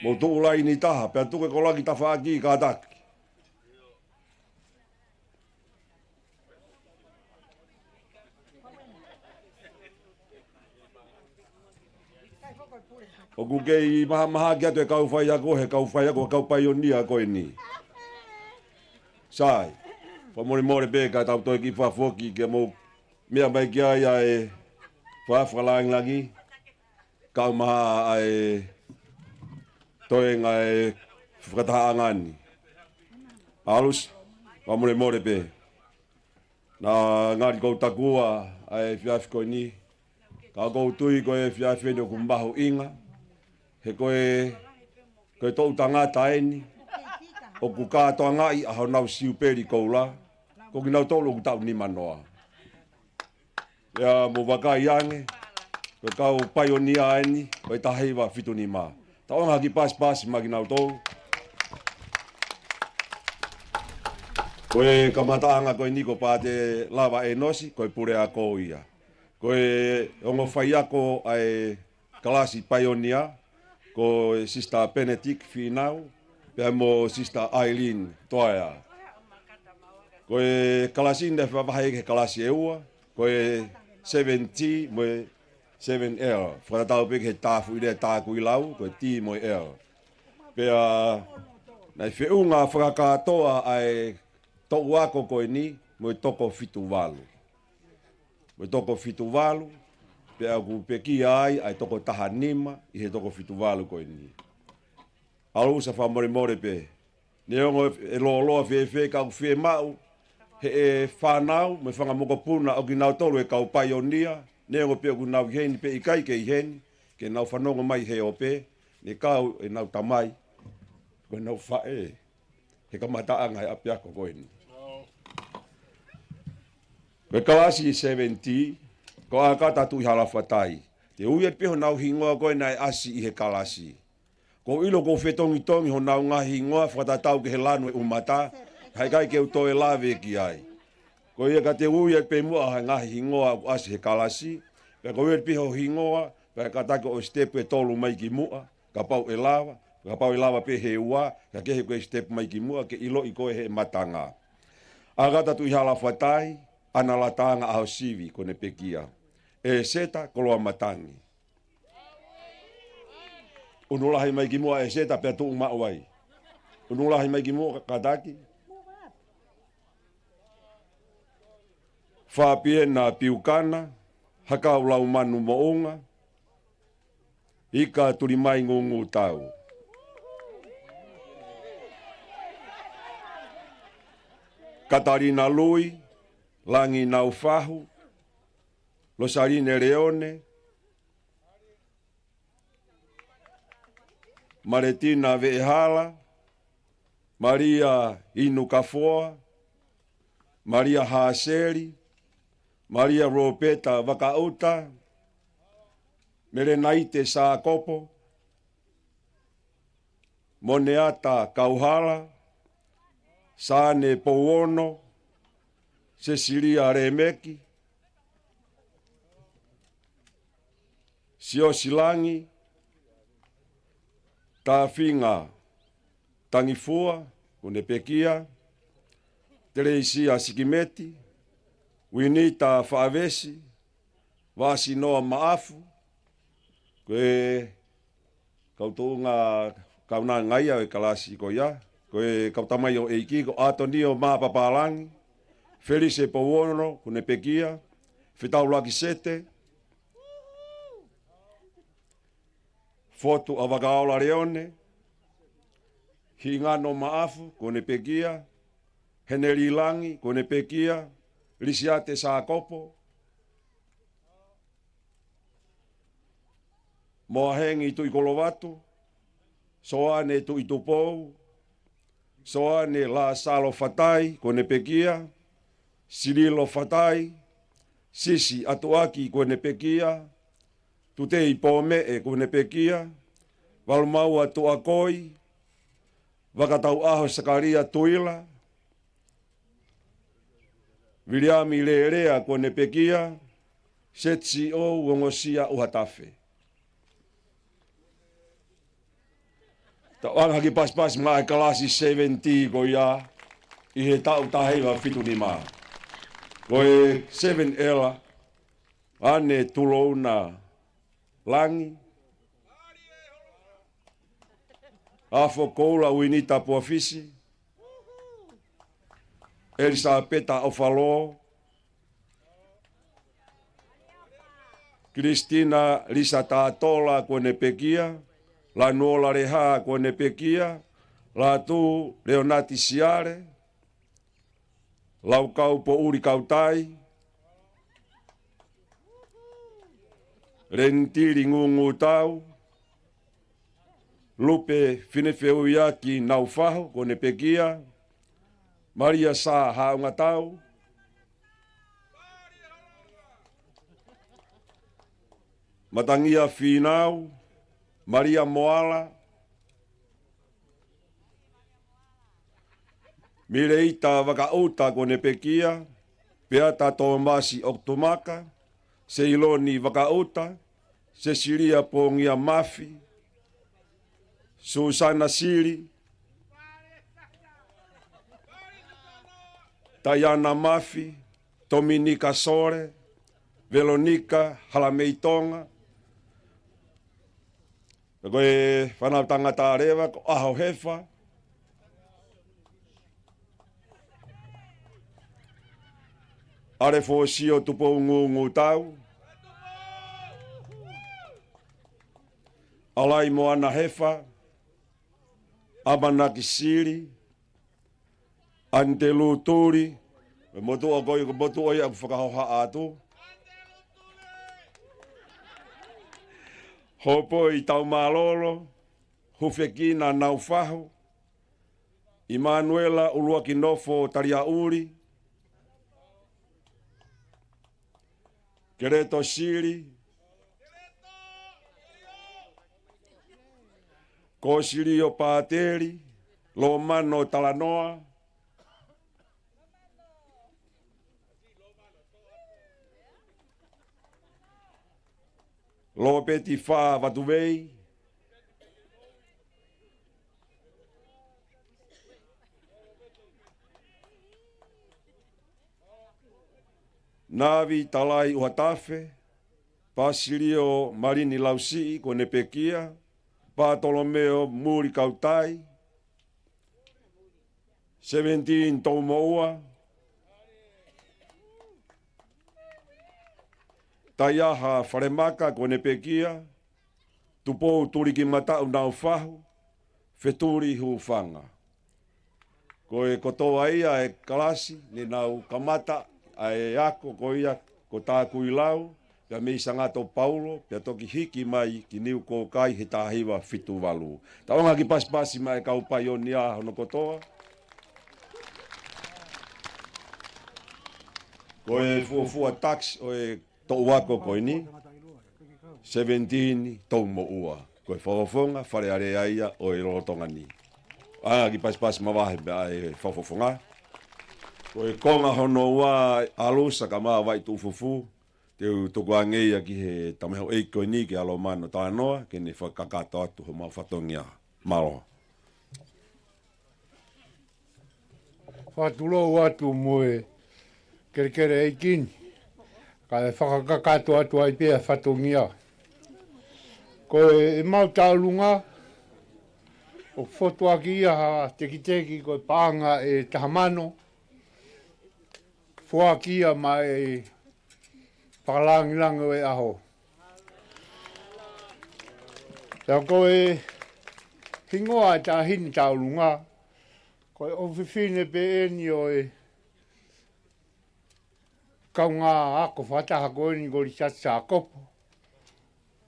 Mou tuʻu laini taha, pea tuku e koloa ki tafaʻaki kātaki. ʻOku kei mahamahaki atu e kau faiako, he kau faiako, kau paionia ko eni. Sai, fakamolemole pē ka tau toe kiʻi fakafoki ke mou meʻa mai ki ai ʻa e fakafakalāngilangi, kau maha ʻa e toenga e fakatahaʻanga ni. ʻAlusi, fakamolemole pē. Naʻa ngali kou takua ʻa e efiafi ko eni. Ka kou tui ko e efiafi eni ʻoku mahuʻinga. He ko e, ko e toʻu tangata eni ʻoku kātoangaʻi ʻa honau siupeli koula. Ko kinautolu ʻoku taʻu nima noa. Ia mou vakai ange, ko e kau paionia eni, ko e taha hiva fitu nima. Tau ʻoange ha kiʻi pasipasi maʻa kinautolu. Ko e kamataʻanga ko eni ko Pate Lava ʻEnosi, ko e puleako ia. Ko e ongo faiako ʻa e kalasi paionia, ko e Sister Benedict Fīnau, pea mo Sister Aileen Toaea. Ko e kalasi naʻe fakavahe ki he kalasi ʻe ua, ko e seven T mo e seven L. Fakatatau pē ki he tāfuʻi lea tākuilau, ko e T mo e L. Pea naʻe feʻunga fakakātoa ʻa e toʻu ako ko eni mo e toko fitu valu. Mo e toko fitu valu, pea ʻoku pekia ai ʻa e toko taha nima ʻi he toko fitu valu ko eni. ʻAlusi, fakamolemole pē. Neongo e lōloa fēfē ka ʻoku fiemaʻu he ʻe fānau mo e fanga mokopuna ʻo kinautolu e kau paionia, neongo pē ʻoku nau ʻi heni pe ʻikai ke ʻi heni, ke nau fanongo mai he ope, ne kau ʻenau tamai, ko ʻenau faʻē, he kamataʻanga he ʻapiako ko eni. Ko e kalasi seven T, ko ʻAkata Tuʻihalafatai. Te u ui atu pē honau hingoa ko ē naʻe ʻasi ʻi he kalasi. Ko e ʻilo ko e fetongitongi honau ngaahi hingoa fakatatau ki he lanu e ʻumata, ka ʻikai ke u toe lave ki ai. Ko ia ka te u ui atu pē muʻa ha ngaahi hingoa ʻoku ʻasi he kalasi, pea ko e ui atu pē ho hingoa, pea kātaki ʻo sitepu ʻe tolu mai ki muʻa, kapau ʻe lava, kapau ʻe lava pē he ua, ka kehe ko e sitepu mai ki muʻa, ke ʻiloʻi koe he matanga. ʻAkata Tuʻihalafatai, ʻAna Lataangaʻahosivi, ko ʻene pekia. ʻEseta Koloamatangi. ʻUnu lahi mai ki muʻa ʻEseta pea tuʻu maʻu ai. ʻUnu lahi mai ki muʻa kātaki. Fapiena Piukana, Hakau Laumanu Moʻunga, Ika Tulimai Ngungutau. Katalina Lui, Langi Naufahu, Losaline Leone, Maletina Veʻehala, Malia Inukafoa, Malia Haseli, Malia Ropeta Vakaʻuta, Melenaite Sākopo, Moneata Kauhala, Sane Pouono, Sesilia Lemeki, Siosi Langi, Tafinga Tangifua, ko ʻene pekia, Teleisia Sikimeti, Winita Faʻavesi, Vasinoa Maʻafu, ko e kau tuʻunga kaunanga ia ʻo e kalasi ko ia, ko e kau tamaioʻeiki ko ʻAtonio Mapapalagi, Felise Pouono, ko ʻene pekia, Fetaulaki Sete, Fotu ʻa Vakaola Leone, Hingano Maʻafu, ko ʻene pekia, Heneli Langi, ko ʻene pekia, Lisiate Sākopo, Moahengi Tuʻikolovatu, Soane Tuʻitupou, Soane Lasalo Fatai, ko ʻene pekia, Sililo Fatai, Sisi ʻAtuʻaki, ko ʻene pekia, Tutei Pōmeʻe, ko ʻene pekia, Valumaua Tuʻakoi, Vakatauʻaho Sakalia Tuila, Viliami Lelea, ko ʻene pekia, Setsi ʻo Uongosia ʻUhatafe. Tauʻanga ki pasipasi maʻa e kalasi seven T ko ia ʻi he taʻu taha hiva fitu nima. Ko e seven L, ʻAne Tulouna Langi, Afo Koula Uini Tapuafisi, Elisapeta ʻOfalō, Kilistina Lisa Tatola kuo ne pekia, Lanuola Leha kuo ne pekia, Latu Leonati Siale, Laukau Poʻuli Kautai, Lenitili Ngungutau, Lupe Finefeuiaki Naufahu kuo ne pekia, Malia Sa Haungatau, Matangia Finau, Malia Moala, Mileita Vakaʻuta kuo ne pekia, Peata Tōmasi ʻOkutumaka, Seiloni Vakaʻuta, Sesilia Pongia Mafi, Susana Sili, Taiana Mafi, Tominika Sole, Velonika Halameitonga, ko e fānau tangata leva ko ʻAho Hefa, ʻAlefosio Tupou Ngungutau, ʻAlai Moana Hefa, ʻAmanaki Sili, ʻAnitelū Tuli, mo e motuʻa ko ia, ko e motuʻa ia ʻoku fakahoha atu. Hopoi Taumālolo, Hufekina Naufahu, ʻImanuela ʻUluakinofo Taliaʻuli, Keleto Sili, Kosilio Pāteli, Lomano Talanoa, Lopeti Fā Vatuvei, Navi Talai ʻUhatafe, Pasilio Malini Lausiʻi kuo ne pekia, Patolomeo Muli Kautai, seventeen Toumoʻua, Taiaha Falemaka kuo ne pekia, Tupou Tulikimataʻu Naufahu, Fetuli Hufanga. Ko e kotoa ia e kalasi, ne nau kamata ʻa e ako ko ia ko Takuilau, pea mei Sangato Paulo, pea toki hiki mai ki Niu Kōkai he taha hiva fitu valu. Tauʻanga ki pasipasi maʻa e kau paionia hono kotoa. Ko e fuofua tax ʻo e toʻu ako ko eni, seventeen Toumoʻua. Ko e fakafofonga Fale Alea ia ʻo e lolotonga ni. ʻA, ki pasipasi mavahe pē ʻa e fakafofonga. Ko e konga hono ua ʻAlusa kae ʻumaʻā Vaituʻufufu, te u tukuange ia ki he tamaioʻeiki ko eni kia Lomano Talanoa, ke ne fakakakato atu homau fatongia. Mālō. Fakatulou atu mo e kelekele ʻeiki ni, kae fakakakato atu ai pē ʻa e fatongia. Ko e, ʻemau tauʻolunga, ʻoku fotu ʻaki ia ha tekiteki ko e paʻanga ʻe taha mano, foaki ia maʻa e fakalāngilangi ʻo e ʻaho. Pea ko e hingoa ʻa e taʻahine tauʻolunga, ko e ʻofefine pē eni ʻo e kaungā ako fakataha ko eni ko Lisiate Sākopo.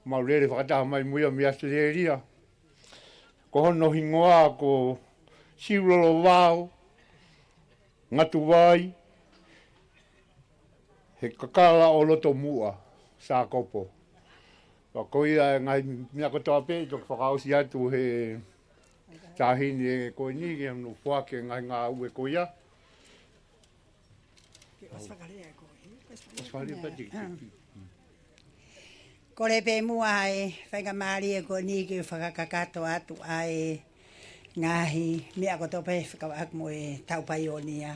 Mau lele fakataha mai mo ia mei ʻAositelēlia. Ko hono hingoa ko Siulolo Vao Ngatuvai, he kakala ʻo Lotomuʻa, Sākopo. Pea ko ia e ngaahi meʻa kotoa pē ʻe toki fakaʻosi atu he taʻahine ko eni ke nau foaki e ngaahi ngāue ko ia. Kole pē muʻa ʻa e faingamālie ko eni ke fakakakato atu ʻa e ngaahi meʻa kotoa pē fekauʻaki mo e taʻu paionia.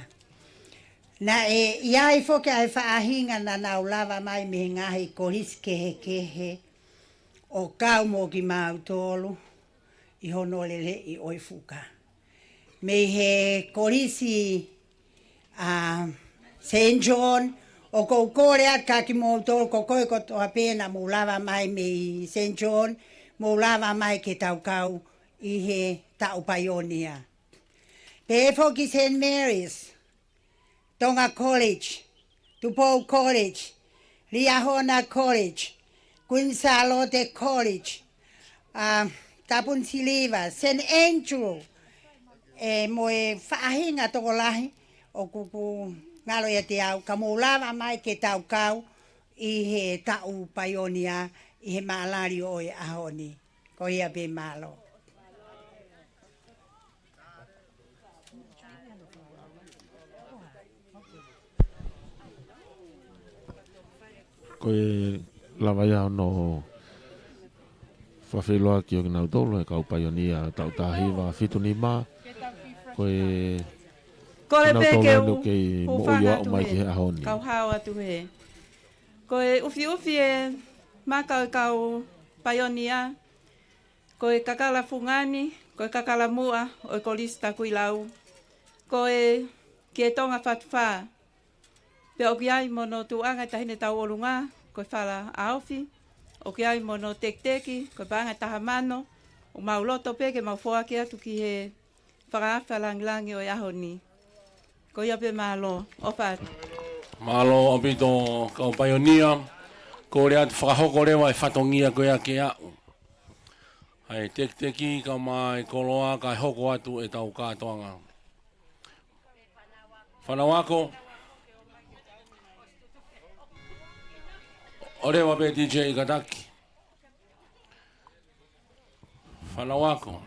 Naʻe ʻi ai foki ʻa e faʻahinga naʻa nau lava mai mei he ngaahi kolisi kehekehe ʻo kau mo kimautolu ʻi hono leleʻi ʻo e fuka. Mei he kolisi ʻa Saint John, ʻoku ou kole atu kia kimoutolu ko koe kotoa pē naʻa mou lava mai mei Saint John, mou lava mai ke tau kau ʻi he taʻu paionia. Pehē foki Saint Mary's, Tonga College, Tupou College, Liahona College, Queen Sālote College, ʻa, Tapuniti Liva, Saint Andrew, ʻe, mo e faʻahinga tokolahi ʻoku, ʻoku ngalo ʻiate au, ka mou lava mai ke tau kau ʻi he taʻu paionia ʻi he mālali ʻo e ʻaho ni. Ko ia pē, mālō. Ko e lava ia hono fakafeʻiloaki ʻo kinautolu e kau paionia taʻu taha hiva fitu nima. Ko e Kole pē kinautolu ke eni u ʻoku kei hūfanga moʻui atu aʻu mai he ki he ʻaho ni. Kau hao atu he. Ko e ʻufiʻufi e maka ʻo e kau paionia, ko e kakala fungani, ko e kakala muʻa ʻo e Kolisi Takuilau, ko e Kiʻi Tonga Fatufā. Pea ʻoku ʻi ai mo hono tuʻunga e taʻahine tauʻolunga, ko e Fala ʻAofi, ʻoku ʻi ai mo hono tekiteki, ko e paʻanga taha mano, ʻoku mau loto pē ke mau foaki atu ki he fakaafe langilangi ʻo e ʻaho ni. Ko ia pē, mālō, ʻofa atu. Mālō ʻaupito kau paionia, kole atu fakahoko leva e fatongia ko ia ke aʻu ʻa e tekiteki kae ʻumaʻā e koloa kae hoko atu e tau kātoanga. Fānau ako. ʻOleva pē D J Kataki. Fānau ako.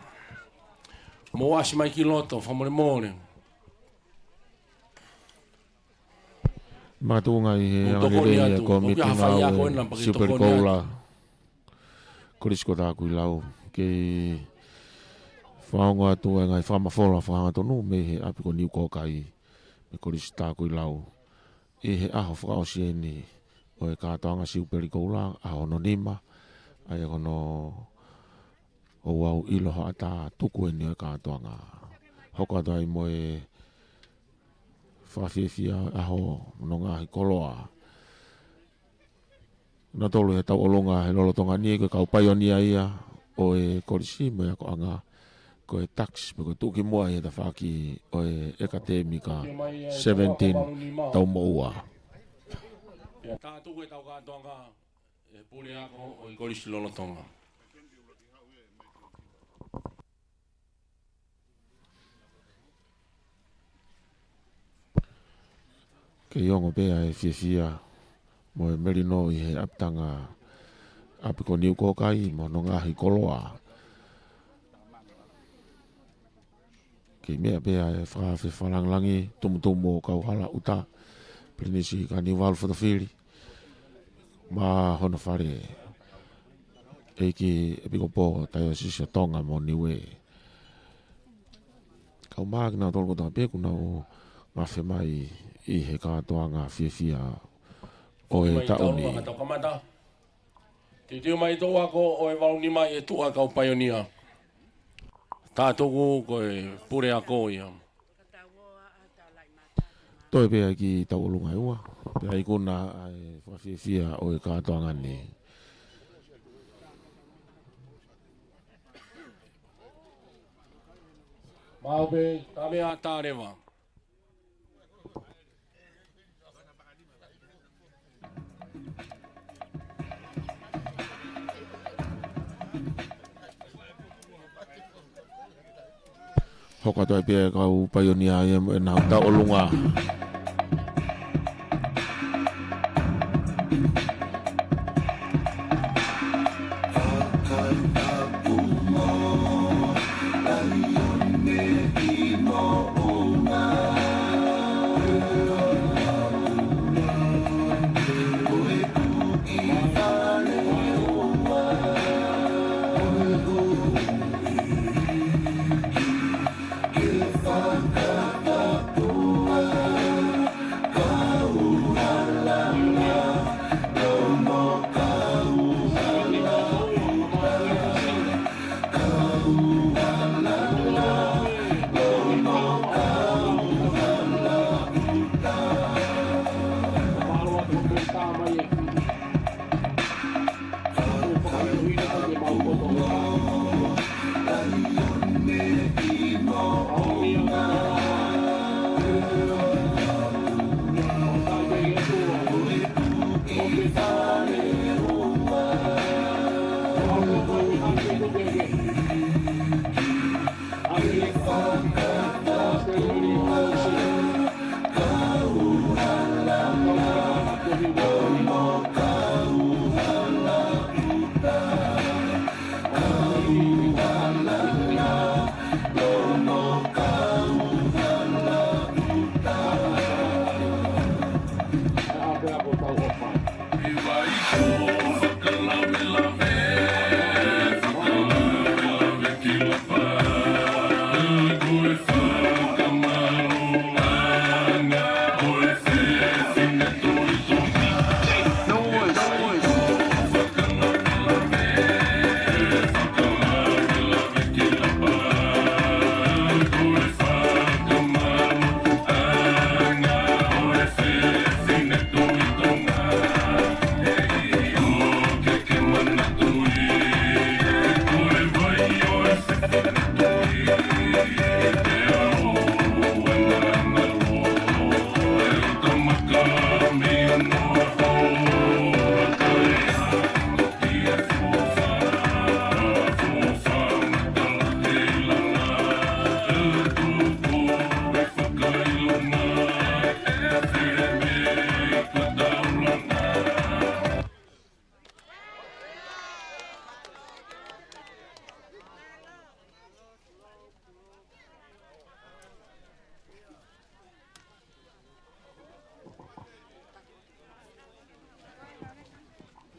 Mou ʻasi mai ki loto, fakamolemole. Makatuʻunga ʻi he angalelei ʻa e kōmiti ngāue Siupeli Koula. Kolisi ko Takuilau. Kei fakaongo atu e ngaahi fakamafola fakahangatonu mei he ʻapi ko Niukōkai mei Kolisi Takuilau. ʻI he ʻaho fakaʻosi eni ʻo e kātoanga Siupeli Koula, ʻaho hono nima, ʻa ia ko hono ouau ʻilo haʻata tuku eni ʻo e kātoanga. Hoko atu ai mo e fakafiefia ʻaho mo hono ngaahi koloa. Nautolu he tauʻolunga he lolotonga ni ko e kau paionia ia ʻo e kolisi mo e akoʻanga, ko e tax, pe ko e tuʻukimuʻa ʻi he tafaʻaki ʻo e ʻekatēmika seventeen tau moʻua. Ia, tā tuku e tau kātoanga ʻe he puleako ʻo e kolisi lolotonga. Kei ongo pē ʻa e fiefia mo e melino ʻi he ʻapitanga ʻapi ko Niukōkai mo hono ngaahi koloa. Kei meʻa pē ʻa e fakaafe fakalangilangi, tumutumu ʻo Kauhalaʻuta, Pilinisi Kaniuvalu Fotofili, mo hono fale, ʻEiki ʻEpikopō Taiosisi ʻo Tonga mo Niue. Kau mai kinautolu kotoa pē kuo nau ngafe mai ʻi he kātoanga fiefia ʻo e taʻu ni. Tiutiu mai tō ako ʻo e valu nima ʻi he tuʻa kau paionia. Tā tuku ko e puleako ia. Toe pē ʻa e kiʻi tauʻolunga ʻe ua. Pea ikuna ʻa e fakafiefia ʻo e kātoanga ni. Mau pē, tā meʻa tā leva. Hoko atu ai pē kau paionia ia mo ʻenau tauʻolunga.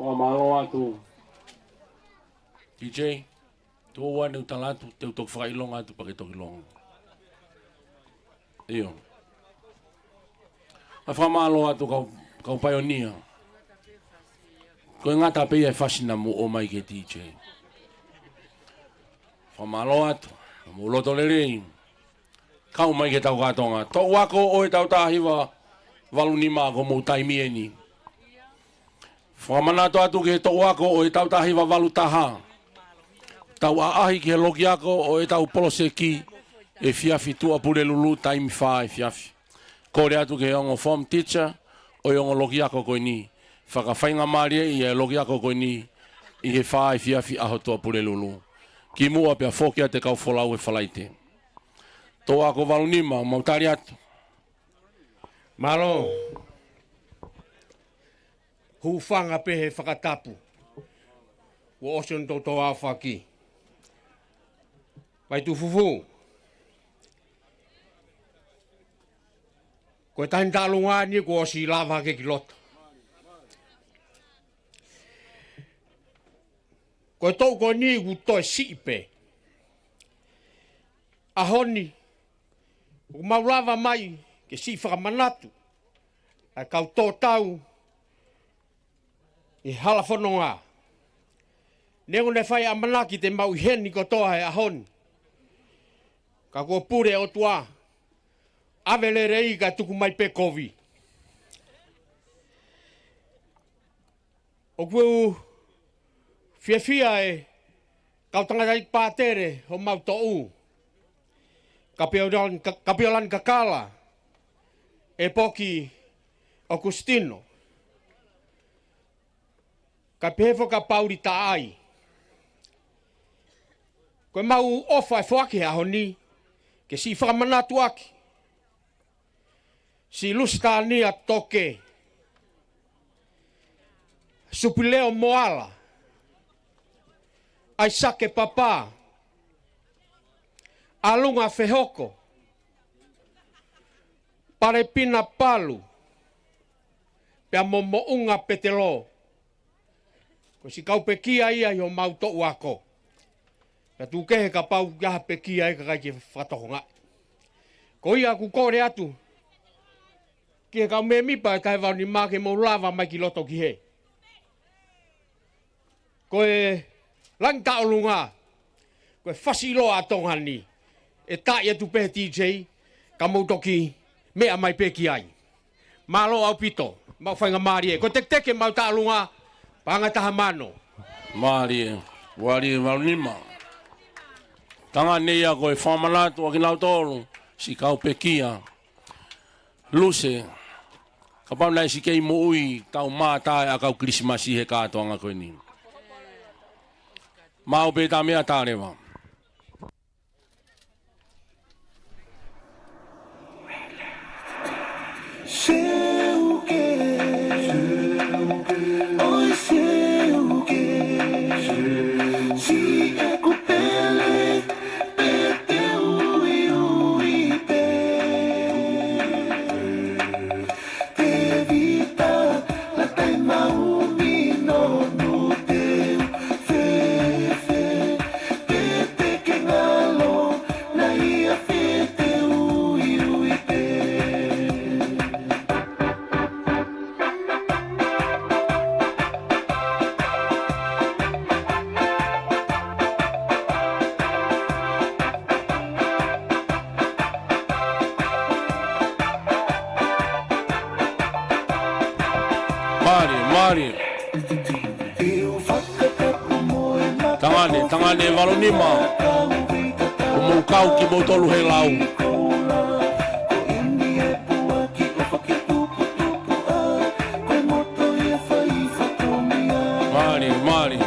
Fakamālō atu. D J, tuku ua ne u tala atu, te u toki fakaʻilonga atu pea ke toki longo. ʻIo. ʻA e fakamālō atu kau, kau paionia. Ko e ngata pē ia e fasi naʻa mou ʻomai ki he D J. Fakamālō atu, mou loto lelei. Kau mai ki he taukatonga. Toʻu ako ʻo e taʻu taha hiva valu nima ko hoʻomou taimi eni. Fakamanatu atu ki he toʻu ako ʻo e taʻu taha hiva valu taha. Tau ʻaʻahi ki he loki ako ʻo e taʻu poloseki efiafi Tuʻapulelulu taimi fā efiafi. Kole atu ki he ongo form teacher ʻo e ongo loki ako ko eni. Fakafaingamālieʻi ʻa e loki ako ko eni ʻi he fā efiafi ʻaho Tuʻapulelulu. Kimuʻa pea foki atu e kau folau he Falaite. Toʻu ako valu nima, mau tali atu. Mālō. Hūfanga pē he fakatapu. Kuo ʻosi hono toutou aofaki. Vaitufufu. Ko e taha e taʻu ʻulungaanga ni kuo ʻosi lava hake ki loto. Ko e toʻu ko eni kuo toe siʻi pē. ʻAho ni, ʻoku mau lava mai ke siʻi fakamanatu ʻa e kau tō tau ʻi he hala fononga. Neongo naʻe fai ʻamanaki te mau ʻi heni kotoa he ʻaho ni. Ka kuo pule ʻOtua, ʻave lelei kae tuku mai pē kovi. ʻOku ou fiefia e kau tangataʻeiki pātele homau toʻu, Kapiolani Ka-, Kapiolani Kakala, ʻEpoki ʻOkusitino, kae pehē foki kia Pauli Taʻai. Ko ʻemau ʻofa ʻe foaki he ʻaho ni, ke siʻi fakamanatu ʻaki siʻi Lusitania Toke, Supileo Moala, ʻAisake Papa, ʻAlunga Fehoko, Palepina Palu, pea mo Moʻunga Petelo. Ko siʻi kau pekia ia ʻi homau toʻu ako. Ka tuku kehe kapau ʻoku ʻi ai ha pekia ʻe ʻikai ke fakatokangaʻi. Ko ia ʻoku kole atu ki he kau mēmipa ʻo e taha hiva valu nima ke mou lava mai ki loto ki hē. Ko e langi taʻolunga, ko e fasi ʻiloa ʻa Tonga ni, ʻe taaʻi atu pē he D J, ka mou toki meʻa mai pē ki ai. Mālō ʻaupito, mau faingamālie. Ko e teketeke mau taʻolunga, paʻanga ʻe taha mano. Mālie, uali valu nima. Tangane ia ko e fakamanatu ʻa kinautolu, siʻi kau pekia. Luse, Kapau naʻe siʻi kei moʻui, tau mātā e ʻakau Kilisimasi he kātoanga ko eni. Maʻu pē ʻeta meʻa, tā leva. Seuke, ʻoi seuke, siʻeku pele, pē te u uiui pē. Tēvita, Lātai Maumino, Nuteu, Fefe, pē te ke ngalo, naʻa ia fē te u uiui pē. Mālie, mālie. Tangane, tangane ʻe valunima. ʻOku mou kau kimoutolu he lau. Mālie, mālie.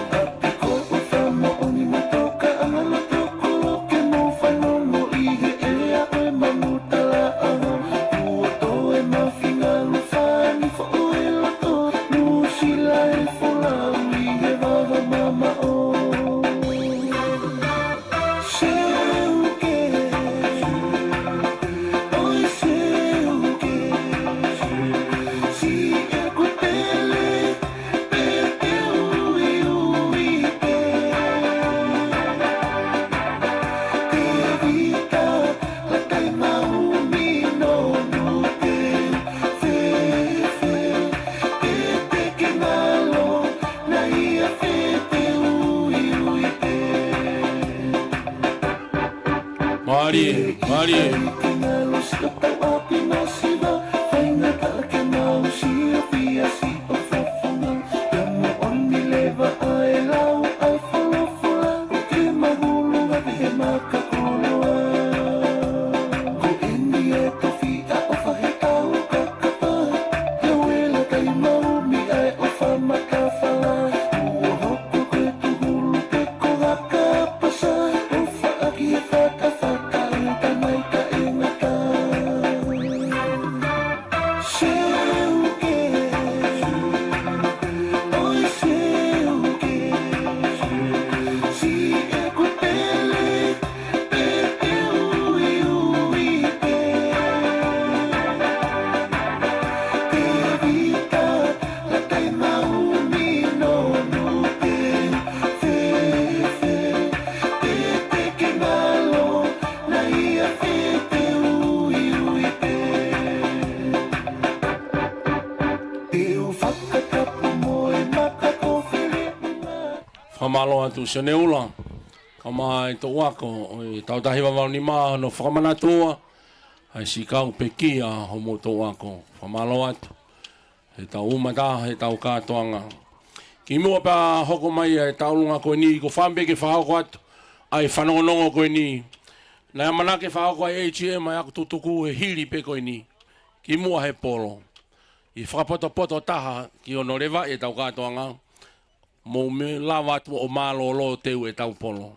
Mālie, mālie. Fakamālō atu Sione Ula, kae ʻumaʻā e toʻu ako ʻo e Tautahi Vavalunima, hono fakamanatua ʻa e siʻi kau pekia homou toʻu ako. Fakamālō atu. Heʻetau uma taha, heʻetau kātoanga. Kimuʻa pea hoko mai ʻa e tauʻolunga ko eni, ʻoku ou fakaʻamu pē ke fakahoko atu ʻa e fanongonongo ko eni. Naʻe ʻamanaki ke fakahoko ʻa e A G M ʻa e ako tutuku he hili pē ko eni. Kimuʻa he polo. ʻI he fakapotopoto taha ki hono levaʻi ʻetau kātoanga. Mou meʻa lava atu ʻo mālōlō teu ʻetau polo.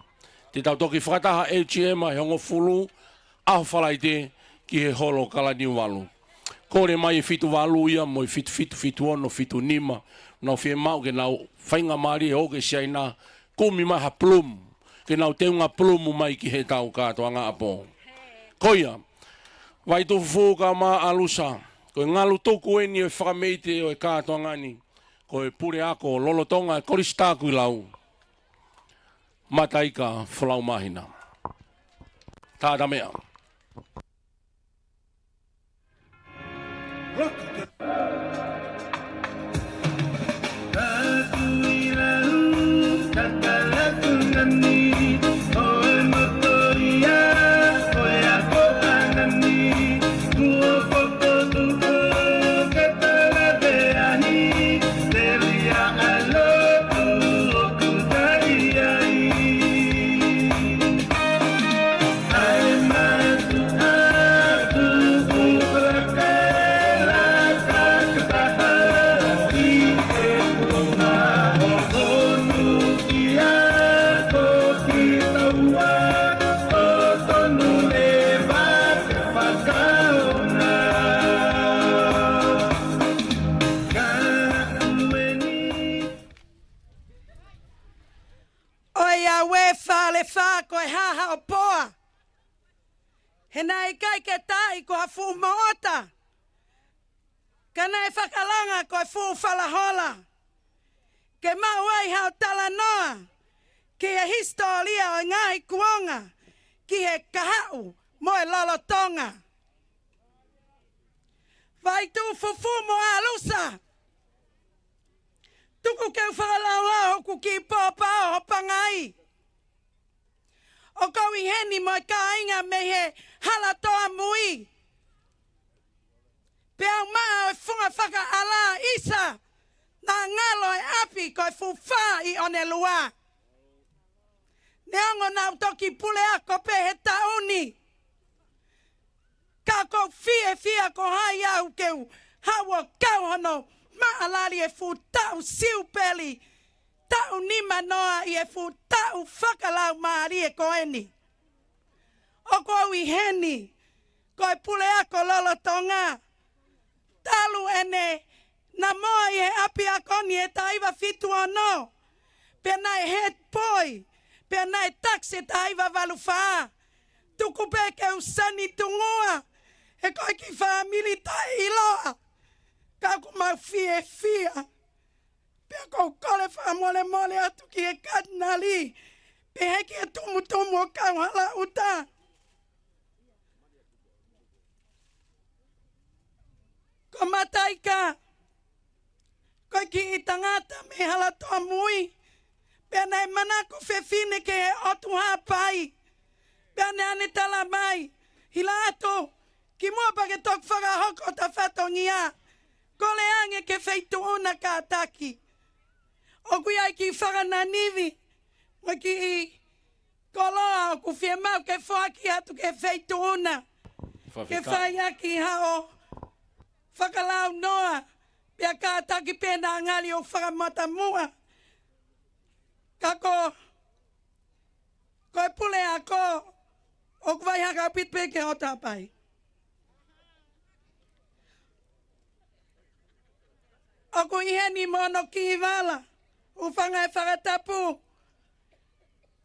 Te tau toki fakataha A G M ʻa e hongofulu ʻaho Falaite ki he holo Kalaniuvalu. Kole mai e fitu valu ia mo e fitu fitu, fitu ono, fitu nima. Nau fiemaʻu ke nau faingamālie ʻo ke siaina kumi mai ha pulumu. Ke nau teunga pulumu mai ki heʻetau kātoanga ʻapo. Ko ia, Vaitufufu kae ʻumaʻā ʻAlusa. Ko e ngalu tuku eni ʻo e fakameite ʻo e kātoanga ni. Ko e puleako lolotonga e Kolisi Takuilau, Mataika Folau Māhina. Tātāmeʻa. ʻAuē Falefā, ko e hā haʻo poa? He naʻe ʻikai ke taaʻi ko ha fuʻu moʻota, ka naʻe fakalanga ko e fuʻu falahola. Ke maʻu ai haʻo talanoa ki he hisitōlia ʻo e ngaahi kuonga, ki he kahaʻu mo e lolotonga. Vaituʻu fufū mo ʻAlusa. Tuku ke u fakalaulauʻi hoku kiʻi pō pao ho pangai. ʻOku ou ʻi heni mo e kāinga mei he Halatoa Mui. Pea u maʻa ʻo e funga fakaʻalā ʻisa, naʻa ngalo e ʻapi ko e fuʻu fā ʻi ʻOnelua. Neongo naʻa u toki puleako pē he taʻu ni, ka ʻoku ou fiefia ko hai au ke u haʻu ʻo kau hono maʻalali e fuʻu taʻu siupeli, taʻu nima noa ʻi he fuʻu taʻu fakalaumālie ko eni. ʻOku ou ʻi heni ko e puleako lolotonga. Talu ʻene namoa ʻi he ʻapiako ni he taha hiva fitu ono, pea naʻe head boy, pea naʻe taxi he taha hiva valu fā. Tuku pē ke u sani tungua, he ko e kiʻi fāmili taʻeʻiloa, ka ʻoku mau fiefia. Pea ʻoku ou kole fakamolemole atu ki he Katinali, pehē ki he tumutumu ʻo Kauhalaʻuta. Ko Mataika, ko e kiʻi tangata mei Halatoa Mui, pea naʻe manako fefine ki he ʻOtu Haʻapai. Pea naʻa ne tala mai, Hilatu, kimuʻa pea ke toki fakahoko ʻeta fatongia, kole ange ki he feituʻu na kātaki. ʻOku ʻi ai e kiʻi fakananivi mo e kiʻi koloa ʻoku fiemaʻu ke foaki atu ki he feituʻu na, ke fai ʻaki haʻo fakalaunoa, pea kātaki pē naʻa ngali ʻo fakamatamuʻa. Ka ko, ko e puleako ʻoku vaihakapit pē ki he ʻOtu Haʻapai. ʻOku ʻi heni mo hono kiʻi vala, hūfanga he fakatapu.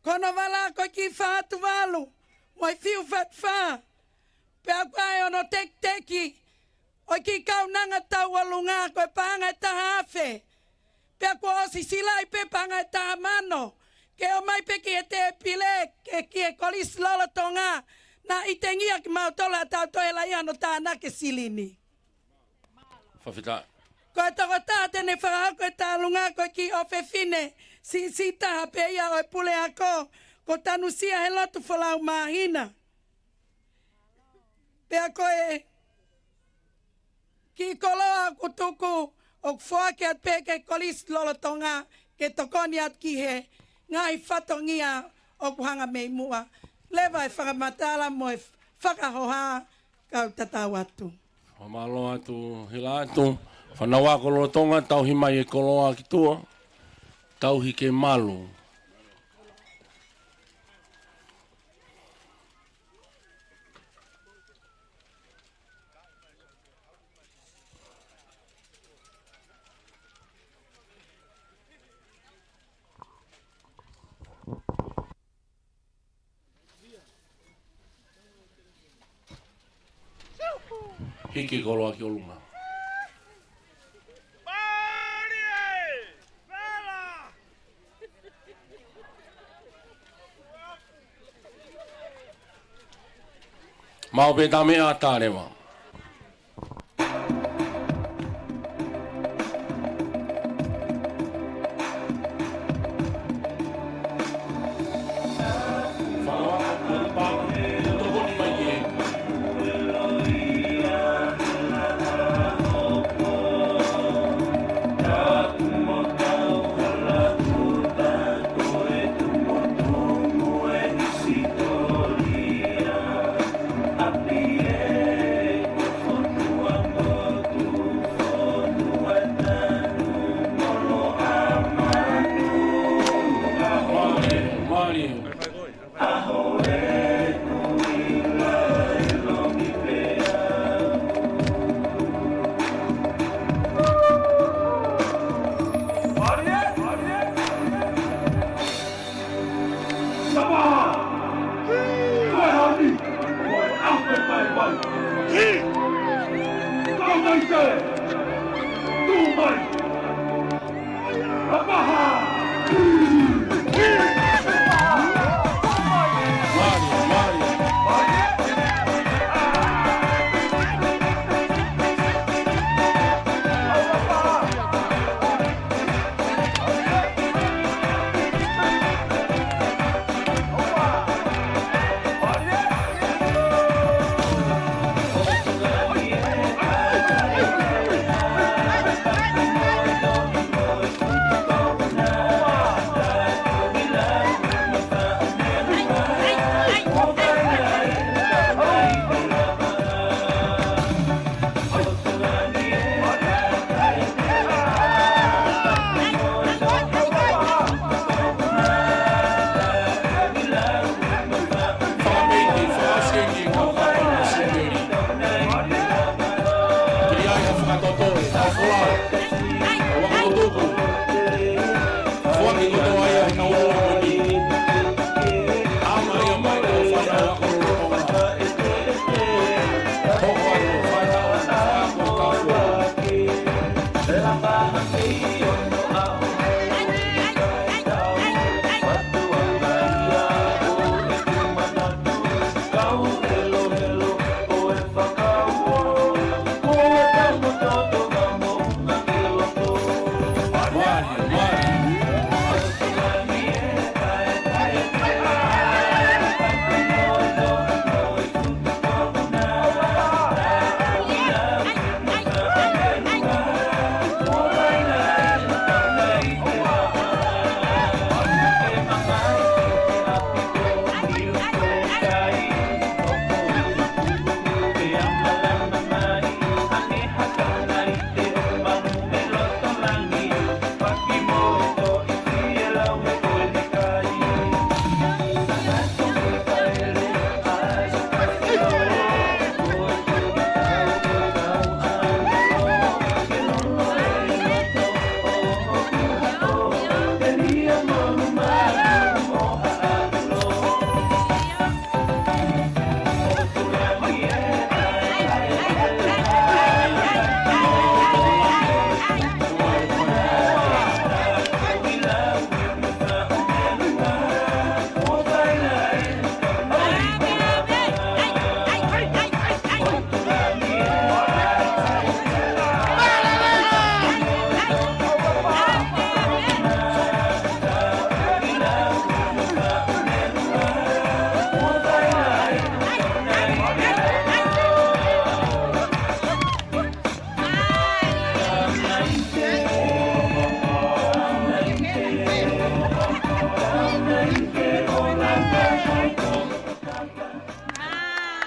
Ko hono vala ko e kiʻi fā atu valu mo e fiu fā atu fā. Pea ʻoku ʻi ai hono tekiteki ʻo e kiʻi kaunanga tauʻolunga ko e paʻanga ʻe taha afe. Pea kuo ʻosi silaʻi pē paʻanga ʻe taha mano ke ō mai pē ki he tēpile, ke ki he kolisi lolotonga, naʻa ʻitengia kimautolu ʻa tautolu ʻe lahi hono tānaki e silini. Fakafetaʻi. Ko e tokotaha te ne fakahoko e tālunga ko e kiʻi ʻofefine siʻisiʻi taha pē ia ʻo e puleako, ko Tanusia Helotu Folau Māhina. Pea ko e kiʻi koloa ʻoku tuku ʻoku foaki atu pē ki he kolisi lolotonga ke tokoni atu ki he ngaahi fatongia ʻoku hanga mei muʻa. Leva e fakamatala mo e fakahoha, kau tatau atu. Fakamālō atu Hilatu. Fānau ako lolotonga, tauhi mai e koloa ki tuʻa. Tauhi ke malu. Hiki koloa ki ʻolunga. Maʻu pē ʻeta meʻa, tā leva.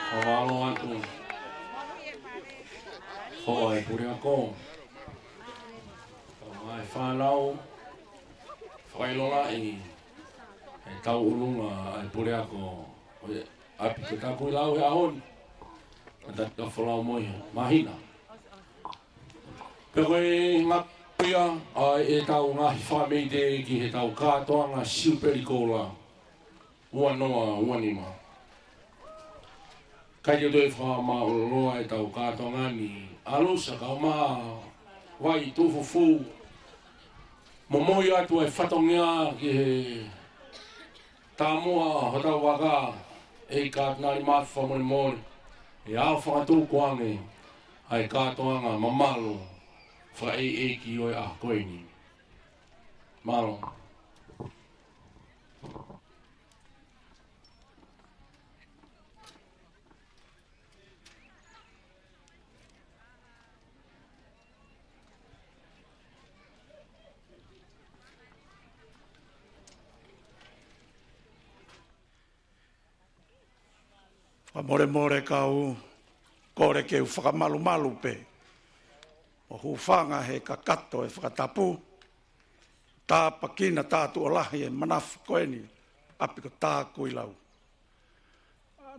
Fakamālō atu. Ko e puleako. Ko e fānau. Fakailolaʻi ʻe he tauʻolunga ʻa e puleako ʻo e ʻapi ko Takuilau he ʻaho ni. Ka tau folau mo ia. Māhina. Pea ko e ngaahi kuia ʻa ʻetau ngaahi fāmili ki heʻetau kātoanga Siupeli Koula ua noa ua nima. Kae toe fakamālō ʻetau kātoanga ni ʻalu sa kau mā vai tufufū. Momoi atu e fatongia ki he tāmuʻa hotau vaka ʻe Katinali Mafi fakamolemole. ʻE au fakatuku ange ʻa e kātoanga mamalu fakaʻeiʻeiki ʻo e ʻaho ko eni. Mālō. Fakamolemole kau kole ke u fakamalumalu pē. ʻO hūfanga he kakato e fakatapu. Tāpuekina, tā tuʻo lahi e manava ko eni ʻapi ko Takuilau.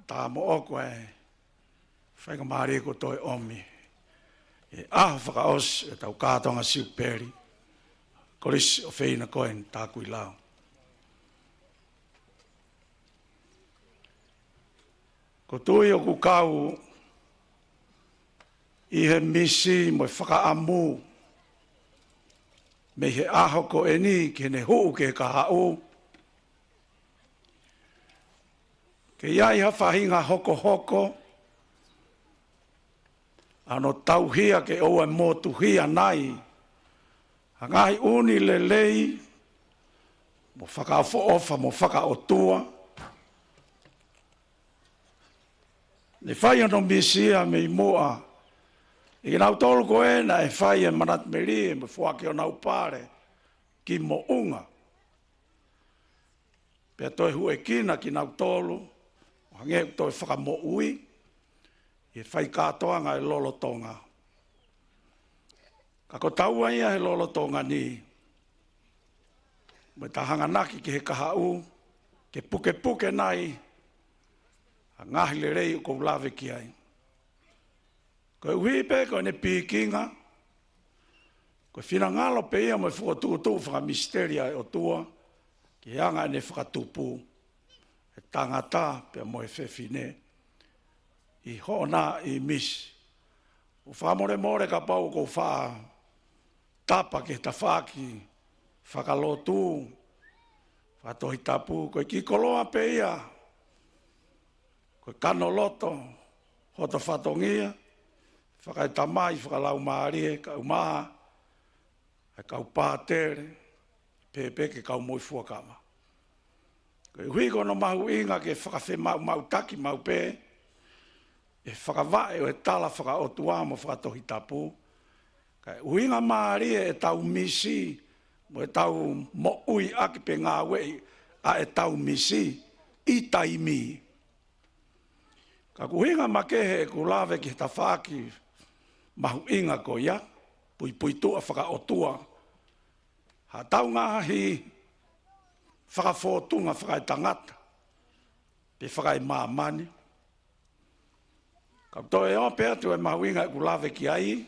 Tā moʻoku e faingamālie kuo toe ʻomi he ʻaho fakaʻosi ʻetau kātoanga Siupeli Kolisi ʻofeina ko eni Takuilau. Ko e tui ʻoku kau ʻi he misi mo e fakaʻamu mei he ʻaho ko eni ki heʻene hū ki he kahaʻu. Ke ʻi ai ha faʻahinga hokohoko, ʻa hono tauhia ke ʻoua ʻe motuhia nai ha ngaahi ʻū lelei mo fakaʻofoʻofa mo fakaʻotua ne fai hono misi ia mei muʻa ʻi he kinautolu ko ē naʻe fai e manatu melie mo foaki honau pale ki moʻunga. Pea toe huʻekina kinautolu ʻo hangē ʻoku toe fakamoʻui ʻi he fai kātoanga ʻi he lolotonga. Ka ko taua ia he lolotonga ni, mo ʻeta hanganaki ki he kahaʻu ke pukepuke nai ha ngaahi lelei ʻoku ou lave ki ai. Koeʻuhi pē ko ʻene pikinga, Ko e finangalo pē ia mo e fokotuʻutuʻu fakamisiteli ʻa e ʻOtua ki he anga ʻene fakatupu e tangata pea mo e fefine ʻi hoʻona ʻīmisi. ʻOku fakamolemole kapau ʻoku ou faʻa tapa ki he tafaʻaki fakalotu, fakatohitapu, ko e kiʻi koloa pē ia, ko e kanoloto hoto fatongia, fakaetamai, fakalaumālie, kae ʻumaʻā ʻa e kau pātele, pehē pē ki he kau moʻui fuakava. Koeʻuhi ko hono mahuʻinga ke fakafemaʻumaʻutaki maʻu pē e fakavaʻe ʻo e tala fakaʻotua mo fakatohitapu, kae ʻuhinga mālie ʻetau misi mo ʻetau moʻui ʻaki pe ngāueʻi ʻa ʻetau misi ʻi taimi. Ka ʻoku ʻuhinga makehe ʻeku lave ki he tafaʻaki mahuʻinga ko ia, puipuituʻa fakaʻotua, haʻatau ngaahi fakafōtunga fakaetangata pe fakaemāmani. Ka u toe ope atu e mahuʻinga ʻeku lave ki ai,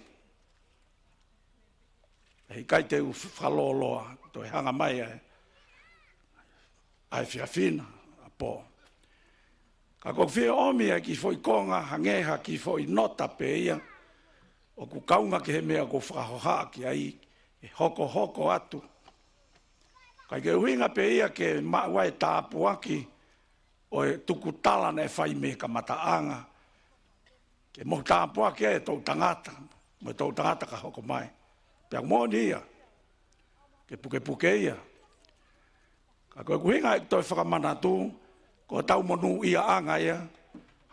ʻe ʻikai te u fakalōloa, toe hanga mai ʻa e, ʻa e efiafi na, ʻapō. Ka ʻoku ou fie ʻomi ʻa e kiʻi foʻi konga hangē ha kiʻi foʻi nota pē ia, ʻoku kaunga ki he meʻa ʻoku ou fakahohaʻa ki ai, ʻe hokohoko atu. Kae ʻikai ke ʻuhinga pē ia ke maʻu ai e tāpuaki ʻo e tukutala naʻe fai mei he kamataʻanga, ke mou tāpuaki ai e toʻutangata, mo e toʻutangata ka hoko mai. Pea moʻoni ia, ke pukepuke ia. Ka ko ʻeku ʻuhinga ʻeku toe fakamanatu, ko ʻetau monūʻiaʻanga ia,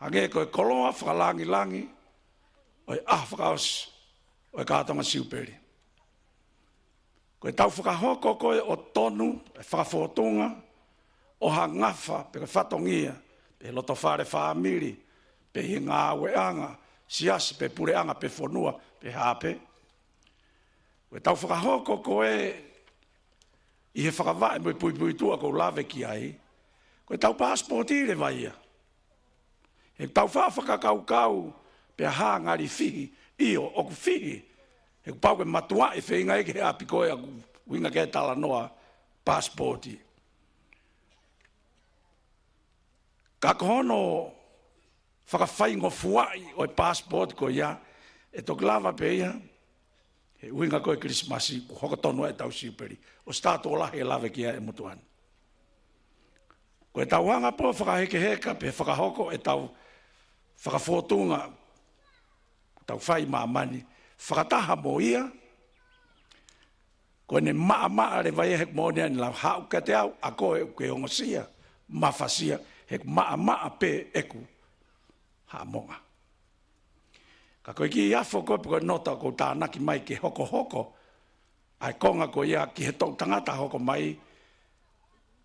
hangē ko e koloa fakalangilangi ʻo e ʻaho fakaʻosi ʻo e kātoanga Siupeli. Ko ʻetau fakahoko ko ē ʻo tonu e fakafōtunga ʻo ha ngafa pe ko e fatongia, pe loto fale fāmili, pe ʻi he ngāueʻanga, siasi pe puleʻanga pe fonua, pe hā pē. Ko ʻetau fakahoko ko ē ʻi he fakavaʻe mo e puipuituʻa ʻoku ou lave ki ai, ko ʻetau paasipooti leva ia. He ʻoku tau faʻa fakakaukau pea hā ngali fihi, ʻio ʻoku fihi. He ʻoku pau ke matuaʻi e feinga ia ki he ʻapi ko ē ʻoku ʻuhinga ki ai e talanoa paasipooti. Ka ko hono fakafaingofuaʻi ʻo e paasipooti ko ia, ʻe toki lava pē ia he ʻuhinga ko ē Kilisimasi, kuo hoko tonu ai ʻetau Siupeli. ʻOsi tā tuʻo lahi e lave ki ai e motuʻa ni. Ko ʻetau anga pō fakahekeheka pe fakahoko ʻetau fakafōtunga ʻoku tau fai ʻi māmani, fakataha mo ia, ko ʻene maʻamaʻa leva ia he ʻoku moʻoni ʻene lava haʻu kiate au, ʻa koe ʻoku ke ongosia, mafasia, he ʻoku maʻamaʻa pē ʻeku haʻamonga. Ka ko e kiʻi afo ko ē pe ko e nota ʻoku ou tānaki mai ke hokohoko ʻa e konga ko ia ki he toʻutangata hoko mai,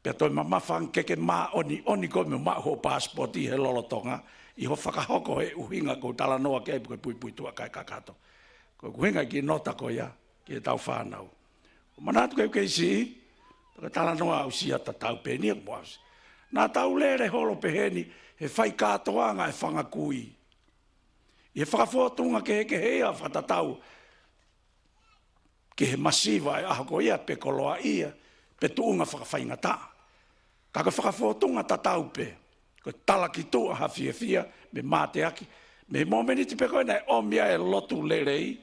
pea toe mamafa ange ke ke māʻoniʻoni koe mo maʻu hoʻo paasipooti he lolotonga, ʻi hoʻo fakahoko e ʻuhinga ʻoku ou talanoa ki ai pe ko e puipuituʻa kae kakato. Ko ʻeku ʻuhinga e kiʻi nota ko ia ki heʻetau fānau. ʻOku ou manatu ke u kei siʻi, pe ko e talanoa aʻusia tatau pē eni ia mo aʻusia. Naʻa tau lele holo pehē ni he fai kātoanga e fanga kui ʻi he fakafōtunga kehekehe ia fakatatau ki he masiva e ʻaho ko ia pe koloaʻia pe tuʻunga fakafaingataʻa. Ka ko e fakafōtunga tatau pē, ko e talaki tuʻa ha fiefia mei he mateaki, mei he momeniti pē ko ē naʻe ʻomi ai e lotu lelei,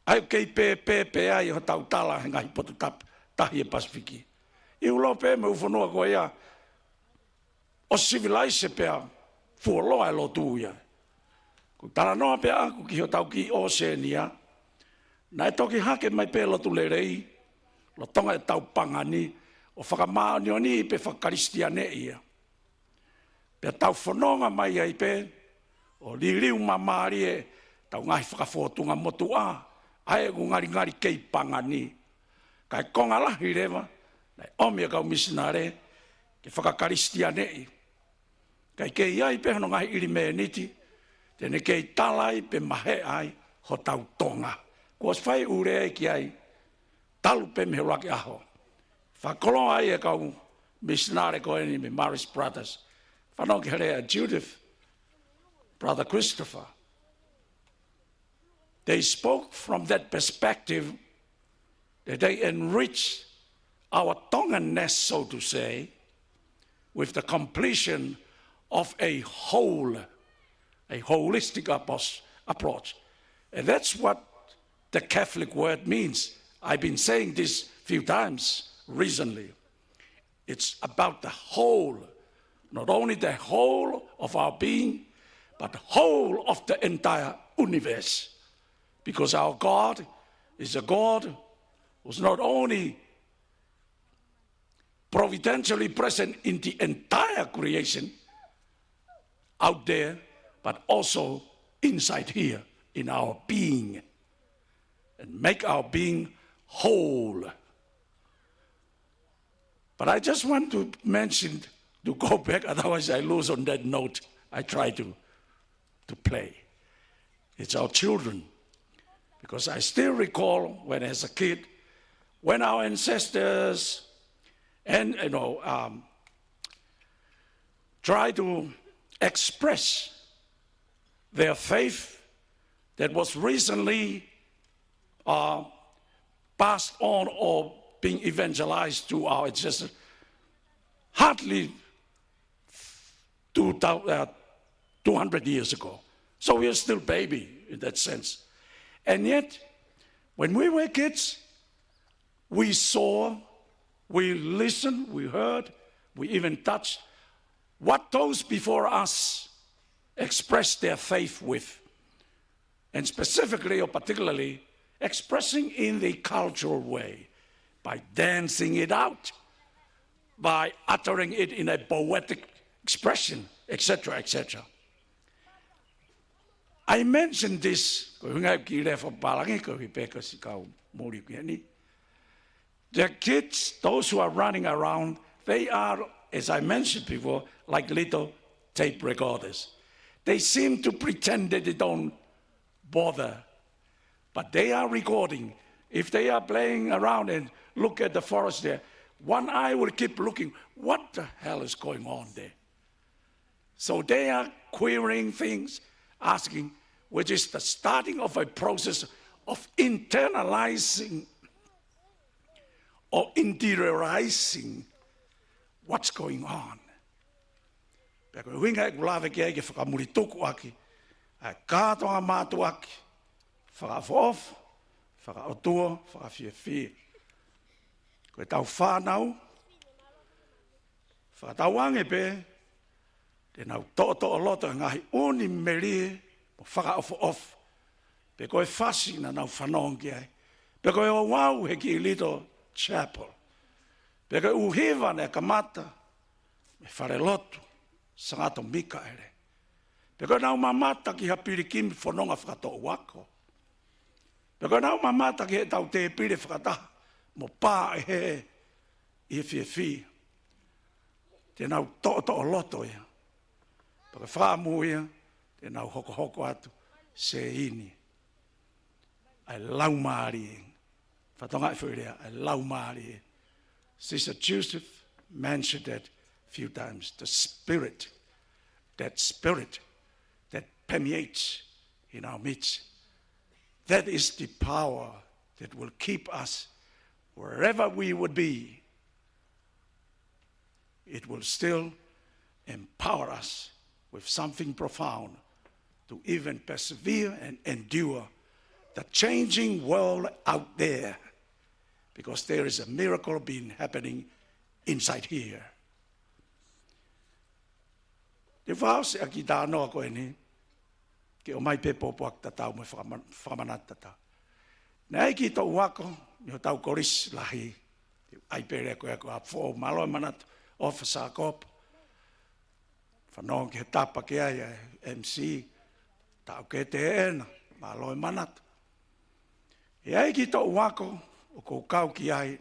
ʻa ia ʻoku kei pēpē pē ai hotau tala he ngaahi potu tap-, tahi e Pasifiki. ʻI ʻIulope mo e ʻū fonua ko ia ʻoku sivilaise pea fuoloa e lotu ia. ʻOku talanoa pē ʻaʻaku ki hotau kiʻi ʻOsēnia, naʻe toki hake mai pē lotu lelei lolotonga ʻetau pangani, ʻo fakamāʻoniʻoniʻi pe fakakalisitianeʻi ia. Pea tau fononga mai ai pē ʻo liliu māmālie ʻetau ngaahi fakafōtunga motuʻa, ʻa ia ʻoku ngalingali kei pangani. Ka ko e konga lahi leva, naʻe ʻomi e kau misinale ke fakakalisitianeʻi. Kae kei ʻi ai pē hono ngaahi ʻelemēniti te ne kei tala ai pe maheʻa ai hotau Tonga. Kuo ʻosi fai ʻū lea ki ai talu pē mei he ʻuluaki ʻaho. Fakakoloa ai e kau misinale ko eni mei he Marist Brothers. Fanongo ki he lea ʻa Judith, Brother Christopher. They spoke from that perspective that they enrich our Tonganness, so to say, with the completion of a whole, a holistic appos-, approach. And that's what the Catholic word means. I've been saying this few times recently. It's about the whole, not only the whole of our being, but the whole of the entire universe. Because our God is a God who's not only providentially present in the entire creation out there, but also inside here in our being, and make our being whole. But I just want to mention, to go back, otherwise I lose on that note I try to, to play. It's our children. Because I still recall when, as a kid, when our ancestors and, you know, um, try to express their faith that was recently, uh, passed on or being evangelized to our ancestors hardly two thou-, uh, two hundred years ago. So we are still baby in that sense. And yet, when we were kids, we saw, we listened, we heard, we even touched what those before us expressed their faith with, and specifically or particularly expressing in the cultural way, by dancing it out, by uttering it in a poetic expression, et cetera, et cetera. I mention this, ko e ʻuhinga ki he lea fakapālangi, ko e peka si kau mori ki heni. The kids, those who are running around, they are, as I mentioned before, like little tape recorders. They seem to pretend that they don't bother, but they are recording. If they are playing around and look at the forest there, one eye will keep looking, "What the hell is going on there?" So they are querying things, asking, which is the starting of a process of internalizing or interiorizing what's going on. Pea ko e ʻuhinga ʻeku lave ki ai ke fakamulituku ʻaki ʻa e kātoanga mātuʻaki, fakaʻofoʻofa, fakaʻotua, fakafiefia. Ko ʻetau fānau, fakatauange pē te nau toʻotoʻo loto he ngaahi ʻū melie mo fakaʻofoʻofa, pe ko e fasi naʻa nau fanongo ki ai, pe ko e ouau he kiʻi little chapel, pe ko e ʻū hiva naʻe kamata mei he falelotu Sangata Mikaele, pe ko ʻenau mamata ki ha pilikimi fononga fakatoʻu ako, pe ko ʻenau mamata ki heʻetau tēpile fakataha mo pā ʻe he ʻi he fiefia. Te nau toʻotoʻo loto ia. Pea ko e fakaʻamu ia, te nau hokohoko atu seini ʻa e laumālie. Fatongia ʻa e foʻi lea, ʻa e laumālie. Sister Joseph mentioned that a few times. The spirit, that spirit that permeates in our midst. That is the power that will keep us wherever we would be. It will still empower us with something profound to even persevere and endure the changing world out there, because there is a miracle being happening inside here. Te u fakaʻosi ʻaki e talanoa ko eni, ke ʻomai pē pōpoaki tatau mo e fakama-, fakamanatu tatau. Naʻe ʻi ai e kiʻi toʻu ako ʻi hotau kolisi lahi, ʻi ai pē leva ko e ako ʻa Foʻou, mālō e manatu, ʻOfa Sākopo. Fanongo ki he tapa ki ai ʻa e M C, Taukete ʻEna, mālō e manatu. ʻI ai e kiʻi toʻu ako ʻoku ou kau ki ai,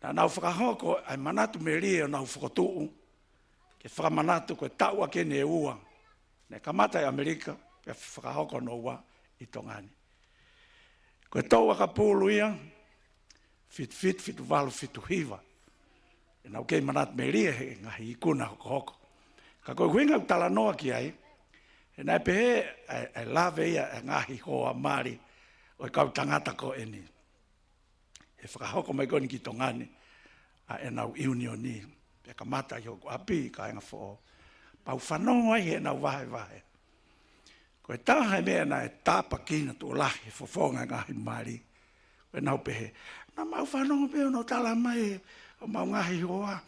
naʻa nau fakahoko ʻa e manatu melie ʻo nau fokotuʻu ke fakamanatu ko e taʻu ʻaki eni ʻe ua. Naʻe kamata ʻi ʻAmelika, pea fakahoko hono ua ʻi Tonga ni. Ko e toʻu ʻakapulu ia, fitu fitu, fitu valu, fitu hiva. ʻE nau kei manatu melie he ngaahi ikuna hokohoko. Ka ko e ʻuhinga ʻeku talanoa ki ai, He naʻe pehē ʻa e, ʻa e lave ia ʻa e ngaahi hoa mali ʻo e kau tangata ko eni. He fakahoko mai ko eni ki Tonga ni ʻa ʻenau ʻiunioni. Pea kamata ʻi hoku ʻapi, kāinga foʻou. Pea u fanongo ai heʻenau vahevahe. Ko e taha e meʻa naʻe tāpuekina tuʻo lahi he fofonga e ngaahi mali. Ko ʻenau pehē, naʻa mau fanongo pē ʻo nau tala mai ʻo mau ngaahi hoa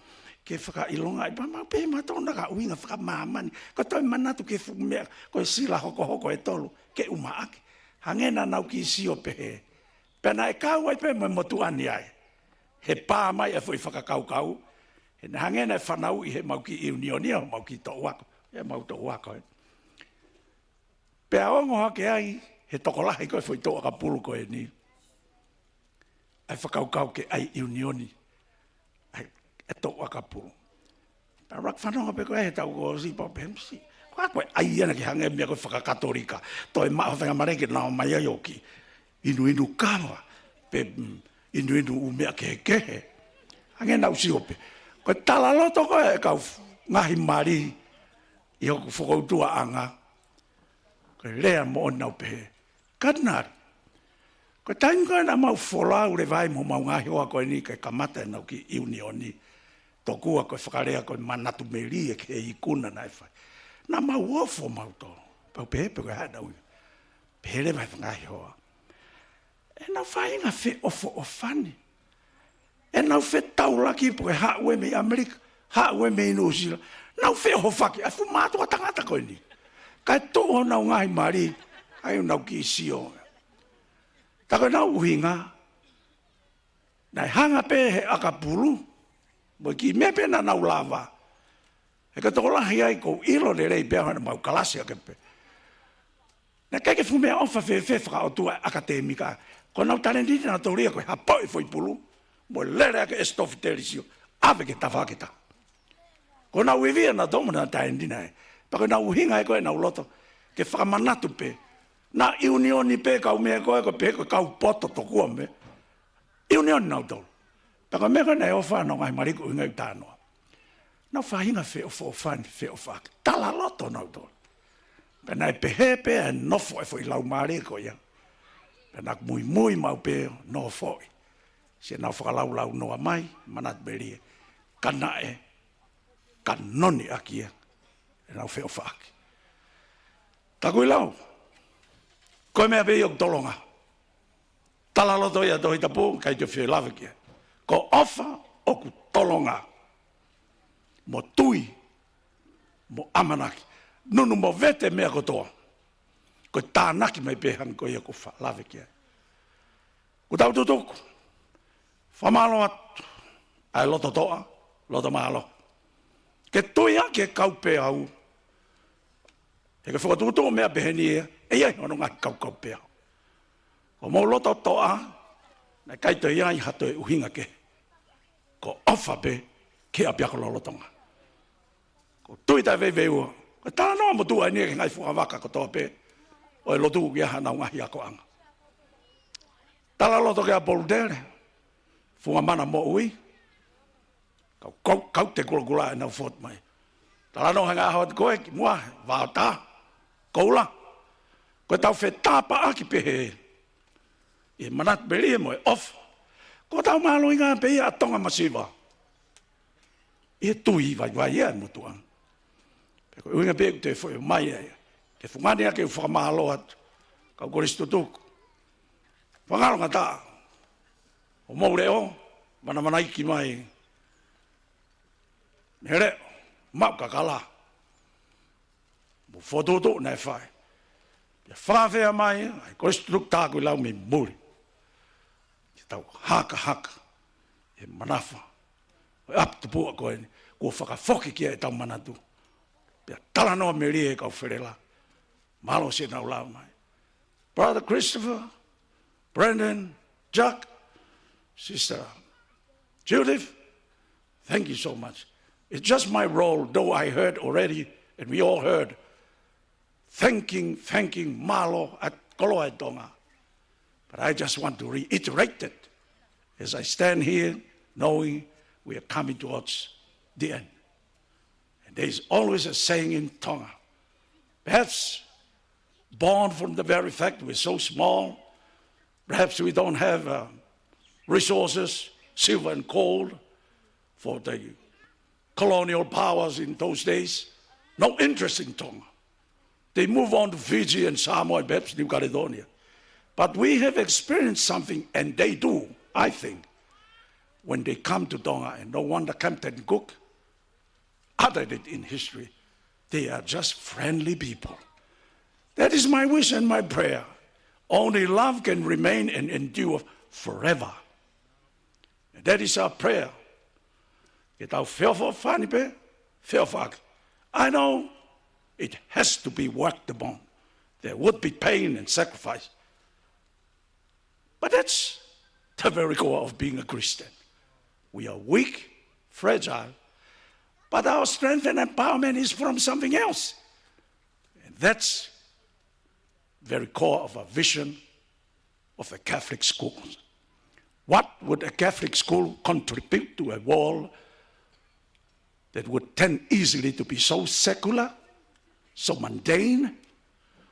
ke fakaʻilongaʻi, pea mau pehē mautolu naʻa ka ʻuhinga fakamāmani. Ka toe manatu ki he fuʻu meʻa, ko e sila hokohoko ʻe tolu, ke ʻumaʻā ke. Hangē naʻa nau kiʻi sio pehē. Pea naʻe kau ai pē mo e motuʻa ni ai. He pā mai e foʻi fakakaukau. He naʻe hangē naʻe fanauʻi heʻemau kiʻi ʻiunioni, ʻemau kiʻi toʻu ako. ʻEmau toʻu ako ē. Pea ongo hake ai, he tokolahi ko e foʻi toʻu ʻakapulu ko eni. ʻA e fakakaukau ke ʻai ʻiunioni. ʻA e, e toʻu ʻakapulu. Pea u laka fanongo pē ko ē he taʻu ko ē ʻosi pea u pehē, "Misi. Ko e hā ko ē ʻai ia naʻa ke hangē meʻa ko e fakakatolika. Toe maʻu ha faingamālie ke nau ō mai ai ʻo kiʻi inuinu kava. Pe, mm, inuinu ʻū meʻa kehekehe." Hangē naʻa u sio pē. Ko e talaloto ko ē e kau f-, ngaahi mali ʻi hoku fokoutuaʻanga. Ko e lea moʻoni naʻa nau pehē. Katinali. Ko e taimi ko ē naʻa mau folau leva ai mo homau ngaahi hoa ko eni ke kamata ʻenau kiʻi ʻiunioni. Tokua ko e fakalea ko e manatu melie ki he ikuna naʻe fai. Naʻa mau ofo mautolu. Pea u pehē pē ko e hā ʻenau ʻuhinga. Pehē leva he ngaahi hoa. ʻEnau faʻahinga feʻofoʻofani. ʻEnau fetaulaki pē ko e haʻu ē mei ʻAmelika, haʻu ē mei Nuʻusila. Nau feʻohofaki, ʻa e fuʻu mātuʻa tangata ko eni. Kae tuʻu honau ngaahi mali, ʻa ia ʻoku nau kiʻi sio. Tā ko ʻenau ʻuhinga, naʻe hanga pē he ʻakapulu, mo e kiʻi meʻa pē naʻa nau lava. He ka tokolahi ai ʻoku ou ʻilo lelei pē au heʻemau kalasi ake pē. Naʻe ʻikai ke fuʻu meʻaʻofa fēfē fakaʻotua ʻakatēmika. Ko honau talēniti naʻa nau tōlia ko e hapoʻi foʻi pulu. Mo e lele ake e stofitelesio. ʻAve ki he tafaʻaki taha. Ko honau ivi ia naʻa nau tō mo honau talēniti naʻe. Pea ko ʻenau ʻuhinga ē ko ē ʻenau loto. Ke fakamanatu pē. Naʻa ʻiunioni pē kau meʻa ko ē ko e pē ko e kau poto tokua mo e ʻiunioni nautolu. Pea ko e meʻa ko ē naʻe ʻofa honau ngaahi mali ko e ʻuhinga ia ʻoku talanoa. Nau faʻahinga feʻofoʻofani, feʻofaʻaki. Talaloto nautolu. Pea naʻe pehē pē ʻa e nofo e foʻi laumālie ko ia. Pea naʻa ku muimui maʻu pē ʻo nofoʻi. Siʻenau fakalaulaunoa mai, manatu melie. Ka naʻe, ka noni ʻaki ia. ʻEnau feʻofaʻaki. Tā ko e lau. Ko e meʻa pē ia ʻoku tolonga. Talaloto ia Tohi Tapu, ʻikai te u fie lave ki ai. Ko e ʻofa ʻoku tolonga. Mo tui, mo ʻamanaki. Nunu mo vete meʻa kotoa. Ko e tānaki mai pē hangē ko ia ʻoku ou faʻa lave ki ai. Ko ʻetau tutuku. Fakamālō atu. ʻA e loto toʻa, loto mālō. Ke tui ʻa e kau peau. He ko e fokotuʻutuʻu meʻa pehē ni ē, ʻe ʻi ai hono ngaahi kaukau peau. Ko homou loto toʻa, naʻe ʻikai toe ʻi ai ha toe ʻuhinga kehe. Ko e ʻofa pē, ki he ʻapiako lolotonga. Ko e tui taʻeveiveiua, ko e talanoa motuʻa eni ki he ngaahi fuakava kotoa pē, ʻo e lotu ki ai honau ngaahi akoʻanga. Talaloto kia Polutele, funga mana moʻui, Kau, kau, kau te kulakula ʻenau fotu mai. Talanoa he ngaahi ʻaho ko ē ki muʻa, vaotā, koula. Ko ʻetau fetāpaʻaki pehē. ʻI he manatu melie mo e ʻofa. Ko ʻetau mālohinga pē ia ʻa Tonga masiva. ʻI he tui vaivai ia ʻa e motuʻa. Pea ko e ʻuhinga pē ʻoku te foʻi mai ai. Ke fungani ake ʻeku fakamālō atu. Kau kolisi tutuku. Fakangalongataʻa. Homou leʻo, manamanaiki mai. Mele, maʻu kakala. Mo e fokotuʻutuʻu naʻe fai. Pea fakafeʻao mai, ʻa e kolisi tutuku tā ko e lau mei muli. Ke tau hakahaka. ʻI he manafa. ʻO e ʻapi tupuʻa ko eni. Kuo fakafoki ki ai ʻetau manatu. Pea talanoa melie ʻe kau felela. Mālō siʻenau lau mai. Brother Christopher, Brandon, Jack, Sister Judith, thank you so much. It's just my role, though I heard already, and we all heard, thanking, thanking, mālō, ʻa e koloa ʻo Tonga. But I just want to reiterate that as I stand here, knowing we are coming towards the end. And there is always a saying in Tonga, Perhaps born from the very fact we're so small, perhaps we don't have uh, resources, silver and gold, for the colonial powers in those days. No interest in Tonga. They move on to Fiji and Samoa and perhaps New Caledonia. But we have experienced something, and they do, I think, when they come to Tonga, and no wonder Captain Cook uttered it in history. They are just friendly people. That is my wish and my prayer. Only love can remain and endure forever. And that is our prayer. Ke tau feʻofoʻofani pē, feʻofoʻaki. I know it has to be worked upon. There would be pain and sacrifice. But that's the very core of being a Christian. We are weak, fragile, but our strength and empowerment is from something else. And that's very core of our vision of a Catholic school. What would a Catholic school contribute to a world that would tend easily to be so secular, so mundane,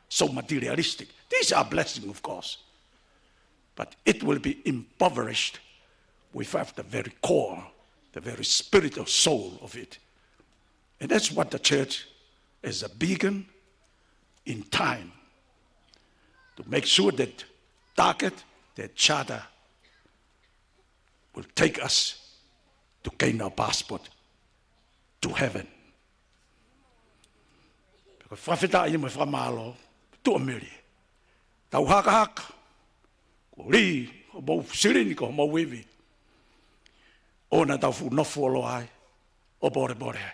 so materialistic? These are blessings, of course. But it will be impoverished without the very core, the very spiritual soul of it. And that's what the church is a beacon in time to make sure that target, that charter will take us to gain our passport to heaven. Pea ko e fakafetaʻi mo e fakamālō, tuʻa melie. Tau hakahaka, ko lī, ko mou silini, ko mou ivi. ʻOua naʻa tau fuʻu nofo ʻo loa ai, ʻo polepole ai.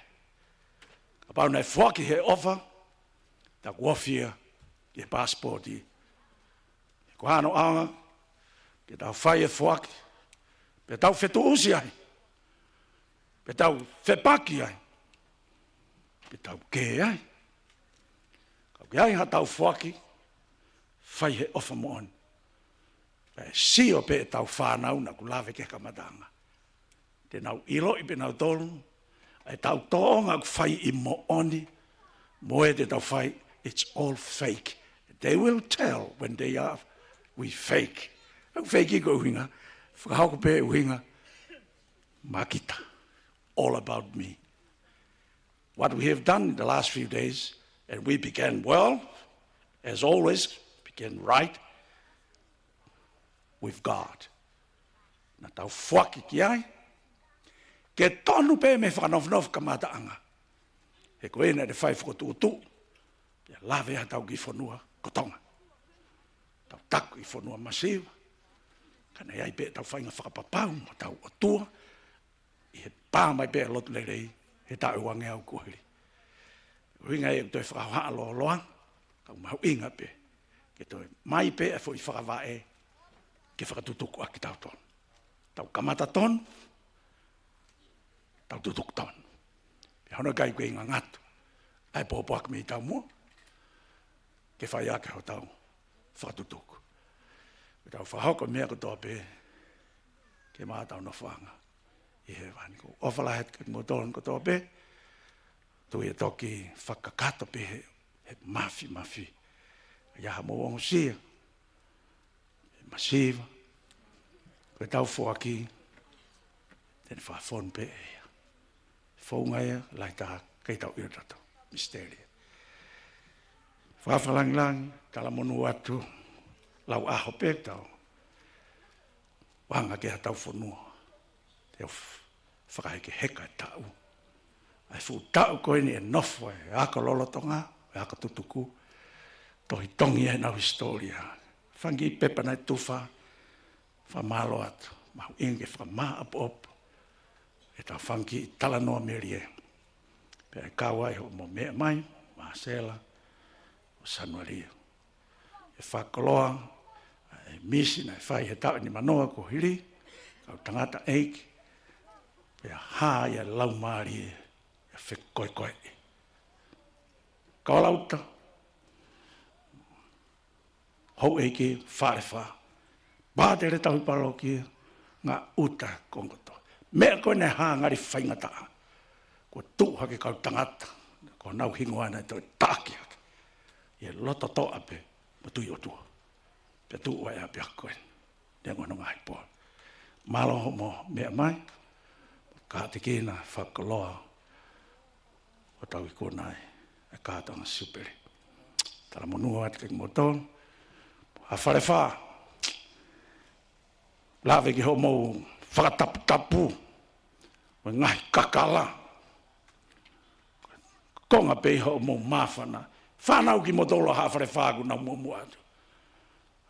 Kapau naʻe foaki he ʻofa, tau ofi ia ki he passport. Ko hono ʻaonga, ke tau fai e foaki, pea tau fetuʻusi ai, pea tau fepaki ai, pea tau kē ai. Kapau ʻoku ʻi ai haʻatau foaki, fai he ʻofa moʻoni. Pea ʻe sio pē ʻetau fānau naʻa ku lave ki he kamataʻanga. Te nau ʻiloʻi pē nautolu ʻetau tōʻonga ʻoku fai ʻi moʻoni, mo e te tau fai, it's all fake. They will tell when they are, we fake. ʻOku fake ko e ʻuhinga, fakahoko pē ʻuhinga, makita, all about me. What we have done in the last few days, and we began well, as always, began right with God. Naʻa tau foaki ki ai, ke tonu pē mei he fakanofonofo kamataʻanga. He ko ena ʻe fai fokotuʻutuʻu, pea lave ʻa hotau kiʻi fonua ko Tonga. Tau taku ʻi fonua masiva, ka naʻe ʻi ai pē ʻetau faʻahinga fakapapau mo hotau ʻOtua, ʻi he pā mai pē ʻa e lotu lelei, he taʻu ʻe uangeau kuo hili. ʻUhinga ia ʻoku toe fakahohaʻa lōloa, ka ʻoku mahuʻinga pē ke toe mai pē ʻa e foʻi fakavaʻe, ke fakatutuku ʻaki kitautolu. Tau kamata tonu, tau tutuku tonu. Pea hono ʻikai ke ngangatu ʻa e pōpoaki mei taumuʻa, ke fai ʻaki hotau fakatutuku. Ke tau fakahoko e meʻa kotoa pē, ke maʻu hotau nofoʻanga ʻi hēvani. Ko e ʻofa lahi atu kiate kimoutolu kotoa pē, tui ʻe toki fakakakato pē he, he mafimafi. ʻA ia haʻamou ongosia, he masiva, ko ʻetau foaki, te ne fakafonu pē ʻe ia. Founga ia, lahi taha, ʻikai tau ʻilo tautolu. Misiteli. Fakafakalāngilangi, talamonū atu, lau ʻaho pē tau ʻoange ki hotau fonua. Te u f-, fakahekeheka e taʻu. ʻA e fuʻu taʻu ko eni ʻe nofo ai e ako lolotonga, e ako tutuku, tohitongi ʻenau hisitōlia. Fanga kiʻi pepa naʻe tufa, fakamālō atu, mahuʻinga ke fakamāʻopoʻopo ʻetau fanga kiʻi talanoa melie. Pea ʻe kau ai hoʻomo meʻa mai, Māsela, ʻo Sanualia. ʻE fakakoloa ʻa e misi naʻe fai he taʻu nimanoa kuo hili, kau tangataʻeiki, pea hā ia laumālie, ʻa e fekoekoeʻi. Kau lauta, houʻeiki, Falefā, pātele tauhi palokia, ngaahi ʻuta kongoto. Meʻa ko ē naʻe hā ngali faingataʻa, kuo tuʻu hake kau tangata, ko honau hingoa naʻe toe taki hake. ʻi he loto toʻa pē mo tui ʻOtua. Pea tuʻu ai ʻa e ʻapiako eni. Neongo hono ngaahi pole. Mālō hoʻomo meʻa mai. Kātekina fakakoloa ʻo tau ikuna ai e kātoanga Siupeli. Talamonū atu kiate kimoutolu. Haʻa Falefā. Lave ki hoʻomou fakataputapu. Mo e ngaahi kakala. Konga pē ʻi hoʻomou māfana. Fānau kimoutolu ʻa Haʻa Falefā kuo nau muʻomuʻa atu.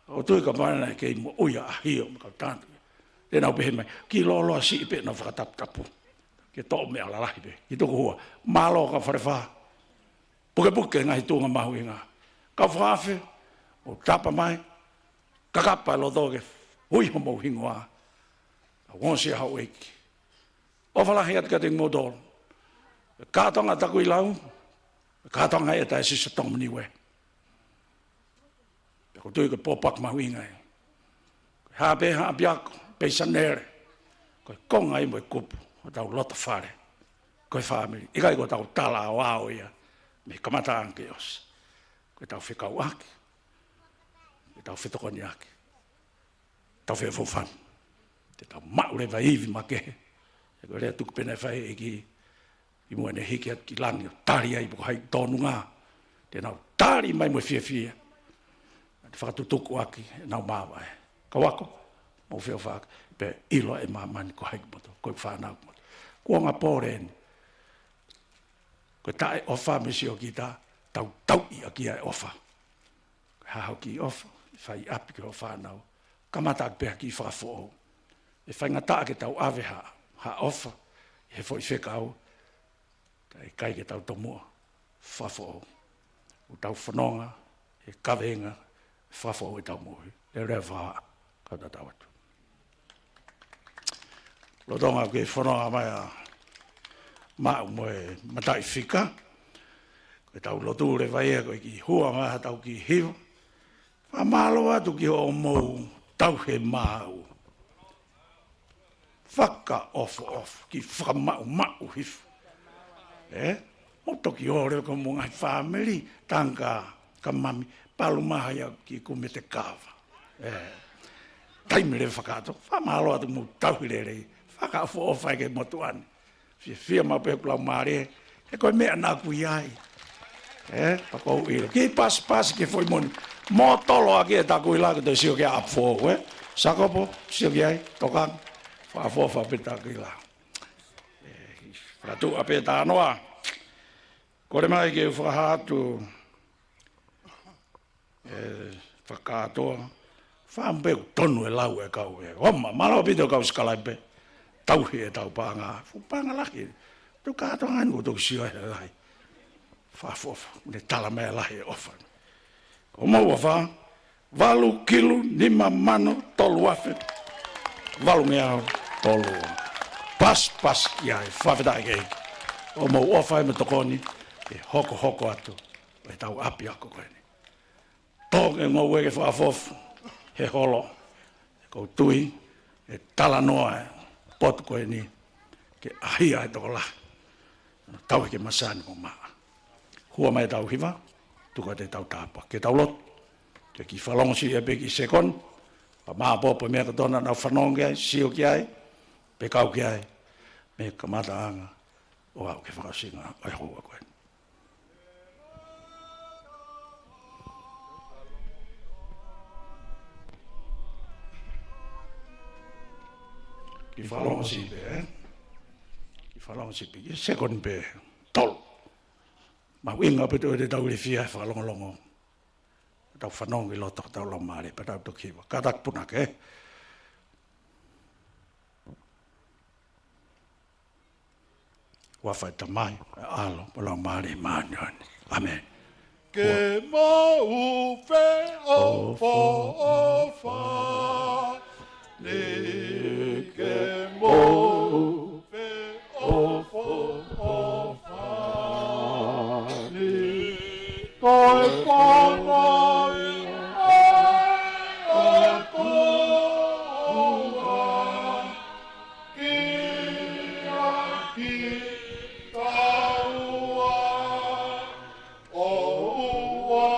ʻOku ou tui kapau naʻe kei moʻui ʻa ʻAhio mo e kau tangata. Te nau pehē mai, kiʻi lōloa siʻi pē ʻenau fakataputapu. Ke toʻo meʻa lalahi pē. Kiʻi tuku hua. Mālō kau Falefā. Pukepuke ngaahi tuʻunga mahuʻinga. Kau fakaafe, ʻo tapa mai. Kakapa e loto ke ui homou hingoa. ʻOku ongosia houʻeiki. ʻOfa lahi atu kiate kimoutolu. Kātoanga Takuilau. Kātoanga ʻa e Taisesi ʻo Tonga mo Niue. Pea ʻoku ou tui ko e pōpoaki mahuʻinga ia. Ko e hā pē ha ʻapiako, peisanele. Ko e konga ia mo e kupu hotau loto fale. Ko e fāmili. ʻIkai ko hotau tala aoao ia. Mei he kamataʻanga ke ʻosi. Ko ʻetau fekauʻaki. Ko ʻetau fetokoniʻaki. Tau feʻofoʻofani. Te tau maʻu leva e ivi makehe. He ko e lea tuku pē naʻe fai ʻe he ʻEiki. ʻI muʻa ʻene hiki atu ki langi ʻo tali ai pe ko hai ʻoku tōnunga. Te nau tali mai mo e fiefia. Te fakatutuku ʻaki ʻenau māvae. Kau ako, mou feʻofaʻaki. Pea ʻilo ʻe māmani ko hai kimoutolu. Ko e fānau kimoutolu. Kuonga pole eni. Ko e taʻeʻofa mei siokita. Tau tauʻi ʻaki ʻa e ʻofa. Ko e hā hoʻo kiʻi ʻofa, fai ʻapi ki hoʻo fānau. Kamata ʻaki pē ha kiʻi fakafoʻou. ʻE faingataʻa ke tau ʻave ha, ha ʻofa, he foʻi fekau, kae ʻikai ke tau tomuʻa fakafoʻou. ʻOku tau fononga, he kaveinga, fakafoʻou ʻetau moʻui. Leveleva, kau tatau atu. Lolotonga ke fononga mai ʻa Maʻu mo e mataʻifika. Ko ʻetau lotu leva ia ko e kiʻi hua mai ha tau kiʻi hiva. Fakamālō atu ki hoʻomou tauhi maʻu. Fakaʻofoʻofa, kiʻi fakamaʻumaʻu hifo. Ē? Mou toki ō leva ki homou ngaahi fāmili, tangata, ka mami, palu mai ia ki kumi te kava. Ē. Taimi leva fakaato, fakamālō atu mou tauhi lelei, fakaʻofoʻofa ʻa e motuʻa ni. Fiefia maʻu pē ʻeku laumālie, he ko e meʻa naʻa ku ʻi ai. Ē, pea ʻoku ou ʻilo. Kiʻi pasipasi ki he foʻi moni. Motolo ʻaki e Takuila ke toe sio ki ai ʻapi foʻou, ē. Sakopo, sio ki ai, tokanga. Fakaʻofoʻofa pē Takuila. Ē, fakatuʻa pē tānoa. Kole mai ke u fakahā atu e fakakātoa. Fāmu pē ʻoku tonu e lau e kau ē. Oma, mālō ʻaupito kau sikalaipe. Tauhi ʻetau paʻanga. Fuʻu paʻanga lahi. Tau kātoa ngani ʻo tau sio he lahi. Fakaʻofoʻofa. Ne tala mai lahi e ʻofa. Ko homou ʻofa. Valu kilu nima mano tolu afe. Valu ngeau tolu. Pasipasi ia e fakafetaʻi ki he ʻEiki. Homou ʻofa ē mo e tokoni. ʻE hokohoko atu. ʻEtau ʻapiako ko eni. Tō ke ngoue ke fakaʻofoʻofa he holo, he ʻoku ou tui, he talanoa e potu ko eni, ke ʻaʻahi ʻa e tokolahi, tauhi ke masani mo maʻa. Hua mai ʻetau hiva, tuku atu ʻetau tāpuaki, ke tau lotu, ke kiʻi fakalongosi ia pē kiʻi sekoni, pea māopoopo meʻa kotoa naʻa nau fanongo ki ai, sio ki ai, pe kau ki ai, mei he kamataʻanga, ʻo aʻu ki he fakaʻosinga, ʻo e houa ko eni. Kiʻi fakalongosi pē, ē? Kiʻi fakalongosi pē, kiʻi sekoni pē, tolu. Mahuʻinga pē ʻetau ilifia he fakalongolongo. Tau fanongo ʻi loto, tau laumālie, pea tau toki hiva. Kātaki punake, ē? Huafa ʻo e Tamai, ʻa e ʻAlo, mo e Laumālie Māʻoniʻoni. ʻĀmeni. Ke mou feʻofoʻofani, ke mou feʻofoʻofani. Ko e pono ia ʻo e ʻOtua, kiate kitaua, ʻoua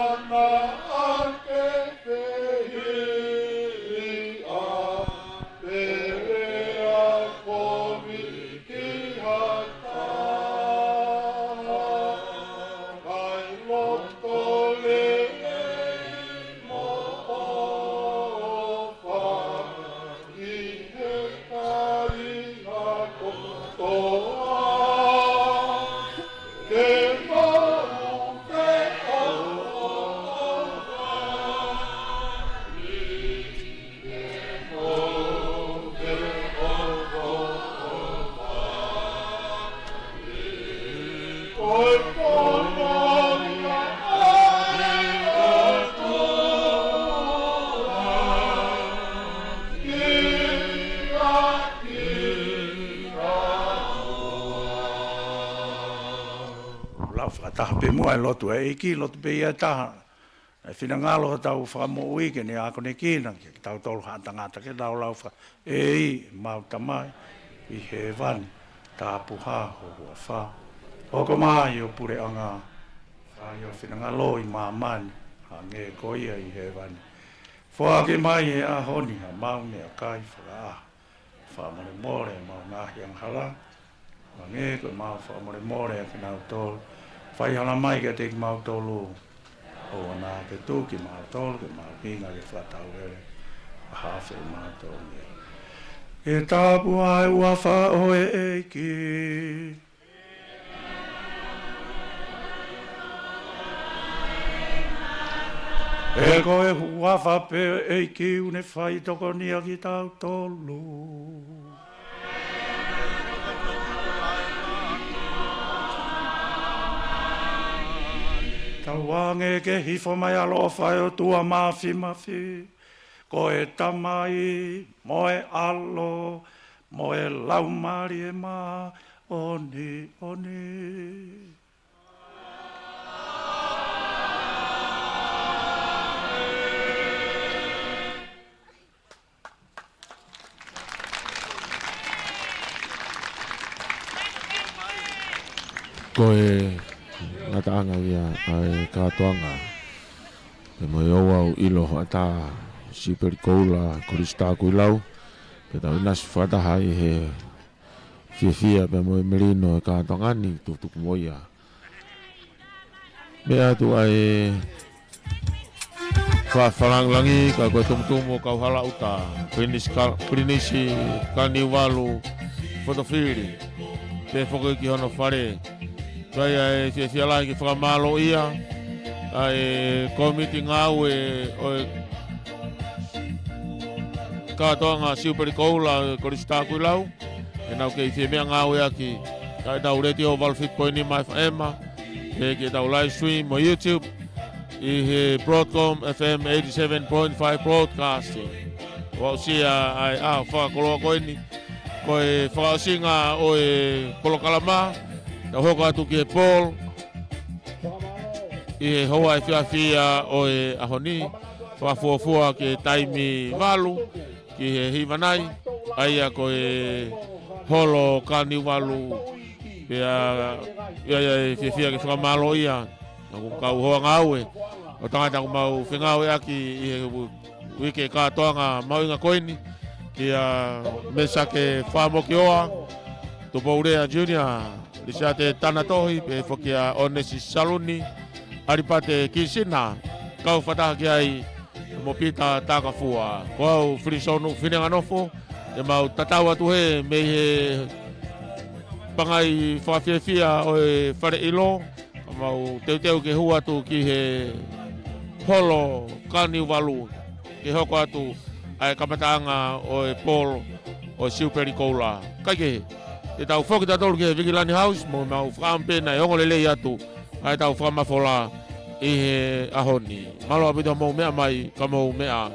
Lau fakataha pē muʻa e lotu ʻa e ʻEiki, lotu pē ia ʻe taha. ʻE finangalo hotau Fakamoʻui ke ne akonekina kitautolu haʻa tangata ke tau lau faka-, ʻEiki, ʻemau Tamai ʻi hēvani, tāpuhā ho huafa. Hoko mai ho puleʻanga, fai ho finangalo ʻi māmani, hangē ko ia ʻi hēvani. Foaki mai he ʻaho ni haʻamau meʻakai fakaʻaho. Fakamolemole ʻemau ngaahi angahala, hangē ko ʻemau fakamolemole ʻa kinautolu fai hala mai kiate kimautolu. ʻOua naʻa ke tuku kimautolu ke mau hinga ki he fakatauele, ka hafe kimautolu mei he ʻEiki. Ke tāpuhā e huafa ʻo e ʻEiki. He ko e huafa pē ʻo e ʻEiki ʻoku ne faitokoni ʻa kitautolu. Tauange ke hifo mai ʻa e ʻaloʻofa ʻo e ʻOtua Māfimafi, ko e Tamai, mo e ʻAlo, mo e Laumālie Māʻoniʻoni. Ko e ngataʻanga ia ʻa e kātoanga. Pea mo e ouau ʻilo hoʻatā Siupeli Koula, Kolisi Takuilau. Pea tau ʻinasi fakataha ʻi he fiefia pea mo e melino e kātoanga ni, tutuku mo ia. Meʻa atu ʻa e fakalāngilangi, ka ko e tumutumu ʻo Kauhalaʻuta, Pilinisi Ka-, Pilinisi Kaniuvalu Fotofili, pea foki ki hono fale. Kae ʻai ʻa e fiefia lahi ke fakamālōʻia ʻa e kōmiti ngāue ʻo e kātoanga Siupeli Koula, Kolisi Takuilau. ʻEnau kei fie meʻangāueʻaki ʻa ʻetau letiō valu fitu poini nima F M, ʻe ki heʻetau live stream mo YouTube, ʻi he Broadcom F M eighty-seven point five Broadcasting. ʻOku aʻusia ʻa e ʻaho fakakoloa ko eni, ko e fakaʻosinga ʻo e polokalama, tau hoko atu ki he Paul, ʻi he houa efiafi ʻo e ʻaho ni, fakafuofua ki he taimi valu, ki he hiva nai, ʻa ia ko e holo Kaniuvalu, pea ʻi ai ʻa e fiefia ke fakamālōʻia ʻa e kau hoa ngāue ʻo e tangata ʻoku mau fengāueʻaki ʻi he u-, uike kātoanga mahuʻinga ko eni, kia Mesake Faʻamokioa, Tupoulea Junior, Lisiate Tanatohi, pea foki ʻa ʻOnesi Saluni, ʻAlipate Kisina, kau fakataha ki ai mo Pita Takafua. Ko au Filisonu Finenganofo, ʻemau tatau atu hē mei he pangai fakafiefia ʻo e fale ʻilo, ka mau teuteu ke hū atu ki he holo Kaniuvalu, ke hoko atu ʻa e kamataʻanga ʻo e polo ʻo Siupeli Koula. Kae kehe, te tau foki tautolu ki he Vikilani House, mo mau fakaʻamu pē naʻe ongo lelei atu ʻa ʻetau fakamafola ʻi he ʻaho ni. Mālō ʻaupito hoʻomou meʻa mai, ka mou meʻa